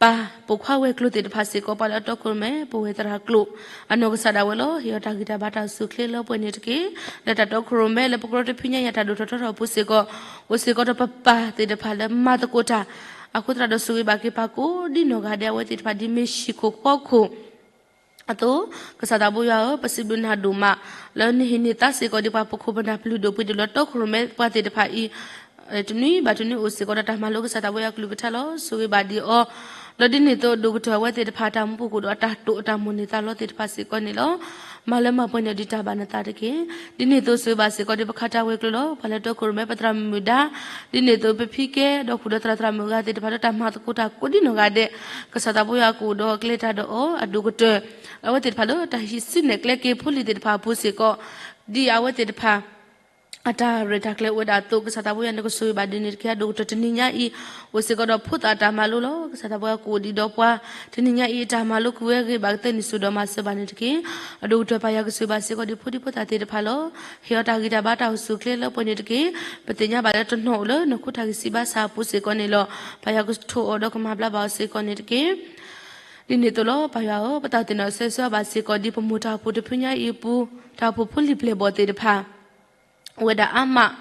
ပၢ်ပိာ်ခွါဝဲၤကျိၤသ့ၣ်တဖၣ်စ့ၢ်ကီး ပှၤလၢအတီခိၣ်ရိၣ်မဲ ပဝဲသရၣ်ကျိာ် အနီၢ်ကစၢ်ဒၣ်ဝဲလီၤ. ဟ့ၣ်အီၤတၢ်ဂံၢ်တၢ်ဘါတၢ်အိၣ်ဆူၣ်အိၣ်ချ့လၢပှဲၤန့ၣ်တက့ၢ်. လၢတၢ်တီခိၣ်ရိၣ်မဲလၢပကရၢတဖုညါယၤတၢ်ဒိၣ်ထီၣ်ထီထီၣ်အပူၤစ့ၢ်ကီး အိၣ်စ့ၢ်ကီးဒီးပပၢ်သ့ၣ်တဖၣ်လၢမၤသကိးတၢ်, အဃိသတးဒီးဆိၣ်ဂ့ၤဘၣ်က့ၤပၢ်ကိးဒ်နီၢ်ဂၤဒဲး အဝဲသ့ၣ်တဖၣ်ဒ်မ့ၢ်ဟံၣ်ခိၣ်ဃီခိၣ် အသိး, ကစၢ်သးဘိယွၤဧၢ, ပစံးဘျုးနၤဒိၣ်မး လၢနဟ့ၣ်န့ၢ်သါစ့ၢ်ကီးဒ်ပှၤပခိၣ်ပနၢ်ပျုၢ်ဒိၣ်ပှ့ၤဒိၣ်လၢတီခိၣ်ရိၣ်မဲပှၤသ့ၣ်တဖၣ်အံၤ, တနွံဘၣ်တနွံအိၣ်စ့ၢ်ကီးဒီးတၢ်မၤလိကစၢ်သးဘိယွၤကလုၢ်ကထါလီၤ. ဆိၣ်ဂ့ၤဘၣ်ဒ်အီၤ, ဒီးဒ်န့ၣ်အသိးဒိၣ်ကတၢၢ်အဝဲသ့ၣ်တဖၣ်တၢ်မူပူၤကအိၣ်ဒီးအတၢ်တိာ်အတၢ်မိၣ်န့ၢ်သးလီသ့ၣ်တဖၣ်စ့ၢ်ကီးန့ၣ်လီၤ. မၤလၢမၤပှဲၤန့ၢ်ဒံးတၢ်ဘၣ်နသးတက့ၢ်. ဒ်န့ၣ်အသိးဆိၣ်ဂ့ၤဘၣ်စ့ၢ်ကီးဒ်ပခးတၢ်ဝဲၤကျိၤလီၤ. ပှၤလၢတီခိၣ်ရိၣ်မဲပသရၣ်မုၣ်ဒါ, ဒ်န့ၣ်အသိးပဖံကဲဒီးဃုာ်ဒီးသရၣ်သရၣ်မုၣ်အဂၤသ့ၣ်တဖၣ်လၢတၢ်မၤသကိးတၢ်ကိးဒ်နီၢ်ဂၤဒဲး, ကစၢ်သးဘိယွၤကအိၣ်ဒီးကျဲတၢ်ဒီးအီၤအဒိၣ်ကတၢၢ်, အဝဲသ့ၣ်တဖၣ်လၢတၢ်ဟံးစုနဲၣ်ကျဲက့ၤဖိလံၤသ့ၣ်တဖၣ်အပူၤစ့ၢ်ကီး, ဒ်အဝဲသ့ၣ်တဖၣ် အတၢ်ရဲၣ်တၢ်ကျဲၤအိၣ်ဝဲဒၣ်အသိး ကစၢ်သးဘိယွၤန့ၣ်ကဆိၣ်ဂ့ၤဘၣ်ဒ်န့ၣ်တက့ၢ်. အဒိၣ်ကတၢၢ်တနံၤညါအံၤ, အိၣ်စ့ၢ်ကီးဒီးဖိသၣ်တၢ်မၤလိလီၤ. ကစၢ်သးဘိယွၤကအိၣ်ဒံးဒီးပှၤ, တနံၤညါအံၤတၢ်မၤလိကဝဲဂ့ၤဘၣ်ကသ့န့ၣ် ဆိၣ်ဒီးမၤစၢၤဘၣ်န့ၣ်တက့ၢ်. အဒိၣ်ကတၢၢ်ပၢ်ယွၤကဆိၣ်ဂ့ၤဘၣ်စ့ၢ်ကီးဒ်ဖိဒံဖိသၣ်သ့ၣ်တဖၣ်လီၤ. ဟ့ၣ်အီၤတၢ်ဂံၢ်တၢ်ဘါတၢ်အိၣ်ဆူၣ်အိၣ်ချ့လၢပှဲၤန့ၣ်တက့ၢ်. ပသ့ၣ်ညါဘၣ်လၢတနီၤအိၣ်လၢနီၢ်ခိတၢ်ဂံၢ်စၢ်ဘါစၢ်အပူၤစ့ၢ်ကီးန့ၣ်လီၤ. ပၢ်ယွၤကထိၣ်အီၤဒီးကမၤဘျါဘၣ်အီၤစ့ၢ်ကီးန့ၣ်တက့ၢ်. ဒ်န့ၣ်အသိးလီၤ. ပၢ်ယွၤဧၢ, ပသးအိၣ်သ့ၣ်နီၣ်ဆၢဂ့ၤဆၢဝါဘၣ်စ့ၢ်ကီးဒ်ပမိၢ်တၢ်အိၣ်ဖှိၣ်တဖုညါအံၤအပူၤ, တၢ်အိၣ်ဖှိၣ်ဖိလံၤပျဲၢ်ဘီၣ်သ့ၣ်တဖၣ် အိၣ်ဝဲဒၣ်အါမး,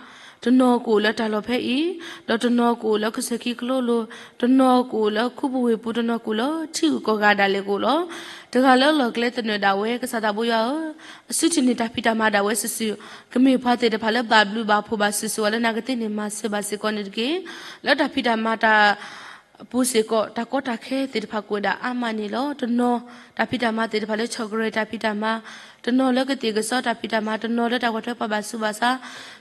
တနီၤကအိၣ်လၢတၢ်လီၢ်ဖဲအံၤ, ဒီးတနီၤကအိၣ်လၢကစၢၢ်ခံကလိလိၤ, တနီၤကအိၣ်လၢခူပူၤဝ့ၢ်ပူၤ, တနီၤကအိၣ်လၢထံဂုၤကီၢ်ဂၤဒၣ်လဲာ်ကအိၣ်လီၤ. တဂၤလၢလီၢ်ကျဲသနၢၣ်ဒၣ်ဝဲ ကစၢ်သးဘိယွၤဧၢ, အစုထံၣ်န့ၢ်တၢ်ဖံးတၢ်မၤဒၣ်ဝဲစုာ်စုာ်, ကမ့ၢ်ပှၤသ့ၣ်တဖၣ်လၢဘၣ်ဘျုးဘၣ်ဖှိၣ်ဘၣ်စုာ်စုာ်ဝဲလၢနာ်ကသ့န့ၣ် မၤစၢၤဘၣ်စ့ၢ်ကီးန့ၣ်တက့ၢ်. လၢတၢ်ဖံးတၢ်မၤတၢ် ပူၤစ့ၢ်ကီး တၢ်ကီတၢ်ခဲသ့ၣ်တဖၣ်ကအိၣ်ဝဲဒၣ်အါမးန့ၣ်လီၤ. တနီၤ တၢ်ဖံးတၢ်မၤသ့ၣ်တဖၣ်လၢ chocolate တၢ်ဖံးတၢ်မၤ, တနီၤလၢကသ့ၣ်ကစီတၢ်ဖံးတၢ်မၤ, တနီၤလၢတၢ်ကွၢ်ထွဲပှၤဘၣ်ဆူးဘၣ်ဆါ,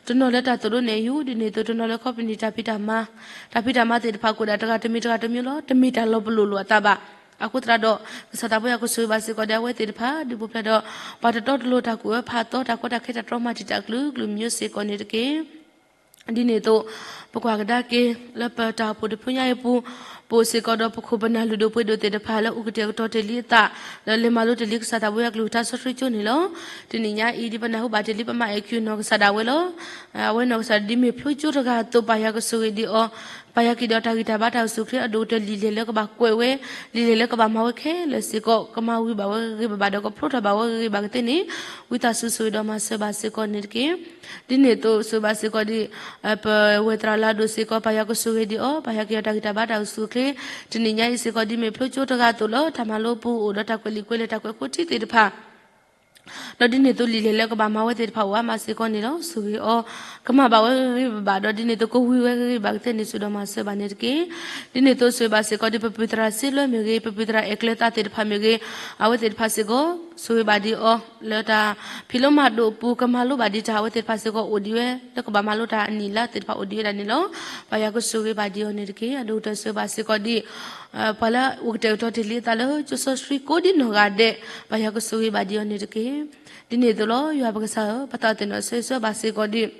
တနီၤလၢတၢ်သိၣ်လိနဲၣ်ယူၤ, ဒ်န့ၣ်အသိးတနီၤလၢ company တၢ်ဖံးတၢ်မၤ, တၢ်ဖံးတၢ်မၤသ့ၣ်တဖၣ်ကအိၣ်ဒၣ်တဂၤတမံၤတဂၤတမံၤလီၤ. တမ့ၢ်တၢ်လီၤပလိာ်လိာ်အသးဘၣ်. အဃိသတးဒီး ကစၢ်သးဘိယွၤကဆိၣ်ဂ့ၤဘၣ်စ့ၢ်ကီးဒ်အဝဲသ့ၣ်တဖၣ် ဒ်ပူၤဖျဲးဒီး ပှၤတတီတလိၤတၢ်ကူၣ်အၢဖးသီ တၢ်ကီတၢ်ခဲတၢ်တြီမၤတံာ်တာ်ကလုာ်ကလုာ်မံၤစ့ၢ်ကီးန့ၣ်တက့ၢ်. ဒ်န့ၣ်အသိး ပကွၢ်ကဒါက့ၤ လၢပတၢ်အိၣ်ဖှိၣ်တဖုညါအံၤအပူၤ, ပအိၣ်စ့ၢ်ကီးဒီးပခိၣ်ပနၢ်လုၢ်ဒိၣ်ပှ့ၤဒိၣ်သ့ၣ်တဖၣ်လၢအိၣ်ကတဲာ်ကတီၤတ့ၢ်လံအသး, ဒီးလဲၤမၤလိတ့ၢ်လံကစၢ်သးဘိယွၤကလုၢ်ကထါစီဆှံကၠိန့ၣ်လီၤ. တနံၤညါအံၤ ဒ်ပနၢ်ဟူဘၣ်တ့ၢ်လံ ပမၤအဲၣ်ကွံာ်နီၢ်ကစၢ်ဒၣ်ဝဲလီၤ. အဝဲနီၢ်ကစၢ်ဒၣ်ဒ်မ့ၢ်ဖျိကၠိတဂၤအသိး ပၢ်ယွၤကဆိၣ်ဂ့ၤဒံးအီၤ, ပၢ်ယွၤကဟ့ၣ်ဒီးတၢ်ဂံၢ်တၢ်ဘါတၢ်အိၣ်ဆူၣ်အိၣ်ချ့အဒိၣ်ကတၢၢ်လံာ်လဲၢ်လၢကဘၣ်ကွဲးဝဲ, လံာ်လဲၢ်လၢကဘၣ်မၤဝဲခဲလၢာ်စ့ၢ်ကီး ကမၤဝံၤဘၣ်ဝဲဂ့ၤဂ့ၤဘၣ်ဘၣ်ဒီးကဖျိထီၣ်ဘၣ်ဝဲဂ့ၤဂ့ၤဘၣ်ကသ့န့ၣ် ဝံသးစူၤဆိၣ်ဂ့ၤဒီးမၤစၢၤဘၣ်စ့ၢ်ကီးန့ၣ်တက့ၢ်. ဒ်န့ၣ်အသိးဆိၣ်ဂ့ၤဘၣ်စ့ၢ်ကီးဒ် ပဝဲၢ်သရၣ်လၢအဒိၣ်စ့ၢ်ကီး ပၢ်ယွၤကဆိၣ်ဂ့ၤဒံးအီၤ, ပၢ်ယွၤကဟ့ၣ်အီၤတၢ်ဂံၢ်တၢ်ဘါတၢ်အိၣ်ဆူၣ်အိၣ်ချ့, တနံၤညါအံၤစ့ၢ်ကီး ဒ်မ့ၢ်ဖျိကၠိတဂၤအသိးလၢ တၢ်မၤလိပူၤအိၣ်ဒီးတၢ်ကွဲးလံာ်ကွဲးလဲၢ်တၢ်ကွဲးခိၣ်ထံးသ့ၣ်တဖၣ် ဒီးဒ်န့ၣ်အသိးလံာ်လဲၢ်လၢကဘၣ်မၤဝဲသ့ၣ်တဖၣ်အိၣ်အါမးစ့ၢ်ကီးန့ၣ်လီၤ. ဆိၣ်ဂ့ၤအီၤ ကမၤဘၣ်ဝဲဂ့ၤဂ့ၤဘၣ်ဘၣ်ဒီး ဒ်န့ၣ်အသိးကဝံၤဝဲဂ့ၤဂ့ၤဘၣ်ကသ့န့ၣ် ဆိၣ်ဒီးမၤစၢၤဘၣ်န့ၣ်တက့ၢ်. ဒ်န့ၣ်အသိးဆိၣ်ဂ့ၤဘၣ်စ့ၢ်ကီးဒ်ပပုၢ်သရၣ်စ့လွဲမ့ၢ်ဂ့ၤ, ပပုၢ်သရၣ်အဲၣ်ကျဲသးသ့ၣ်တဖၣ်မ့ၢ်ဂ့ၤ, အဝဲသ့ၣ်တဖၣ်စ့ၢ်ကီး ဆိၣ်ဂ့ၤဘၣ်ဒံးအီၤ လၢတၢ်ဖံးလိမၤဒိးအပူၤ ကမၤလိဘၣ်ဒံးတၢ် အဝဲသ့ၣ်တဖၣ်စ့ၢ်ကီးအိၣ်ဒံးဝဲ လၢကဘၣ်မၤလိတၢ်အနံၣ်လါသ့ၣ်တဖၣ်အိၣ်ဒံးဝဲဒၣ်န့ၣ်လီၤ. ပၢ်ယွၤကဆိၣ်ဂ့ၤဘၣ်ဒံးအီၤန့ၣ်တက့ၢ်. အဒိၣ်ကတၢၢ်ဆိၣ်ဂ့ၤဘၣ်စ့ၢ်ကီးဒ် ပှၤလၢအိၣ်ကတဲာ်ကတီၤတ့ၢ်လံအသးလၢကၠိစီဆှံကိးဒ်နီၢ်ဂၤဒဲး, ပၢ်ယွၤကဆိၣ်ဂ့ၤဘၣ်ဒံးအီၤန့ၣ်တက့ၢ်. ဒ်န့ၣ်အသိးလီၤ. ယွၤပကစၢ်ဧၢ, ပသးအိၣ်သ့ၣ်နီၣ်ဆိၣ်ဂ့ၤဆိၣ်ဂ့ၤဘၣ်စ့ၢ်ကီးဒ်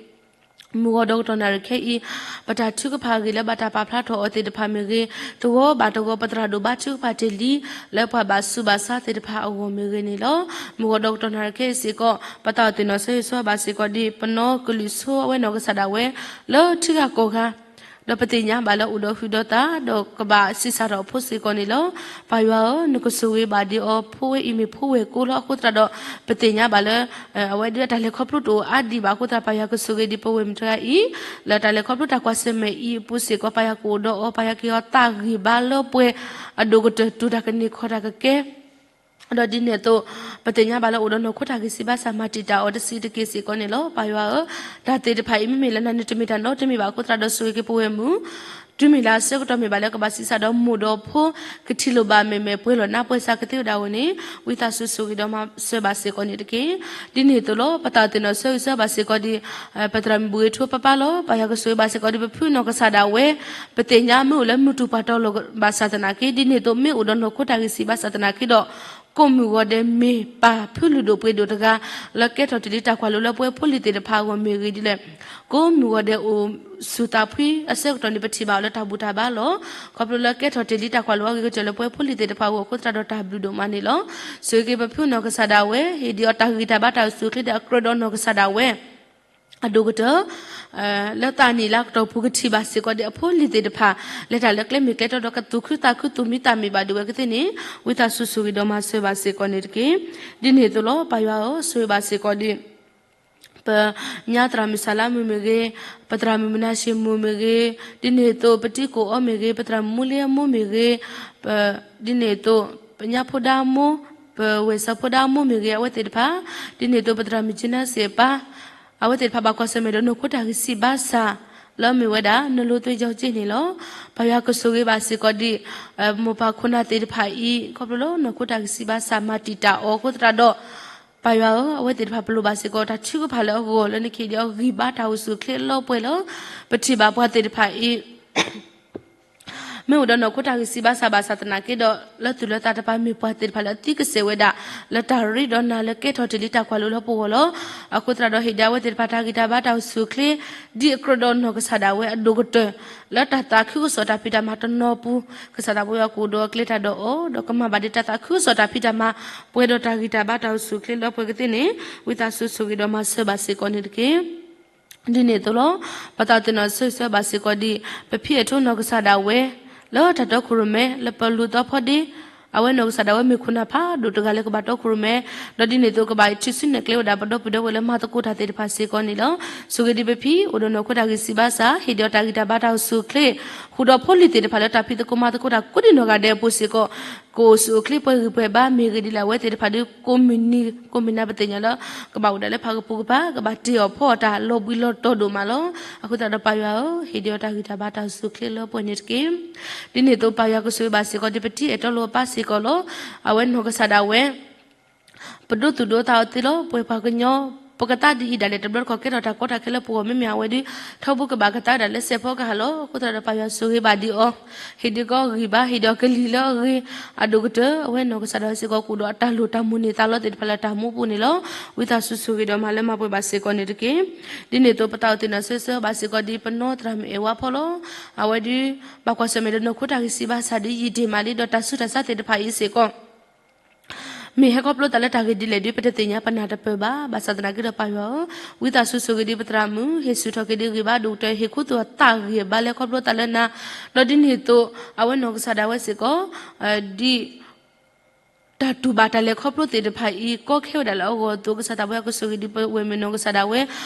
မုၢ်ဂီၤဒီးကတီၢ်နၣ်ရံၣ်ခဲအံၤ ပတၢ်ထုကဖၣ်အဂ့ၢ်လၢဘၣ်တၢ်ပာ်ဖျါထီၣ်အီၤသ့ၣ်တဖၣ်မ့ၢ်ဂ့ၤ, တဂီၤဘၣ်တဂီၤပသရၣ်ဒိၣ်ဘါထုကဖၣ်တ့ၢ်လံ လၢပှၤဘၣ်ဆူးဘၣ်ဆါသ့ၣ်တဖၣ်အဂီၢ်မ့ၢ်ဂ့ၤန့ၣ်လီၤ. မုၢ်ဂီၤဒီးကတီၢ်နၣ်ရံၣ်ခဲအံၤစ့ၢ်ကီး ပသးအိၣ်သ့ၣ်နီၣ်ဆိၣ်ဂ့ၤဆိၣ်ဂ့ၤဘၣ်စ့ၢ်ကီးဒ် ပနီၢ်ကလုာ်ဆိအဝဲနီၢ်ကစၢ်ဒၣ်ဝဲ လၢထံဂၤကီၢ်ဂၤ ဒီးပသ့ၣ်ညါဘၣ်လၢအိၣ်ဒီးဟုၣ်ဒီးသး ဒီးကဘၣ်ဆံးစၢ်ထီၣ်အဖိစ့ၢ်ကီးန့ၣ်လီၤ. ပၢ်ယွၤဧၢ, နကဆိၣ်ဂ့ၤဘၣ်ဒံးအီၤ, ဖိဝဲအံၤမ့ၢ်ဖိဝဲၢ်ကိလီၤ. အဃိသတးဒီး ပသ့ၣ်ညါဘၣ်လၢ အဝဲဒၣ်တၢ်လဲၤခီဖျိတအိၣ်အါဒံးဘၣ်အဃိသတး ပၢ်ယွၤကဆိၣ်ဂ့ၤဒံးပဝဲၢ်မုၣ်တဂၤအံၤ လၢတၢ်လဲၤခီဖျိတၢ်ကွၢ်ဆၢၣ်မဲာ်အံၤအပူၤစ့ၢ်ကီး ပၢ်ယွၤကအိၣ်ဒီးအီၤ, ပၢ်ယွၤကဟ့ၣ်အီၤသးဂံၢ်ဘါလၢပှဲၤ အဒိၣ်ကတၢၢ်တူၢ်တၢ်ကန့ၢ်ခီၣ်တၢ်ကကဲ ဒီးဒ်န့ၣ်အသိး ပသ့ၣ်ညါဘၣ်လၢအိၣ်ဒီးနီၢ်ခိတၢ်ဂံၢ်စၢ်ဘါစၢ် မၤတံာ်တာ်အီၤတစဲးတက့ၢ်စ့ၢ်ကီးန့ၣ်လီၤ. ပၢ်ယွၤဧၢ, တၢ်သ့ၣ်တဖၣ်အံၤ မ့မ့ၢ်လၢနၤန့ၣ် တမ့ၢ်တၢ်နီတမံၤဘၣ်အဃိသတးဒီး ဆိၣ်ဂ့ၤက့ၤပဝဲၢ်မုၣ် တုၤမ့ၢ်လၢအဆၢကတီၢ်မ့ၢ်ဘၣ်လၢကဘၣ်ဆံးစၢ်ဒီးမိၢ်ဒီးဖိ ကထံၣ်လိာ်ဘၣ်အမဲာ်မဲာ် ပှဲၤလီၤနါပှဲၤစၢ်ကသ့ဝဲဒၣ်အဂီၢ်န့ၣ် ဝံသးစူၤဆိၣ်ဂ့ၤဒီးမၤစၢၤဘၣ်စ့ၢ်ကီးန့ၣ်တက့ၢ်. ဒ်န့ၣ်အသိးလီၤ ပသးအိၣ်သ့ၣ်နီၣ်ဆၢဂ့ၤဆၢဝါဘၣ်စ့ၢ်ကီးဒံး ပသရၣ်မုၣ်ဘူၣ်ဂ့ၤထူပၢ်ပၢ်လီၤ. ပၢ်ယွၤကဆိၣ်ဂ့ၤဘၣ်စ့ၢ်ကီးဒံးပဖုနီၢ်ကစၢ်ဒၣ်ဝဲ ပသ့ၣ်ညါမ့ၢ်အိၣ်လၢမုၢ်တူၢ်ပှၢ်တီလီၤဘၣ်ဆၣ်သနာ်က့ ဒ်န့ၣ်အသိး မ့ၢ်အိၣ်ဒီးနီၢ်ခိတၢ်ဂံၢ်စၢ်ဘါစၢ်သနာ်က့ဒီး ကိးမုၢ်ဂီၤဒဲးမ့ၢ်ပၢ်ဖုလုၢ်ဒိၣ်ပှ့ၤဒိၣ်တဂၤ လၢကဲထီၣ်တ့ၢ်လံတၢ်ကွၢ်လိလၢပဝဲဖိလံၤသ့ၣ်တဖၣ်အဂီၢ်မ့ၢ်ဂ့ၤဒ်လဲၣ် ကိးမုၢ်ဂီၤဒဲးအိၣ်ဆူၣ်သးဖှံအဆၢကတီၢ်န့ၣ် ပထံၣ်ဘၣ်အီၤလၢတၢ်ဘူၣ်တၢ်ဘါလီၤ. ခီဖျိလၢကဲထီၣ်တ့ၢ်လံတၢ်ကွၢ်လိအဂ့ၤကတၢၢ်လၢပဝဲဖိလံၤသ့ၣ်တဖၣ်အဂီၢ်အဃိသတးဒီးတၢ်ဘျုးဒိၣ်မးန့ၣ်လီၤ. ဆိၣ်ဂ့ၤက့ၤပဖုနီၢ်ကစၢ်ဒၣ်ဝဲ ဟ့ၣ်ဒံးအီၤတၢ်ဂံၢ်တၢ်ဘါတၢ်အိၣ်ဆူၣ်အိၣ်ချ့ဒီးအကြၢးဒီးနီၢ်ကစၢ်ဒၣ်ဝဲ အဒိၣ်ကတၢၢ် လၢသးနံၣ်လၢအကတီၢ်ပူၤကထံၣ်ဘၣ်စ့ၢ်ကီးဒံးအဖိလံၤသ့ၣ်တဖၣ် လဲၤတၢ်လၢကျဲမ့ၢ်ကျဲတီဒီးကသူၣ်ခုသးခုသူၣ်မံသးမုာ်ဘၣ်ဒံးဝဲကသ့န့ၣ် ဝံသးစူၤဆိၣ်ဂ့ၤဒီးမၤစၢၤဘၣ်စ့ၢ်ကီးန့ၣ်တက့ၢ်. ဒ်န့ၣ်အသိးလီၤ ပၢ်ယွၤဧၢ ဆိၣ်ဂ့ၤဘၣ်စ့ၢ်ကီးဒံး ပညါသရၣ်မုၣ်စၢ်လါမုၣ်မ့ၢ်ဂ့ၤ, ပသရၣ်မုၣ်မနၤၡ့မူမ့ၢ်ဂ့ၤ, ဒ်န့ၣ်အသိး ပတံၤကိၣ်အီမ့ၢ်ဂ့ၤ, ပသရၣ်မုၣ်မူလ့အမိၢ်မ့ၢ်ဂ့ၤ, ဒ်န့ၣ်အသိး ပညါဖိဒါမိၢ်, ပဝဲၢ်စီၤဖိဒါမိၢ်မ့ၢ်ဂ့ၤ အဝဲသ့ၣ်တဖၣ်, ဒ်န့ၣ်အသိး ပသရၣ်မုၣ်ကၠံနါစ့ၣ်ပၢ်, အဝဲသ့ၣ်တဖၣ်ဘၣ်ကွၢ်ဆၢၣ်မဲာ်ဒီးနီၢ်ခိတၢ်ဂံၢ်စၢ်ဘါစၢ် လၢအမ့ၢ်ဝဲဒၣ် နလိသွ့ယီၤက့န့ၣ်လီၤ. ပၢ်ယွၤကဆိၣ်ဂ့ၤဘၣ်စ့ၢ်ကီးဒံး မိၢ်ပၢ်ခိၣ်နၢ်သ့ၣ်တဖၣ်အံၤ ခီဖျိလၢနီၢ်ခိတၢ်ဂံၢ်စၢ်ဘါစၢ်မၤတံာ်တာ်အီၤအဃိသတးဒီး ပၢ်ယွၤဧၢ, အဝဲသ့ၣ်တဖၣ်ပလိၣ်ဘၣ်စ့ၢ်ကီး တၢ်ထုကဖၣ်လၢအဂီၢ်လၢနကဟ့ၣ်ဒံးအီၤဂံၢ်ဘါတၢ်အိၣ်ဆူၣ်အိၣ်ချ့လၢပှဲၤလီၤ. ပထံၣ်ဘၣ်ပှၤသ့ၣ်တဖၣ်အံၤ မ့ၢ်အိၣ်ဒီးနီၢ်ခိတၢ်ဂံၢ်စၢ်ဘါစၢ်ဘၣ်ဆၣ်သနာ်က့ဒီး လၢသူၣ်လၢသးတဖၣ်မ့ၢ်ပှၤသ့ၣ်တဖၣ်လၢအသံကစဲာ်ဝဲဒၣ် လၢတၢ်ရ့ဒီးနၤလၢကဲထီၣ်တ့ၢ်လံတၢ်ကွၢ်လိလၢပဂီၢ်လီၤ. အဃိသတးဒီးဟ့ၣ်ဒံးအဝဲသ့ၣ်တဖၣ်တၢ်ဂံၢ်တၢ်ဘါတၢ်အိၣ်ဆူၣ်အိၣ်ချ့ ဒ်အကြၢးဒီးနီၢ်ကစၢ်ဒၣ်ဝဲအဒိၣ်ကတၢၢ် လၢတၢ်သးခုကစီၣ်တၢ်ဖံးတၢ်မၤတနီၤပူၤ ကစၢ်သးပှၢ်ယွၤကအိၣ်ဒီးအကျဲတၢ်ဒီးအီၤ ဒီးကမၤဘၣ်ဒံးတၢ်သးခုကစီၣ်တၢ်ဖံးတၢ်မၤ ပှဲၤဒီးတၢ်ဂံၢ်တၢ်ဘါတၢ်အိၣ်ဆူၣ်အိၣ်ချ့လၢပှဲၤကသ့န့ၣ် ဝံသးစူၤဆိၣ်ဂ့ၤဒီးမၤစၢၤဘၣ်စ့ၢ်ကီးန့ၣ်တက့ၢ်. ဒ်န့ၣ်အသိးလီၤ. ပသးသ့ၣ်နီၣ်ဆၢဂ့ၤဆၢဝါဘၣ်စ့ၢ်ကီးဒံး ပဖံအဲၣ်ထိနီၢ်ကစၢ်ဒၣ်ဝဲ လၢတၢ်တီခိၣ်ရိၣ်မဲ လၢပလူၤသီဖီဒ့ အဝဲနီၢ်ကစၢ်ဒၣ်ဝဲမ့ၢ်ခိၣ်နၢ်ဖးဒိၣ်တဂၤလၢကဘၣ်တီခိၣ်ရိၣ်မဲ ဒီးဒ်န့ၣ်အသိးကဘၣ်ထုးစုနဲၣ်ကျဲဝဲဒၣ် ပဒီပုၢ်ဒီဝဲၢ်လၢမၤသကိးတၢ်သ့ၣ်တဖၣ်စ့ၢ်ကီးန့ၣ်လီၤ. ဆိၣ်ဂ့ၤဒံးပဖံ အိၣ်ဒီးနီၢ်ခိတၢ်ဂံၢ်စၢ်ဘါစၢ် ဟ့ၣ်ဒံးအီၤတၢ်ဂံၢ်တၢ်ဘါတၢ်အိၣ်ဆူၣ်အိၣ်ချ့ ဃုာ်ဒီးဖိလံၤသ့ၣ်တဖၣ်လၢတၢ်ဖံးသကိးမၤသကိးတၢ်ကိးဒံနီၢ်ဂၤဒဲးအပူၤစ့ၢ်ကီး ကအိၣ်ဆူၣ်အိၣ်ချ့ပှဲၤဂံၢ်ပှဲၤဘါမ့ၢ်ဂ့ၤဒ်လဲၣ် အဝဲသ့ၣ်တဖၣ်ဒီး ကိးမုၢ်နံၤ ကိးမုၢ်နၤပသ့ၣ်ညါလၢ ကဘၣ်အိၣ်ဒၣ်လၢဖးကပူၤကပၤ ကဘၣ်တ့ၢ်အီၣ်ဖီအီၣ်တၢ်လီၤဘှံးလီၤတီၤဒိၣ်မးလီၤ. အဃိသတးဒီးပၢ်ယွၤဧၢ, ဟ့ၣ်ဒံးအီၤတၢ်ဂံၢ်တၢ်ဘါတၢ်အိၣ်ဆူၣ်အိၣ်ချ့လၢပှဲၤန့ၣ်တက့ၢ်. ဒ်န့ၣ်အသိးပၢ်ယွၤကဆိၣ်ဂ့ၤဘၣ်စ့ၢ်ကီးဒံးပတံၤအဲၣ်တီလိၤအပၢ်စ့ၢ်ကီးလီၤ. အဝဲနီၢ်ကစၢ်ဒၣ်ဝဲ ပဒိသူၣ်ဒိသးအီၤသ့လီၤ. ပှဲၤပှၤကညီ ပကသါဒ်အံၤဒၣ်လဲာ်တဘျီတခီၣ်ကဲထီၣ်တၢ်ကီတၢ်ခဲလၢပဂီၢ်မ့မ့ၢ်အဝဲဒုး ထီဘိကဘၣ်ကသါဝဲဒၣ်လၢစဲးဖီကဟၣ်လီၤ. အဃိသတးဒီးပၢ်ယွၤဆိၣ်ဂ့ၤဘၣ်ဒံးအီၤ ဟ့ၣ်ဒံးကီးဂံၢ်ဘါ ဟ့ၣ်ဒံးအီၤကလံၤလၢအဂ့ၤ အဒိၣ်ကတၢၢ် အဝဲနီၢ်ကစၢ်ဒၣ်ဝဲစ့ၢ်ကီးကအိၣ်ဒီးအတၢ်လိၣ်တၢ်မိၣ်န့ၢ်သးလီသ့ၣ်တဖၣ်လၢတၢ်မူပူၤန့ၣ်လီၤ. ဝံသးစူၤဆိၣ်ဂ့ၤဒီးမၤလၢမၤပှဲၤဘၣ်စ့ၢ်ကီးန့ၣ်တက့ၢ်. ဒ်န့ၣ်အသိးပသးအိၣ်သ့ၣ်နီၣ်ဆၢဂ့ၤဆၢဝါဘၣ်စ့ၢ်ကီးဒံး ပနီၢ်သရၣ်မုၣ်အဲၣ်ဝါဖီလီၤ. အဝဲဒုး ဘၣ်ကွၢ်ဆၢၣ်မဲာ်ဒီးနီၢ်ခိတၢ်ဂံၢ်စၢ်ဘါစၢ်ဒ်ယံာ်ဒ့ၣ်မးလံ ဒီးတၢ်ဆူးတၢ်ဆါသ့ၣ်တဖၣ်အံၤစ့ၢ်ကီး မ့ၢ်ဟဲခီဖျိသးလၢတၢ်ဂ့ၢ်ဒ်လဲၣ်ဒုး ပတသ့ၣ်ညါပနၢ်တပၢၢ်ဘၣ်. ဘၣ်ဆၣ်သနာ်က့ဒီးပၢ်ယွၤဧၢ, ဝံသးစူၤဆိၣ်ဂ့ၤဒံးပသရၣ်မုၣ် ဟ့ၣ်ဆူၣ်ထီၣ်က့ၤဒံးဂံၢ်ဘါဒိၣ်ကတၢၢ် ဟ့ၣ်ခူသူၣ်အသးဂံၢ်ဘါလၢခီဖျိသးလၢနၤ, ဒီးဒ်န့ၣ်အသိး အဝဲနီၢ်ကစၢ်ဒၣ်ဝဲစ့ၢ်ကီး ဒ် တၢ်တူၢ်ဘၣ်တၢ်လဲၤခီဖျိသ့ၣ်တဖၣ်အံၤ ကီခဲဝဲဒၣ်လၢအဂီၢ်အသိး ကစၢ်သးပှၢ်ကဆိၣ်ဂ့ၤဒံးပဝဲၢ်မုၣ်နီၢ်ကစၢ်ဒၣ်ဝဲ,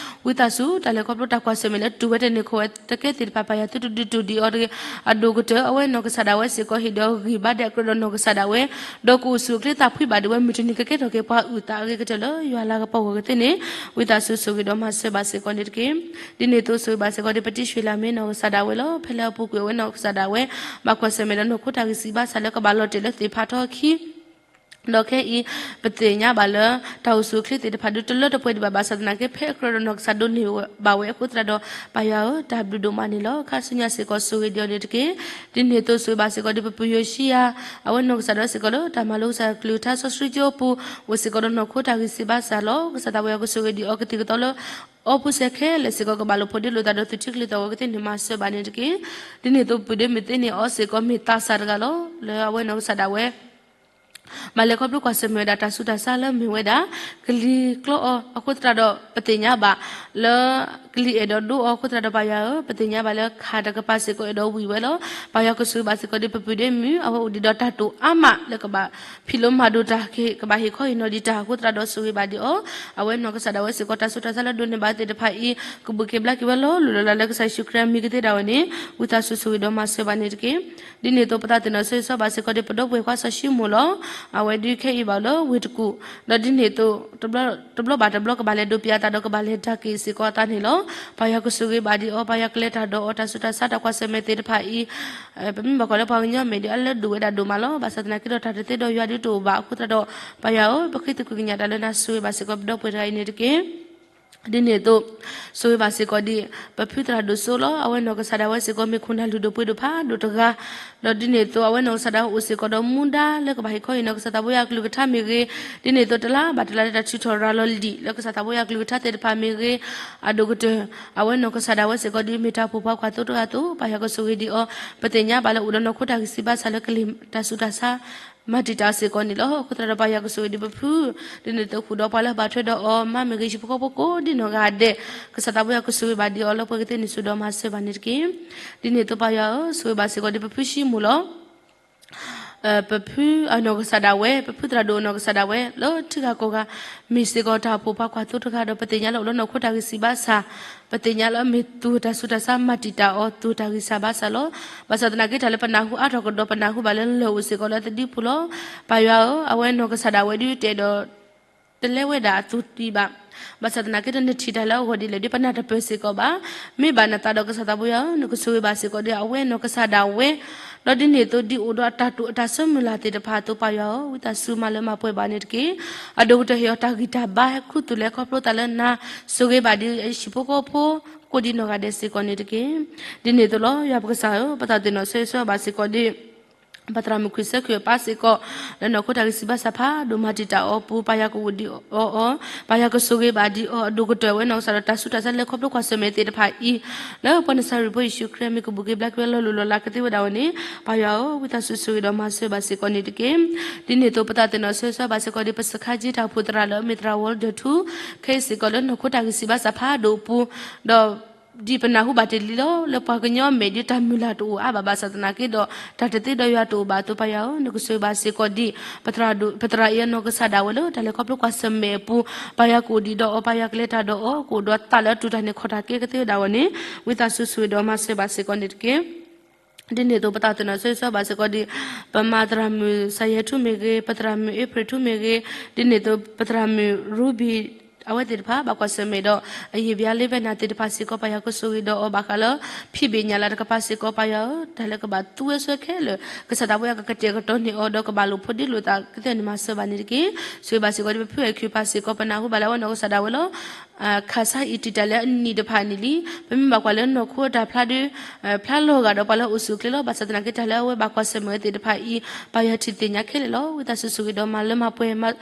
ဝံသးစူၤ တၢ်လဲၤခီဖျိတၢ်ကွၢ်ဆၢၣ်မဲာ်လၢတူၢ်ဝဲတန့ၢ်ခိၣ်ဝဲတကဲသ့ၣ်တဖၣ် ပၢ်ယွၤသုတဒုးတူၢ်ဒံးအီၤတဂ့ၤ, အဒိၣ်ကတၢၢ် အဝဲနီၢ်ကစၢ်ဒၣ်ဝဲစ့ၢ်ကီး ဟ့ၣ်ဒံးအီၤဂံၢ်ဘါဒဲးအကြၢးဒီးနီၢ်ကစၢ်ဒၣ်ဝဲ, ဒီးကအိၣ်ဆူၣ်အိၣ်ချ့သးဖှံဘၣ်ဒံးဝဲ မုၢ်တနံၤကကဲထီၣ်က့ၤပှၤအုၣ်သးအဂ့ၤကတၢၢ်လၢယွၤလၤကပီၤအဂီၢ်ကသ့န့ၣ်, ဝံသးစူၤဆိၣ်ဂ့ၤဒီးမၤစၢၤဘၣ်စ့ၢ်ကီးန့ၣ်တက့ၢ်. ဒ်န့ၣ်အသိးဆိၣ်ဂ့ၤဘၣ်စ့ၢ်ကီးဒံး ပတံၤဆှံလၢ်မ့ၢ်နီၢ်ကစၢ်ဒၣ်ဝဲလီၤ. ဖဲလၢအပူၤကွံာ်အဝဲနီၢ်ကစၢ်ဒၣ်ဝဲ ဘၣ်ကွၢ်ဆၢၣ်မဲာ်ဒီးနီၢ်ခိတၢ်ဂံၢ်စၢ်ဘါစၢ်လၢ ကဘၣ်လီၤတဲာ်လၢသ့ၣ်ဖးထီခံ ဒီးခဲအံၤ ပသ့ၣ်ညါဘၣ်လၢ တၢ်အိၣ်ဆူၣ်အိၣ်ချ့သ့ၣ်တဖၣ်ဒုးတလၢတပှဲၤဒံးဘၣ် ဘၣ်ဆၣ်သနာ်က့ ဖဲအကြၢးဒီးနီၢ်ကစၢ်ဒိးန့ၢ်ဘၣ်ဝဲအဃိသတးဒီး ပၢ်ယွၤဧၢ, တၢ်ဘျုးဒိၣ်မးန့ၣ်လီၤ. ခါဆူညါစ့ၢ်ကီးဆိၣ်ဂ့ၤဒံးအီၤန့ၣ်တက့ၢ်. ဒ်န့ၣ်အသိးဆိၣ်ဂ့ၤဘၣ်စ့ၢ်ကီးဒံး ပပုၢ်ယိၤၡံယၤ, အဝဲနီၢ်ကစၢ်ဒၣ်ဝဲစ့ၢ်ကီးလၢ တၢ်မၤလိကစၢ်ကလုၢ်ကထါစီဆှံကၠိအပူၤ အိၣ်စ့ၢ်ကီးဒီးနီၢ်ခိတၢ်ဂံၢ်စၢ်ဘါစၢ်လီၤ. ကစၢ်သးပှၢ်ယွၤကဆိၣ်ဂ့ၤဒံးအီၤကသံၣ်ကသီလၢ အီပူၤစဲခဲလၢာ်စ့ၢ်ကီး ကဘၣ်လိာ်ဖိးဒ့လိာ်သးဒီးသူၣ်ထံကလံၤသီၣ်ဂီၤကသ့န့ၣ် မၤစၢၤဘၣ်န့ၣ်တက့ၢ်. ဒ်န့ၣ်အသိး ပုၢ်ဒ့မုၣ်သ့န့ၣ်အီၤစ့ၢ်ကီး မ့ၢ်သးစၢ်တဂၤလီၤ. လၢအဝဲနီၢ်ကစၢ်ဒၣ်ဝဲ မ့ၢ်လဲၤခီဖျိကွၢ်ဆၢၣ်မဲာ်ဝဲဒၣ်တၢ်ဆူးတၢ်ဆါလၢမ့ၢ်ဝဲဒၣ် ကလံၤကျီအီၤအဃိသတးဒီး ပသ့ၣ်ညါဘၣ်လၢ ကလံၤအဲၣ်ဒိးဒိအီၤအဃိသတးဒီး ပၢ်ယွၤဧၢ, ပသ့ၣ်ညါဘၣ်လၢခးတကပၤစ့ၢ်ကီးအဲၣ်ဒိးဝံၣ်ဝဲလီၤ. ပၢ်ယွၤကဆိၣ်ဂ့ၤဘၣ်စ့ၢ်ကီးဒ်ပပုၢ်ဒ့မုၣ် အဝဲအိၣ်ဒံးဒီးတၢ်တိာ်အါမးလၢကဘၣ်ဖံးလိမၤဒိးတၢ် ကဘၣ်ဟ့ၣ်ခီဟ့ၣ်နီၤဒံးတၢ်အဃိသတးဒီး ဆိၣ်ဂ့ၤဘၣ်ဒံးအီၤ, အဝဲနီၢ်ကစၢ်ဒၣ်ဝဲစ့ၢ်ကီးတၢ်ဆူးတၢ်ဆါလၢဒိးန့ၢ်ဘၣ်သ့ၣ်တဖၣ်အံၤ ကဘူးက့ၤဘျါက့ၤဝဲလီၤ. လိၤလိၤလၢ်လၢ်လၢကစၢ်ယ့ၣ်ၡူးခရံာ်အမံၤကသ့ဒၣ်ဝဲန့ၣ် ဝံသးစူၤဆိၣ်ဂ့ၤဒီးမၤစၢၤဘၣ်န့ၣ်တက့ၢ်. ဒ်န့ၣ်အသိးပသးသ့ၣ်နီၣ်ဆိၣ်ဂ့ၤဆိၣ်ဘၣ်စ့ၢ်ကီးဒ်ပဒီပုၢ်ဝဲၢ်ခွါစီၤၡံမိၣ်လီၤ. အဝဲဒုးခဲအံၤဘၣ်လၢဝ့ၢ်တကူၣ်, ဒီးဒ်န့ၣ်အသိး တဘျီဘၣ်တဘျီကဘၣ်လဲၤဒိးပၠးအသးဒီးကဘၣ်လဲၤတၢ်က့ၤစ့ၢ်ကီးအသးန့ၣ်လီၤ. ပၢ်ယွၤကဆိၣ်ဂ့ၤဘၣ်ဒံးအီၤ, ပၢ်ယွၤကလဲၤတၢ်ဒီးအီၤ, တၢ်ဆူးတၢ်ဆါတၢ်ကွၢ်ဆၢၣ်မဲာ်သ့ၣ်တဖၣ်အံၤ ပမ့ၢ်ဘၣ်ကွၢ်လၢပှၤကညီမဲာ်ဒီးအလၢဒိၣ်ဝဲဒၣ်ဒိၣ်မးလီၤ. ဘၣ်ဆၣ်သနာ်က့ဒီးတၢ်တသ့ဒီးယွၤဒုးတအိၣ်ဘၣ်အဃိသတးဒီး ပၢ်ယွၤဧၢ, ပဃ့သကွံာ်ကညးတၢ်လၢနၤ ဆိၣ်ဂ့ၤဘၣ်စ့ၢ်ကီးပဒီပုၢ်ဝဲၢ်တဂၤအံၤန့ၣ်တက့ၢ်. ဒ်န့ၣ်အသိး ဆိၣ်ဂ့ၤဘၣ်စ့ၢ်ကီးဒ် ပဖုသရၣ်ဒိၣ်စိလီၤ. အဝဲနီၢ်ကစၢ်ဒၣ်ဝဲစ့ၢ်ကီးမ့ၢ်ခိၣ်နၢ်လုၢ်ဒိၣ်ပှ့ၤဒိၣ်ဖးဒိၣ်တဂၤ, ဒီးဒ်န့ၣ်အသိး အဝဲနီၢ်ကစၢ်ဒၣ်ဝဲအိၣ်စ့ၢ်ကီးဒီးမူဒါလၢကဘၣ်ဟ့ၣ်ခီဟ့ၣ်နီၤကစၢ်သးဖိယါအကလုၢ်ကထါမ့ၢ်ဂ့ၤ, ဒ်န့ၣ်အသိးတလါဘၣ်တလါလၢတၢ်ထုးထီၣ်ရၤလီၤလံာ်လၢကစၢ်သးဖိယါအကလုၢ်ကထါသ့ၣ်တဖၣ်မ့ၢ်ဂ့ၤ, အဒိၣ်ကတၢၢ် အဝဲနီၢ်ကစၢ်ဒၣ်ဝဲစ့ၢ်ကီးဒ်မ့ၢ်တၢ်အိၣ်ဖှိၣ်ဖိခွါသိတဂၤအသိး ပၢ်ယွၤကဆိၣ်ဂ့ၤဒံးအီၤ, ပသ့ၣ်ညါဘၣ်လၢအိၣ်ဒီးနီၢ်ခိတၢ်ဂံၢ်စၢ်ဘါစၢ်လၢကလံၤတၢ်ဆူးတၢ်ဆါ မၤတံာ်တာ်စ့ၢ်ကီးန့ၣ်လီၤ. အဃိသတးဒီးပၢ်ယွၤကဆိၣ်ဂ့ၤဒံးပဖု, ဒ်န့ၣ်အသိးဃုာ်ဒီးပှၤလၢအဘၣ်ထွဲဒီးအီၤ မါမ့ၢ်ဂ့ၤဟံၣ်ဖိဃီဖိကိးဒ်နီၢ်ဂၤဒဲး, ကစၢ်သးဖိယါကဆိၣ်ဂ့ၤဘၣ်ဒံးအီၤလၢပှၤကသ့န့ၢ်ဆူၣ်ဒီးမၤစၢၤဘၣ်န့ၣ်တက့ၢ်. ဒ်န့ၣ်အသိးပၢ်ယွၤဧၢ, ဆိၣ်ဂ့ၤဘၣ်စ့ၢ်ကီးဒံးပဖုၡံမိၣ်လီၤ. ပဖုအနီၢ်ကစၢ်ဒၣ်ဝဲ, ပဖုသရၣ်ဒိၣ်အနီၢ်ကစၢ်ဒၣ်ဝဲ လၢထံဂၤကီၢ်ဂၤ မ့ၢ်စ့ၢ်ကီးတၢ်အိၣ်ဖှိၣ်ဖိခွါသိတဂၤဒီး ပသ့ၣ်ညါလၢအိၣ်လၢနီၢ်ခိတၢ်ဂံၢ်စၢ်ဘါစၢ်, ပသ့ၣ်ညါလၢအမ့ၢ်သူၣ်တၢ်ဆူးတၢ်ဆါမၤတံာ်တာ်အီၤ သူၣ်တၢ်ဂံၢ်စၢ်ဘါစၢ်လီၤ. ဘၣ်ဆၣ်သနာ်က့တၢ်လၢပနၢ်ဟူအါထီၣ်ကဒီး ပနၢ်ဟူဘၣ်လၢလၢၢ်အိၣ်စ့ၢ်ကီးလၢသဒံပူၤလီၤ. ပၢ်ယွၤဧၢ, အဝဲနီၢ်ကစၢ်ဒၣ်ဝဲဒုးတအဲၣ်ဒိး တလဲဝဲဒၣ်အသူၣ်တံၢ်ဘၣ်. ဘၣ်ဆၣ်သနာ်က့ဒီးနထံၣ်တၢ်လၢအဂီၢ်ဒ်လဲၣ်ဒီး ပနၢ်တပၢၢ်စ့ၢ်ကီးဘၣ်. မ့ၢ်ဘၣ်နသးဒီးကစၢ်သးဖိယါဧၢ, နကဆိၣ်ဂ့ၤဘၣ်စ့ၢ်ကီးဒံးအဝဲနီၢ်ကစၢ်ဒၣ်ဝဲ, ဒီးဒ်န့ၣ်အသိးဒ်အိၣ်ဒီးအတၢ်တိာ်အတၢ်ဆၢမုၢ်လၢ်သ့ၣ်တဖၣ်အသိး ပၢ်ယွၤဧၢ, ဝံသးစူၤမၤလၢမၤပှဲၤဘၣ်န့ၣ်တက့ၢ်. အဒိၣ်ကတၢၢ်ဟ့ၣ်အီၤတၢ်ဂံၢ်တၢ်ဘါ ဟဲခူသူၣ်လဲခီဖျိသးလၢနၤ, ဆိၣ်ဂ့ၤဘၣ်ဒံးအဟံၣ်ဖိဃီဖိ ကိးဒံးနီၢ်ဂၤဒဲးစ့ၢ်ကီးန့ၣ်တက့ၢ်. ဒ်န့ၣ်အသိးလီၤ. ယွၤပကစၢ်ဧၢ, ပသးသ့ၣ်နီၣ်ဆိၣ်ဂ့ၤဆိၣ်ဂ့ၤဘၣ်စ့ၢ်ကီးဒံး ပသရၣ်မုၣ်ခွံဆၢခုၣ်အပၢ်စ့ၢ်ကီး လၢနီၢ်ခိတၢ်ဂံၢ်စၢ်ဘါစၢ်ဖးဒိၣ်မၤတံာ်တာ်အီၤအပူၤ ပၢ်ယွၤကအိၣ်ဒံးအီၤအီၤ, ပၢ်ယွၤကဆိၣ်ဂ့ၤဘၣ်ဒံးအီၤ အဒိၣ်ကတၢၢ်ဝဲနီၢ်ကစၢ်ဒီးတၢ်ဆူးတၢ်ဆါလၢခီဖျိကွၢ်ဆၢၣ်မဲာ်သ့ၣ်တဖၣ်အံၤ, လၢပှၤနၤစၤရ့းဖိယ့ၣ်ၡူးခရံာ်အမံၤကဘူးက့ၤဘျါက့ၤဝဲလီၤလိၢ်လီၤလးကသ့ဝဲဒၣ်ဝဲန့ၣ်, ပၢ်ယွၤဧၢ, ဝံသးစူၤဆိၣ်ဂ့ၤဒီးမၤစၢၤဘၣ်စ့ၢ်ကီးန့ၣ်တက့ၢ်. ဒ်န့ၣ်အသိးပသးသ့ၣ်နီၣ်ဆိၣ်ဂ့ၤဆိၣ်ဂ့ၤဘၣ်စ့ၢ်ကီးဒံး ပစခါကၠ့တၢ်အိၣ်ဖှိၣ်သရၣ်လၢအမ့ၢ်သရၣ်ဝီလ်ဒၢၣ်ထူ ခဲအံၤစ့ၢ်ကီးလၢနီၢ်ခိတၢ်ဂံၢ်စၢ်ဘါစၢ်ဖးဒိၣ်အပူၤ, ဒီး ဒ်ပနၢ်ဟူဘၣ်တ့ၢ်လံလီၤ. လၢပှၤကညီမဲာ်ဒ်တၢ်မုၢ်လၢ်တအိၣ်အါဘၣ် ဘၣ်ဆၣ်သနာ်က့ဒီး တၢ်တသ့ဒီးယွၤတအိၣ်ဘၣ်အသိး ပၢ်ယွၤဧၢ, နကဆိၣ်ဂ့ၤဘၣ်စ့ၢ်ကီးဒံး ပသရၣ်အံၤအနီၢ်ကစၢ်ဒၣ်ဝဲလၢတၢ်လဲၤခီဖျိကွၢ်ဆၢၣ်မဲာ်အပူၤ, ပၢ်ယွၤကအိၣ်ဒံးဒီးအီၤ, ပၢ်ယွၤကလဲၤတၢ်ဒီးအီၤ, ကအိၣ်ဒီးသးလၢအတူၢ်တၢ်န့ၣ်ခီၣ်တၢ်က့ကသ့ဝဲဒၣ်ဝဲန့ၣ်, ဝံသးစူၤဆိၣ်ဂ့ၤဒီးမၤစၢၤဘၣ်စ့ၢ်ကီးန့ၣ်တက့ၢ်. ဒ်န့ၣ်အသိးပသးသ့ၣ်နီၣ်ဆိၣ်ဂ့ၤဆိၣ်ဂ့ၤဘၣ်စ့ၢ်ကီးဒံး ပမၤသရၣ်မုၣ်စၤယဲၢ်ထူမ့ၢ်ဂ့ၤ, ပသရၣ်မုၣ်အ့ဖြ့ၣ်ထူမ့ၢ်ဂ့ၤ, ဒ်န့ၣ်အသိးပသရၣ်မုၣ်ရူဘံၣ် အဝဲသ့ၣ်တဖၣ် ဘၣ်ကွၢ်ဆၢၣ်မဲာ်ဒီး အယံာ်ဘျါလၢဘဲနၤသ့ၣ်တဖၣ်စ့ၢ်ကီး ပၢ်ယွၤကဆိၣ်ဂ့ၤဒီးအီၤဘၣ်ဃးလၢ ဖံးဘ့ၣ်ညၣ်လၤတကပၤစ့ၢ်ကီး ပၢ်ယွၤဧၢ, တၢ်လၢကဘၣ်သူဝဲစွဲခဲလၢာ် ကစၢ်သးပှဲၤအကတဲာ်ကတီၤန့ၢ်အီၤ ဒီးကဘၣ်လိာ်ဖိးဒ့လိာ်သးကသ့န့ၣ် မၤစၢၤဘၣ်န့ၣ်တက့ၢ်. ဆိၣ်ဂ့ၤဘၣ်စ့ၢ်ကီးဒံး ပဖုအဲၣ်ခွံပၢ်စ့ၢ်ကီး ပနၢ်ဟူဘၣ်လၢအဝဲနီၢ်ကစၢ်ဒၣ်ဝဲလၢ ခးဆါအံၤတံာ်တာ်လၢအနံၣ်တဖၣ်န့ၣ်လံ. ပမ့ၢ်ဘၣ်ကွၢ်လၢနီၢ်ခိအတၢ်ဖျါဒီး ဖျါလီၤဂာ်ဒီးပှၤလၢအအိၣ်ဆူၣ်အိၣ်ချ့လီၤ. ဘၣ်ဆၣ်သနာ်က့တၢ်လၢအဝဲဘၣ်ကွၢ်ဆၢၣ်မဲာ်ဝဲသ့ၣ်တဖၣ်အံၤ ပၢ်ယွၤထံၣ်သ့ၣ်ညါခဲလၢာ်လီၤ. ဝံသးစူၤဆိၣ်ဂ့ၤဒီးမၤလၢမၤပှဲၤ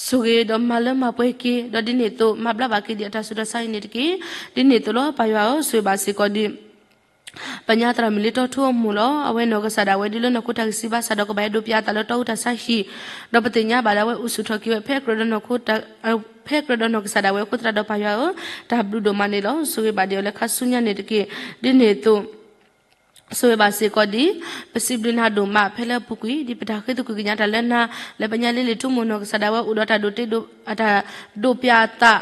ဆိၣ်ဂ့ၤဒီးမၤလၢမၤပှဲၤက့ၤ ဒီးဒ်န့ၣ်အသိး မၤဘျါဘၣ်က့ၤဒံးအတၢ်ဆူးတၢ်ဆါအံၤန့ၣ်တက့ၢ်. ဒ်န့ၣ်အသိးလီၤ. ပၢ်ယွၤဧၢ, ဆိၣ်ဂ့ၤဘၣ်စ့ၢ်ကီးဒံး ပညါသရၣ်မုၣ်လ့တီထူအမိၢ်လီၤ. အဝဲနီၢ်ကစၢ်ဒၣ်ဝဲဒုးလၢနီၢ်ခိတၢ်ဂံၢ်စၢ်ဘါစၢ်ဒီးကဘၣ်အဲၣ်ဒိးပၠးအသးလၢတီအူတၢ်ဆါဟံၣ်, ဒီးပသ့ၣ်ညါဘၣ်လၢအဝဲအိၣ်ဆူၣ်ထီၣ်က့ၤဝဲ ဖဲကြၢးဒီးနီၢ်ခိ ဖဲကြၢးဒီးနီၢ်ကစၢ်ဒၣ်ဝဲအဃိသတးဒီး ပၢ်ယွၤဧၢ, တၢ်ဘျုးဒိၣ်မးန့ၣ်လီၤ. ဆိၣ်ဂ့ၤဘၣ်ဒံးအီၤလၢခါဆူညါန့ၣ်တက့ၢ်. ဒ်န့ၣ်အသိး ဆိၣ်ဂ့ၤဘၣ်စ့ၢ်ကီးဒံး ပစံးဘျုးနၤဒိၣ်မး ဖဲလၢအပူၤကွံာ် ဒ်ပတၢ်ဃ့သကွံာ်ကညးတၢ်လၢနၤ လၢပညါလ့လ့ၣ်ထူမိၢ်နီၢ်ကစၢ်ဒၣ်ဝဲအိၣ်ဒီးတၢ်ဒိးတ့ဒိး အတၢ်ဒိးပၠးအသး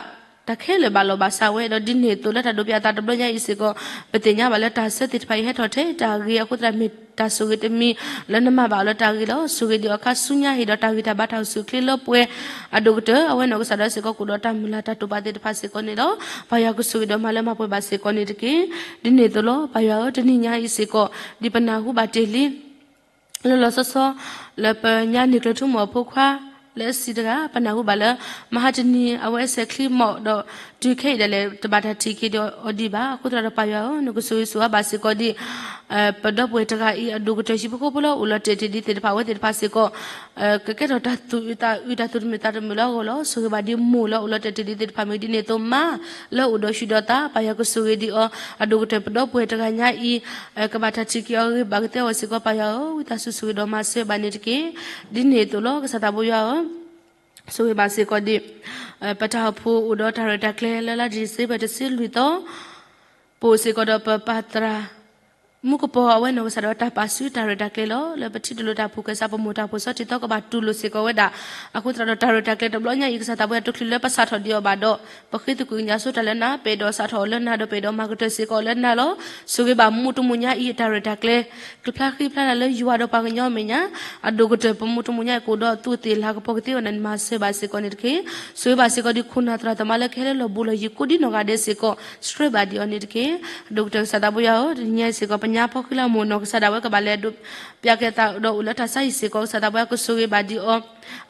တၢ်ခဲလၢာ်ဘၣ်လီၤဘၣ်စးဝဲ ဒီးဒ်န့ၣ်အသိးလၢတၢ်ဒိးပၠးအသးတဘျီညါအံၤစ့ၢ်ကီး ပသ့ၣ်ညါဘၣ်လၢတၢ်ဆၢသ့ၣ်တဖၣ်အံၤဟဲထီၣ်ထဲတၢ်ဂ့ၤအဃိသတး မ့ၢ်တၢ်ဆိၣ်ဂ့ၤတမံၤလၢနမၤဘၣ်အီၤလၢတၢ်ဂ့ၤလီၤ. ဆိၣ်ဂ့ၤဒံးအီၤခါဆူညါ ဟ့ၣ်ဒီးတၢ်ဂံၢ်တၢ်ဘါတၢ်အိၣ်ဆူၣ်အိၣ်ချ့လၢပှဲၤ အဒိၣ်ကတၢၢ် အဝဲနီၢ်ကစၢ်ဒၣ်ဝဲစ့ၢ်ကီးကအိၣ်ဒီးတၢ်မုၢ်လၢ်တၢ်တိာ်ပာ်သ့ၣ်တဖၣ်စ့ၢ်ကီးန့ၣ်လီၤ. ပၢ်ယွၤကဆိၣ်ဂ့ၤဒီးမၤလၢမၤပှဲၤဘၣ်စ့ၢ်ကီးန့ၣ်တက့ၢ်. ဒ်န့ၣ်အသိးလီၤ. ပၢ်ယွၤဧၢ, တနံၤညါအံၤစ့ၢ်ကီး ဒ်ပနၢ်ဟူဘၣ်တ့ၢ်လံ လီၤလီၤဆီဆီ လၢပညါန့ၢ်ကျၢၤထူမိၢ်အဖိခွါ လၢအဆံးတဂၤ ပနၢ်ဟူဘၣ်လၢ မဟါတနံၤ အဝဲအဆဲးချံမီၢ်ဒီး တုၤခဲအံၤဒၣ်လဲာ် တဘၣ်တၢ်ထံၣ်က့ၤဒီးအီၤဒံးဘၣ်. အဃိသတးဒီးပၢ်ယွၤဧၢ, နကဆိၣ်ဂ့ၤဆိၣ်ဝါဘၣ်စ့ၢ်ကီးဒံး ပဒီပုၢ်ဝဲၢ်တဂၤအံၤ အဒိၣ်ကတၢၢ်ဟံၣ်ဖိဃီဖိလၢအိၣ်လီၤတဲာ်တ့ၢ်ဒံးသ့ၣ်တဖၣ် အဝဲသ့ၣ်တဖၣ်စ့ၢ်ကီး ကကဲထီၣ်တၢ်သူၣ်အုးသးအုး တၢ်သူၣ်တမုာ်သးတမုာ်လၢအဂီၢ်လီၤ. ဆိၣ်ဂ့ၤဘၣ်ဒ်မိၢ်လၢအိၣ်လီၤတဲာ်တ့ၢ်လံသ့ၣ်တဖၣ်မ့ၢ်ဂ့ၤ, ဒ်န့ၣ်အသိးမါလၢအိၣ်ဒီးဟံၣ်ဒီးသး, ပၢ်ယွၤကဆိၣ်ဂ့ၤဒံးအီၤ, အဒိၣ်ကတၢၢ်ပဒီပုၢ်ဝဲၢ်တဂၤညါအံၤ ကဘၣ်တၢ်ထံၣ်က့ၤအီၤဂ့ၤ ဘၣ်ကသ့အီၤစ့ၢ်ကီး ပၢ်ယွၤဧၢ, ဝံသးစူၤဆိၣ်ဂ့ၤဒီးမၤစၢၤဘၣ်န့ၣ်တက့ၢ်. ဒ်န့ၣ်အသိးလီၤ ကစၢ်သးဘိယွၤဧၢ, ဆိၣ်ဂ့ၤဘၣ်စ့ၢ်ကီးဒံး ပတၢ်အိၣ်ဖှိၣ်အိၣ်ဒီးတၢ်ရဲၣ်တၢ်ကျဲၤလၢလါဒံၣ်စ့ဘၢၣ်တဆံလွံၢ်သီ, ပအိၣ်စ့ၢ်ကီးဒီးပပၢ်သရၣ် မူကပီၤ အဝဲနီၢ်ကစၢ်ဒၣ်ဝဲတၢ်ပာ်စုတၢ်ရဲၣ်တၢ်ကျဲၤလီၤ. လၢပထံၣ်တလိာ်တၢ်ဖှိၣ်ကစၢ် ပမိၢ်တၢ်ဖှိၣ်ဆီထံသီ ကဘၣ်တူၢ်လိာ်စ့ၢ်ကီးဝဲဒၣ်. အဃိသတးဒီးတၢ်ရဲၣ်တၢ်ကျဲၤတဘျီညါအံၤ ကစၢ်သးဘိယွၤ တချုးလၢပစးထီၣ်ဒံးအီၤဘၣ်ဒီး ပဃ့သကွံာ်ကညးဆိတၢ်လၢနၤ, ပအဲၣ်ဒိးစးထီၣ်အီၤလၢနၤ ဒီးပအဲၣ်ဒိးမၤကတၢၢ်စ့ၢ်ကီးအီၤလၢနၤလီၤ. ဆိၣ်ဂ့ၤဘၣ်မူတမူညါအံၤ အတၢ်ရဲၣ်တၢ်ကျဲၤ ကဖျါဃံဖျါလၤလၢယွၤဒီးပှၤကညီအမဲာ်ညါ, အဒိၣ်ကတၢၢ်ပမူတမူညါအံၤ ကအိၣ်ဒီးအသူးအသ့ၣ်လၤကပီၤကသ့အီၤန့ၣ် မၤစၢၤဘၣ်စ့ၢ်ကီးန့ၣ်တက့ၢ်. ဆိၣ်ဂ့ၤဘၣ်စ့ၢ်ကီးဒ်ခိၣ်နၢ်သရၣ်သမါလၢကဟဲလၢလီၢ်ဘူးလီၢ်ယံၤကိးဒ်နီၢ်ဂၤဒဲးစ့ၢ်ကီး ဆှၢဘၣ်ဒံးအီၤန့ၣ်တက့ၢ်. အဒိၣ်ကတၢၢ်ကစၢ်သးဘိယွၤဧၢ, တနံၤညါအံၤစ့ၢ်ကီး ပညါဖီဃံလၤမိၢ်နီၢ်ကစၢ်ဒၣ်ဝဲကဘၣ်လဲၤဒိးပၠးကဲသးဒီးအိၣ်လၢတၢ်ဆါဟံၣ်စ့ၢ်ကီး ကစၢ်သးဘိယွၤကဆိၣ်ဂ့ၤဘၣ်ဒံးအီၤ,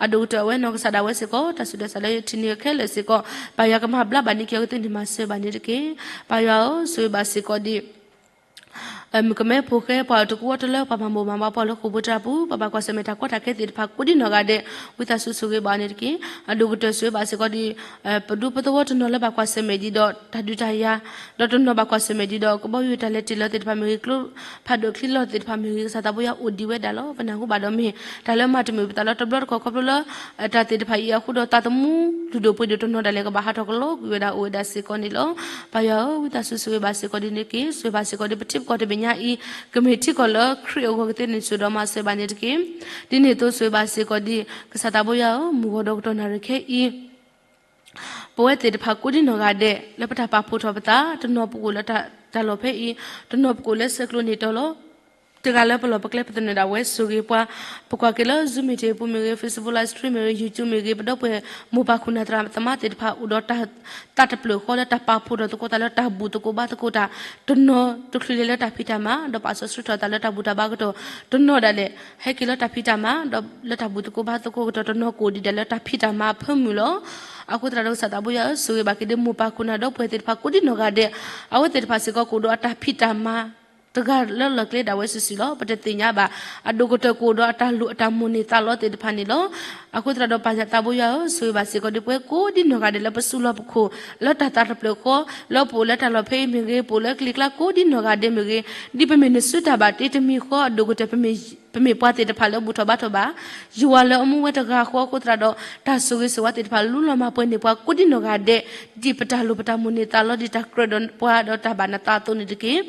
အဒိၣ်ကတၢၢ်အဝဲနီၢ်ကစၢ်ဒၣ်ဝဲစ့ၢ်ကီး တၢ်ဆူးတၢ်ဆါလၢယထံၣ်န့ၢ်ခဲလၢာ်စ့ၢ်ကီး ပၢ်ယွၤကမၤဘျါဘၣ်န့ၢ်က့ၤအီၤကသ့န့ၣ် မၤစၢၤဘၣ်န့ၣ်တက့ၢ်. ပၢ်ယွၤဧၢ, ဆိၣ်ဂ့ၤဘၣ်စ့ၢ်ကီးဒံး မုၣ်ကမဲဖိဃဲ ပှၤအတကူအတလၢ ပှၤမၤမိၢ်မၤပှၤ ပှၤလၢဃိာ်ဖိတၢ်ပူၤ ပှၤဘၣ်ကွၢ်ဆၢၣ်မဲာ်တၢ်ကီတၢ်ခဲသ့ၣ်တဖၣ်ကိးဒ်နီၢ်ဂၤဒဲး ဝံသးစူၤဆိၣ်ဂ့ၤဘၣ်အီၤန့ၣ်တက့ၢ်. အဒိၣ်ကတၢၢ်ဆိၣ်ဂ့ၤဘၣ်စ့ၢ်ကီးဒံး ပဒူပသဝီတနီၤလၢဘၣ်ကွၢ်ဆၢၣ်မဲာ်ဒံးဒီးတၢ်ဒုးတၢ်ယၤ, ဒီးတနီၤဘၣ်ကွၢ်ဆၢၣ်မဲာ်ဒံးဒီး ကဘီယူၤတၢ်လဲၤတ့ၢ်လီၤသ့ၣ်တဖၣ်မ့ၢ်ဂ့ၤ, ကျိဖးဒိၣ်ချံလီၤသ့ၣ်တဖၣ်မ့ၢ်ဂ့ၤ, ကစၢ်သးဘိယွၤအိၣ်ဒံးဝဲဒၣ်လီၤ. ပနၢ်ဟူဘၣ်ဒီးမ့ၢ် တၢ်လၢမၤတမုာ်ပသးလီၤ. တဘျီတခီၣ်ခီဖျိလၢ တၢ်သ့ၣ်တဖၣ်အံၤအဃိဒီး သးသမူလုၢ်ဒိၣ်ပှ့ၤဒိၣ်တနီၤဒၣ်လဲာ် ကဘၣ်ဟးထီၣ်ကလီကွံာ်ဝဲဒၣ်အိၣ်ဝဲဒၣ်စ့ၢ်ကီးန့ၣ်လီၤ. ပၢ်ယွၤဧၢ, ဝံသးစူၤဆိၣ်ဂ့ၤဘၣ်စ့ၢ်ကီးဒ်န့ၣ်တက့ၢ်. ဆိၣ်ဂ့ၤဘၣ်စ့ၢ်ကီးဒ် ပထံပကီၢ်တဘ့ၣ်ညါအံၤ ကမ့ၢ်ထံကီၢ်လၢခရံာ်အဂီၢ်ကသ့န့ၣ် ဆိၣ်ဒီးမၤစၢၤဘၣ်န့ၣ်တက့ၢ်. ဒ်န့ၣ်အသိးဆိၣ်ဂ့ၤဘၣ်စ့ၢ်ကီးဒ် ကစၢ်သးဘိယွၤဧၢ, မုၢ်ဂီၤဒီးကတီၢ်နၣ်ရံၣ်ခဲအံၤ ပဝဲသ့ၣ်တဖၣ်ကိးဒ်နီၢ်ဂၤဒဲး လၢပတၢ်ပာ်ဖှိၣ်ထီၣ်ပသး, တနီၤပကအိၣ်လၢတၢ်လီၢ်ဖဲအံၤ, တနီၤပကအိၣ်လၢဆဲးကျိးန့ၣ်တီၤလီၤ. တဂၤလၢပလီၢ်ပကျဲ ပသနၢၣ်ဒၣ်ဝဲဆိၣ်ဂ့ၤပှၤ, ပကွၢ်က့ၤလၢ Zoom meeting ပူၤမ့ၢ်ဂ့ၤ, Facebook live stream မ့ၢ်ဂ့ၤ, YouTube မ့ၢ်ဂ့ၤ, ပဒီပုၢ်ဝဲၢ်မိၢ်ပၢ်ခိၣ်နၢ်သရၣ်သမါသ့ၣ်တဖၣ် အိၣ်ဒီးတၢ် သးတဖျၢၣ်ဃီလၢတၢ်ပာ်ဖှိၣ်ထီၣ်သကိးသးလၢတၢ်ဘူၣ်သကိးဘါသကိးတၢ်, တနီၤတချုးလဲၤလၢတၢ်ဖံးတၢ်မၤ ဒီးပာ်စီဆှံထီၣ်သးလၢတၢ်ဘူၣ်တၢ်ဘါကတီၢ်, တနီၤဒၣ်လဲာ် ဟဲက့ၤလၢတၢ်ဖံးတၢ်မၤ ဒီးလၢတၢ်ဘူၣ်သကိးဘါသကိးကတီၢ်, တနီၤကအိၣ်ဒံးဒၣ်လၢတၢ်ဖံးတၢ်မၤအဖၢမုၢ်လီၤ. အဃိသတးဒီးကစၢ်သးဘိယွၤဧၢ, ဆိၣ်ဂ့ၤဘၣ်က့ၤဒ်မိၢ်ပၢ်ခိၣ်နၢ်ဒီပုၢ်ဝဲၢ်သ့ၣ်တဖၣ်ကိးဒ်နီၢ်ဂၤဒဲး, အဝဲသ့ၣ်တဖၣ်စ့ၢ်ကီးကအိၣ်ဒီးအတၢ်ဖံးတၢ်မၤ တဂၤလၢလီၢ်ကျဲဒၣ်ဝဲစုာ်စုာ်လီၤ. ပတသ့ၣ်ညါဘၣ်, အဒိၣ်ကတၢၢ်ကအိၣ်ဒီးအတၢ်လိၣ်အတၢ်မိၣ်န့ၢ်သးလီသ့ၣ်တဖၣ်န့ၣ်လီၤ. အဃိသတးဒီးပၢ်ယွၤသးဘိယွၤဧၢ, ဆိၣ်ဂ့ၤဘၣ်စ့ၢ်ကီးဒ်ပဝဲကိးဒ်နီၢ်ဂၤဒဲးလၢပစုလီၢ်ပခိၣ် လၢတၢ်သးတဖျၢၣ်ဃီ, လၢပအိၣ်လၢတၢ်လီၢ်ဖဲအံၤမ့ၢ်ဂ့ၤ, ပအိၣ်လၢကလံၤကျါကိးဒ်နီၢ်ဂၤဒဲးမ့ၢ်ဂ့ၤ, ဒ်ပမ့ၢ်နစုတၢ်ဘၣ်တ့တမံၤဃီ အဒိၣ်ကတၢၢ် ပမ့ၢ်ပှၤသ့ၣ်တဖၣ်လၢဘူၣ်ထီၣ်ဘါထီၣ်ဘၣ် ယွၤလၢအမူဝဲတဂၤဃီအဃိသတးဒီး တၢ်ဆိၣ်ဂ့ၤဆိၣ်ဝါသ့ၣ်တဖၣ် လူလီၤမၤပှဲၤန့ၢ်ပှၤကိးဒ်နီၢ်ဂၤဒဲး, ဒ်ပတၢ်လိၣ်ပတၢ်မိၣ်န့ၢ်သးလီ ဒ်တၢ်ကြၢးဒီးပှၤဒီးတၢ်ဘၣ်နသးအသိးန့ၣ်တက့ၢ်.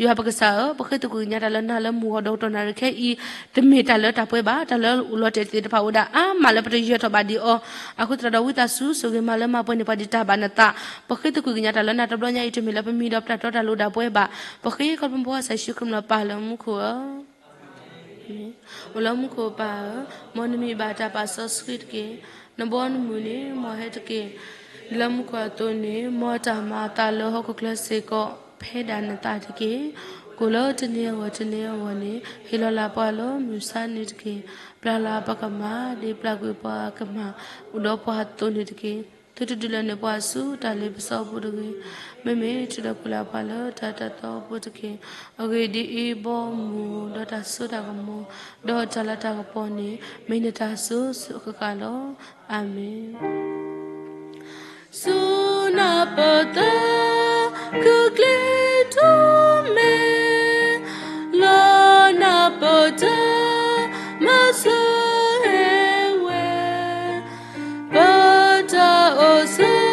ယွၤပကစၢ်ဧၢ, ပဃ့သကွံာ်ကညးတၢ်လၢနၤလၢမုၢ်ဂီၤဒီးကတီၢ်နၣ်ရံၣ်ခဲအံၤ, တမ့ၢ်တၢ်လၢတၢ်ပှဲၤဘၣ်, တၢ်လၢအိၣ်လီၤတဲာ်သ့ၣ်တဖၣ်အိၣ်ဝဲဒၣ်အါမးလၢပတယၢၤထီၣ်ဘၣ်ဒံးအီၤ, အဃိသတးဒီးဝံသးစူၤဆိၣ်ဂ့ၤမၤလၢမၤပှဲၤန့ၢ်ပှၤဒ်တၢ်ဘၣ်နသး, ပဃ့သကွံာ်ကညးတၢ်လၢနၤတဘျီညါအံၤ တမ့ၢ်လၢပမံၤဒီးပတၢ်တီတၢ်လိၤဒၣ်ပှဲၤဘၣ်, ပဃ့ခီဖျိပဝဲစၢ်ယ့ၣ်ၡူးခရံာ်လၢပၢ်လၢမူခိၣ်ဧၢ အိၣ်လၢမူခိၣ်ပၢ်ဧၢ, မ်နမံၤဘၣ်တၢ်ပာ်စီဆှံတက့ၢ်. နဘီနမုၢ်န့ၣ် မ်ဟဲတက့ၢ်. လၢမူခိၣ်အသိးန့ၣ် မ်တၢ်မၤအသးလၢဟီၣ်ခိၣ်ချၢစ့ၢ်ကီး ဖဲဒၣ်နသးတက့ၢ်. ကိၣ်လၢတနံၤအဂီၢ်တနံၤအဂီၢ်န့ၣ် ဟ့ၣ်လီၤလၢ်ပှၤလၢမုၢ်မဆါန့ၣ်တက့ၢ်. ပျၢ်လၢ်ပကမၢ် ဒ်ပျၢ်ကွံာ်ပှၤကမၢ် အိၣ်ဒီးပှၤအသိးန့ၣ်တက့ၢ်. သုတဒုးလဲၤနုာ်ပှၤဆူတၢ်လ့ပစီအပူၤတဂ့ၤ. မ့မ့ၢ်သုဒီးပှၤလၢ်ပှၤလၢတၢ်တၢ်သီအပူၤတက့ၢ်. အဂ့ၢ်ဒ်အံၤ, ဘီမုၢ်ဒီးတၢ်စိတၢ်ကမီၤ ဒီးတၢ်လၤတၢ်ကပီၤန့ၣ် မ့ၢ်နတၢ်စိၤစိၤအဃၣ်ဃၣ်လီၤ. အၤမ့ၣ်. ဆူနၢ်ပၢၢ်တၢ် ကကျဲၤထီၣ်မဲာ် လၢနၢ်ပၢၢ်တၢ် မၤစၢၤဟဲဝဲ ပတၢ်အိၣ်ဆၢ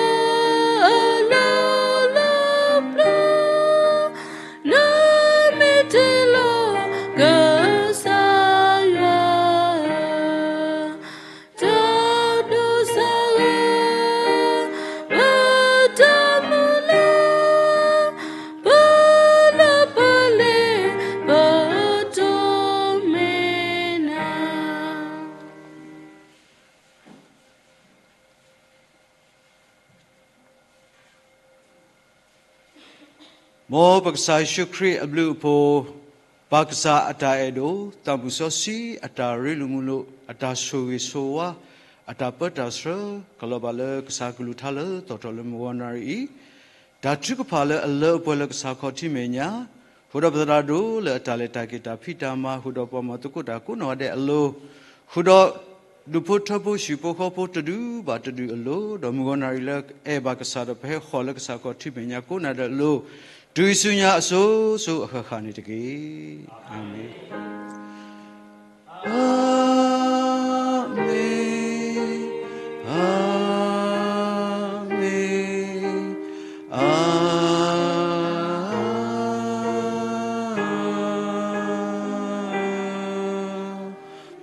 အလီၢ်လၢပျၢၤ နမ့ၢ်တ့လီၤကစၢ်ယွၤဧၢ, တၢ်ဒိးစၢ်ဂ့ၤ ပတၢ်မုၢ်လၢ် ပလၢပလဲၤ ပတိၢ်မ့ၢ်နၤ. မ်ပကစၢ်ယ့ၣ်ၡူးခရံာ်အဘျုးအဖှိၣ်, ပၢ်ကစၢ်အတၢ်အဲၣ်ဒိၣ်, သးမုၢ်စီဆှံအတၢ်ရ့လိာ်မုာ်လိာ်, အတၢ်ဆိၣ်ဂ့ၤဆိၣ်ဝါ, အတၢ်ပၢတၢ်ဆှၢ, ကလီၤဘၣ်လၢကစၢ်ကလုၢ်ကထါလၢသီၣ်ထီၣ်လၢမုၢ်ဂီၤနၣ်ရံၣ်အံၤ, တၢ်ထုကဖၣ်လၢအလၢအပှဲၤလၢကစၢ်ခီၣ်ထံးမဲာ်ညါ, ဃုာ်ဒီးပသရၣ်ဒိၣ်လၢအတၢ်လဲၤတၢ်က့ၤတၢ်ဖံးတၢ်မၤ, ဃုာ်ဒီးပှၤမၤသကိးတၢ်ကိးနီၢ်ဂၤဒဲးအလိၤ, ဃုာ်ဒီး ဒူၣ်ဖိထၢဖိ ဟံၣ်ဖိဃီဖိတဒူၣ်ဘၣ်တဒူၣ်အလိၤ, ဒီးမုၢ်ဂီၤနၣ်ရံၣ်လၢအဲၣ်ဘၣ်ကစၢ်ဒီး ပဟဲဃီၤလၢကစၢ်ခီၣ်ထံးမဲာ်ညါကိးနၤဒဲးအလိၤ, တုၤဆူညါအစိၤစိၤအဃၣ်ဃၣ်န့ၣ်တက့ၢ်. အၤမ့ၣ်.